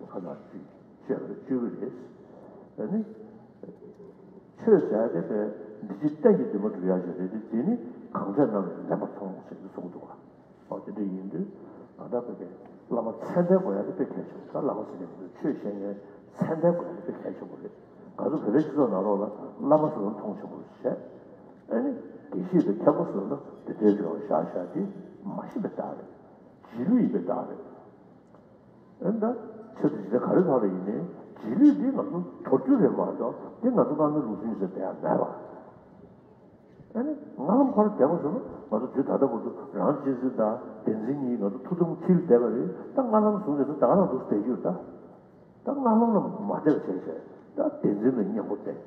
ཁ་ནང་ཅིག་བཤད་པ་བཅོས་ཀྱི་རེད། ཨ་ནི། ཆོས་ཟེར་དེ་པས་འདི་ཕྱི་གཏན་གྱི་འདུན་མ་སྒྲུབ་ཡག་ཅིག་རེད་དེ། དེ་ནི་གང་བྱས་རྣམས་ལ་ལེན་པར་མཐོང་ཟེར་ནས་གསུངས་འདུག་བ། ཨོ་དེ་འདྲ་ཡིན་དུས་ང་ད་བོད་པའི་བླ་མ་མཚན་ལྡན་དགོས་ཡ་དེ་དཔེ་གལ་ཆེན་པོ། ད་བླ་མ་ཟེར་མཁན་དེ་ཆོས་བཤད་མཁན་མཚན་ལྡན་དགོས་ཡ་དེ་དཔེ་གལ་ཆེན་པོ་རེད། ང་ཚོ་བོད་པའི་སྤྱི་ཚོགས་ནང་ལོགས་ལ་བླ་མ་ཟེར་བ་མཐོང་ཆེན་པོ་བྱས། ཨ་ནི་དགེ་བཤེས་དང་མཁན་པོ་ཟེར་ན་དེ་འདྲའི་འབྲེལ་བ་བཞག་བཞག་དེ་མ་ཤེས་པའི་རྟགས་རེད། རྗེས་ལུས་ཡིན་པའི་རྟགས་རེད། ཨ་ནི་ད་ཆོས་དེ་ཇི་ལྟར་ག་རེ་ཐོག་ལ་ཡིན་ནའི་རྗེས་ལུས་འདི་ང་ཚོ་དོར་རྒྱུ་རེད་མ་གཏོགས་དེ་ང་ཚོ་སྔ་མའི་ལུགས་སྲོལ་ཡིན་ཟེར་བསྡད་ཡ་མེད་པ། ཨ་ནི་སྔ་ལམ་ཁ་ལ་བསྡད་པ་སོང་ན་ང་ཚོ་དུས་ད་ལྟ་བར་དུ་རང་གཅེས་འཛིན་དང་བདེན་འཛིན་གཉིས་ང་ཚོ་ཐུགས་དམ་ཁྲིད་བསྡད་པ་རེད། ད་སྔ་ལམ་བཟུང་བསྡད་ན་ད་ག་རང་འདུག་བསྡད་རྒྱུ་རེད་ད། ད་སྔ་ལམ་ལ་མ་བསྡད་པ་བྱས་བྱས་ད་བདེན་འཛིན་ལ་གཉེན་པོ་བསྟེན།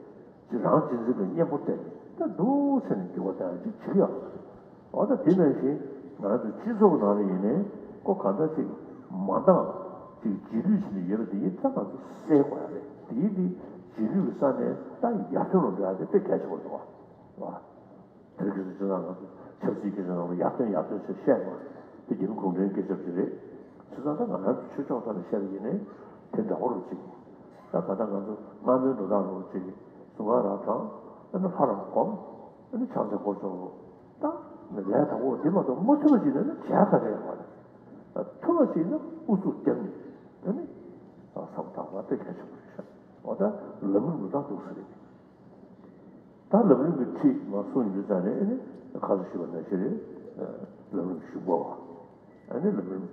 ཅིག་རང་གཅེས་འཛིན་ལ་གཉེན་པོ་བསྟེན་ནས་ད་འདུག་ཟེར་ནས་འགྱུར་བ་གཏོང་ཡ་ཅིག་བྱེད་ཀྱི་ཡོད་རེད། འོ་ད་དེ་ནང་བཞིན་ང་རང་ཚོ་སྤྱི་ཚོགས་ནང་ལ་ཡིན་ནའི་ཁོ་གང་འདྲ་ཅིག་མ་འདང་ཅིག་རྗེས་ལུས་བྱས་ནས་ཡོད་པ་དེ་ཡིན་ད་ང་ཚོ་སེལ་དགོས་ཡ་རེད། དེ་ཡིན་དེ་རྗེས་ལུས་ཀྱི་ས་ནས་ད་ཡར་ཐོན་ལ་འགྲོ་ཡ་དེ་དཔེ་གལ་ཆེན་པོ་རེད་བ། དེ་རིང་ཁ་སང་སྤྱིར་བཏང་ང་ཚོ་ཆབ་སྲིད་སྐད་ཆ་ནང་ལ་ཡར་ཐོན་ཡར་ཐོན་ཟེར་བཤད་ན་དེ་རྒྱ་མི་གུང་ཁྲན་སྐད་ཆ་ཅིག་རེད། བྱས་ཙང་ད་ང་རང་ཚོ་ཆོས་ཕྱོགས་ཐོག་ནས་བཤད་པ་ཡིན་ནའི་དེ་འདྲ་བོ་རུ་ཅིག་ད་ད་ལྟ་ང་ཚོ་སྔ་མོའི་འགྲོ་སྟངས་རུ་ཅིག་གཟུངས་སྔགས་རང་བགྲང་། ཨ་ནི་ལྷ་རང་སྒོམ། ཨ་ནི་ཕྱག་འཚལ་སྐོར་སྦྱོང་རུ། ད་ལས་དང་པོ་འདི་མ་གཏོགས་མ་ཐུབ་པ་ཅིག་ན་ནི་བྱས་ག་རེ་ཡོང་བ་རེད། ཐུབ་པ་ཅིག་ན་ཨུ་ཚུགས་བརྒྱབ་ནས་ཨ་ནི་བསམ་བློ་བཏང་བ་དཔེ་གལ་ཆེན་པོ་རེད་ཤག་འོ་ད་ལམ་རིམ་འགྲོ་སྟངས་འདུག་ས་རེད། ད་ལམ་རིམ་གྱི་ཁྲིད་མར་གསུངས་ཡོང་དུས་ཙང་ནས་ཨ་ནི་ཁ་སང་ཞུས་པ་ནང་བཞིན་རེད། ལམ་རིམ་གཞུག་གུ་བ། ཨ་ནི་ལམ་རིམ་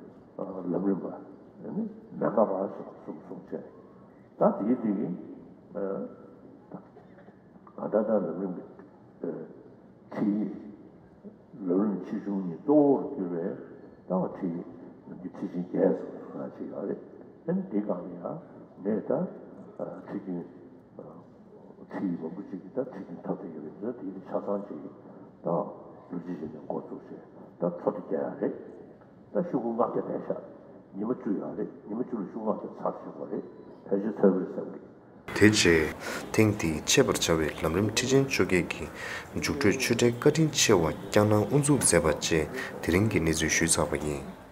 ལམ་རིམ་པ། ཨ་ནི་མན་ངག་པ་སོགས་གསུམ་གསུམ་བྱས། ད་དེའི་སྟེང་གི་ད་ད་ལྟ་ལམ་རིམ་གྱི་ཁྲིད་ཡིག་ལམ་རིམ་ཆེ་ཆུང་གཉིས་གཙོ་བོར་གྱུར་པའི་ད་ཁྲིད་ཡིག་ཁྲིད་ཆེན་བརྒྱད་སོགས་ཅིག་ཡོད་རེད། ཨ་ནི་དེ་སྒང་ལ་ཡང་ངས་ད་ཁྲིད་རྒྱུན། ཁྲིད་ཡིག་མང་པོ་ཅིག་གིས་ད་ཁྲིད་རྒྱུན་ཐོབ་བསྡད་ཡོད་པ་ཡིན་ཙང་དེ་ཡིན་ཆ་ཚང་ཅིག་ད་ལོ་རྒྱུས་ཅིག་ནས་འགོ་བཙུགས་བྱས་ད་འཕྲོ་དེ་རྒྱག་ཡ་རེད། ད་ཤོག་གུ་ལྔ་བརྒྱ་བསྡད་ཤག་ཉི་མ་བཅུ་ཡོད་རེད། ཉི་མ་བཅུ་ལ་ཤོག་གུ་ལྔ་བརྒྱ་ཚར་བྱེད་དགོས་རེད། ཕལ་ཆེར་ཚར་གི་རེད་བསམ་གི། དེ་རྗེས་ཐེངས་འདིའི་འཆད་པར་བྱ་བའི་ལམ་རིམ་ཁྲིད་ཆེན་བཅོ་བརྒྱད་ཀྱི་མཇུག་སྒྲོས་ཆོས་གྲྭའི་བཀའ་དྲིན་ཆེ་བ་སྐྱག་ནག་དབུ་འཛུགས་མཛད་པ་བཅས་དེ་རིང་གི་གནས་ཚུལ་ཞུས་ཚར་བ་ཡིན།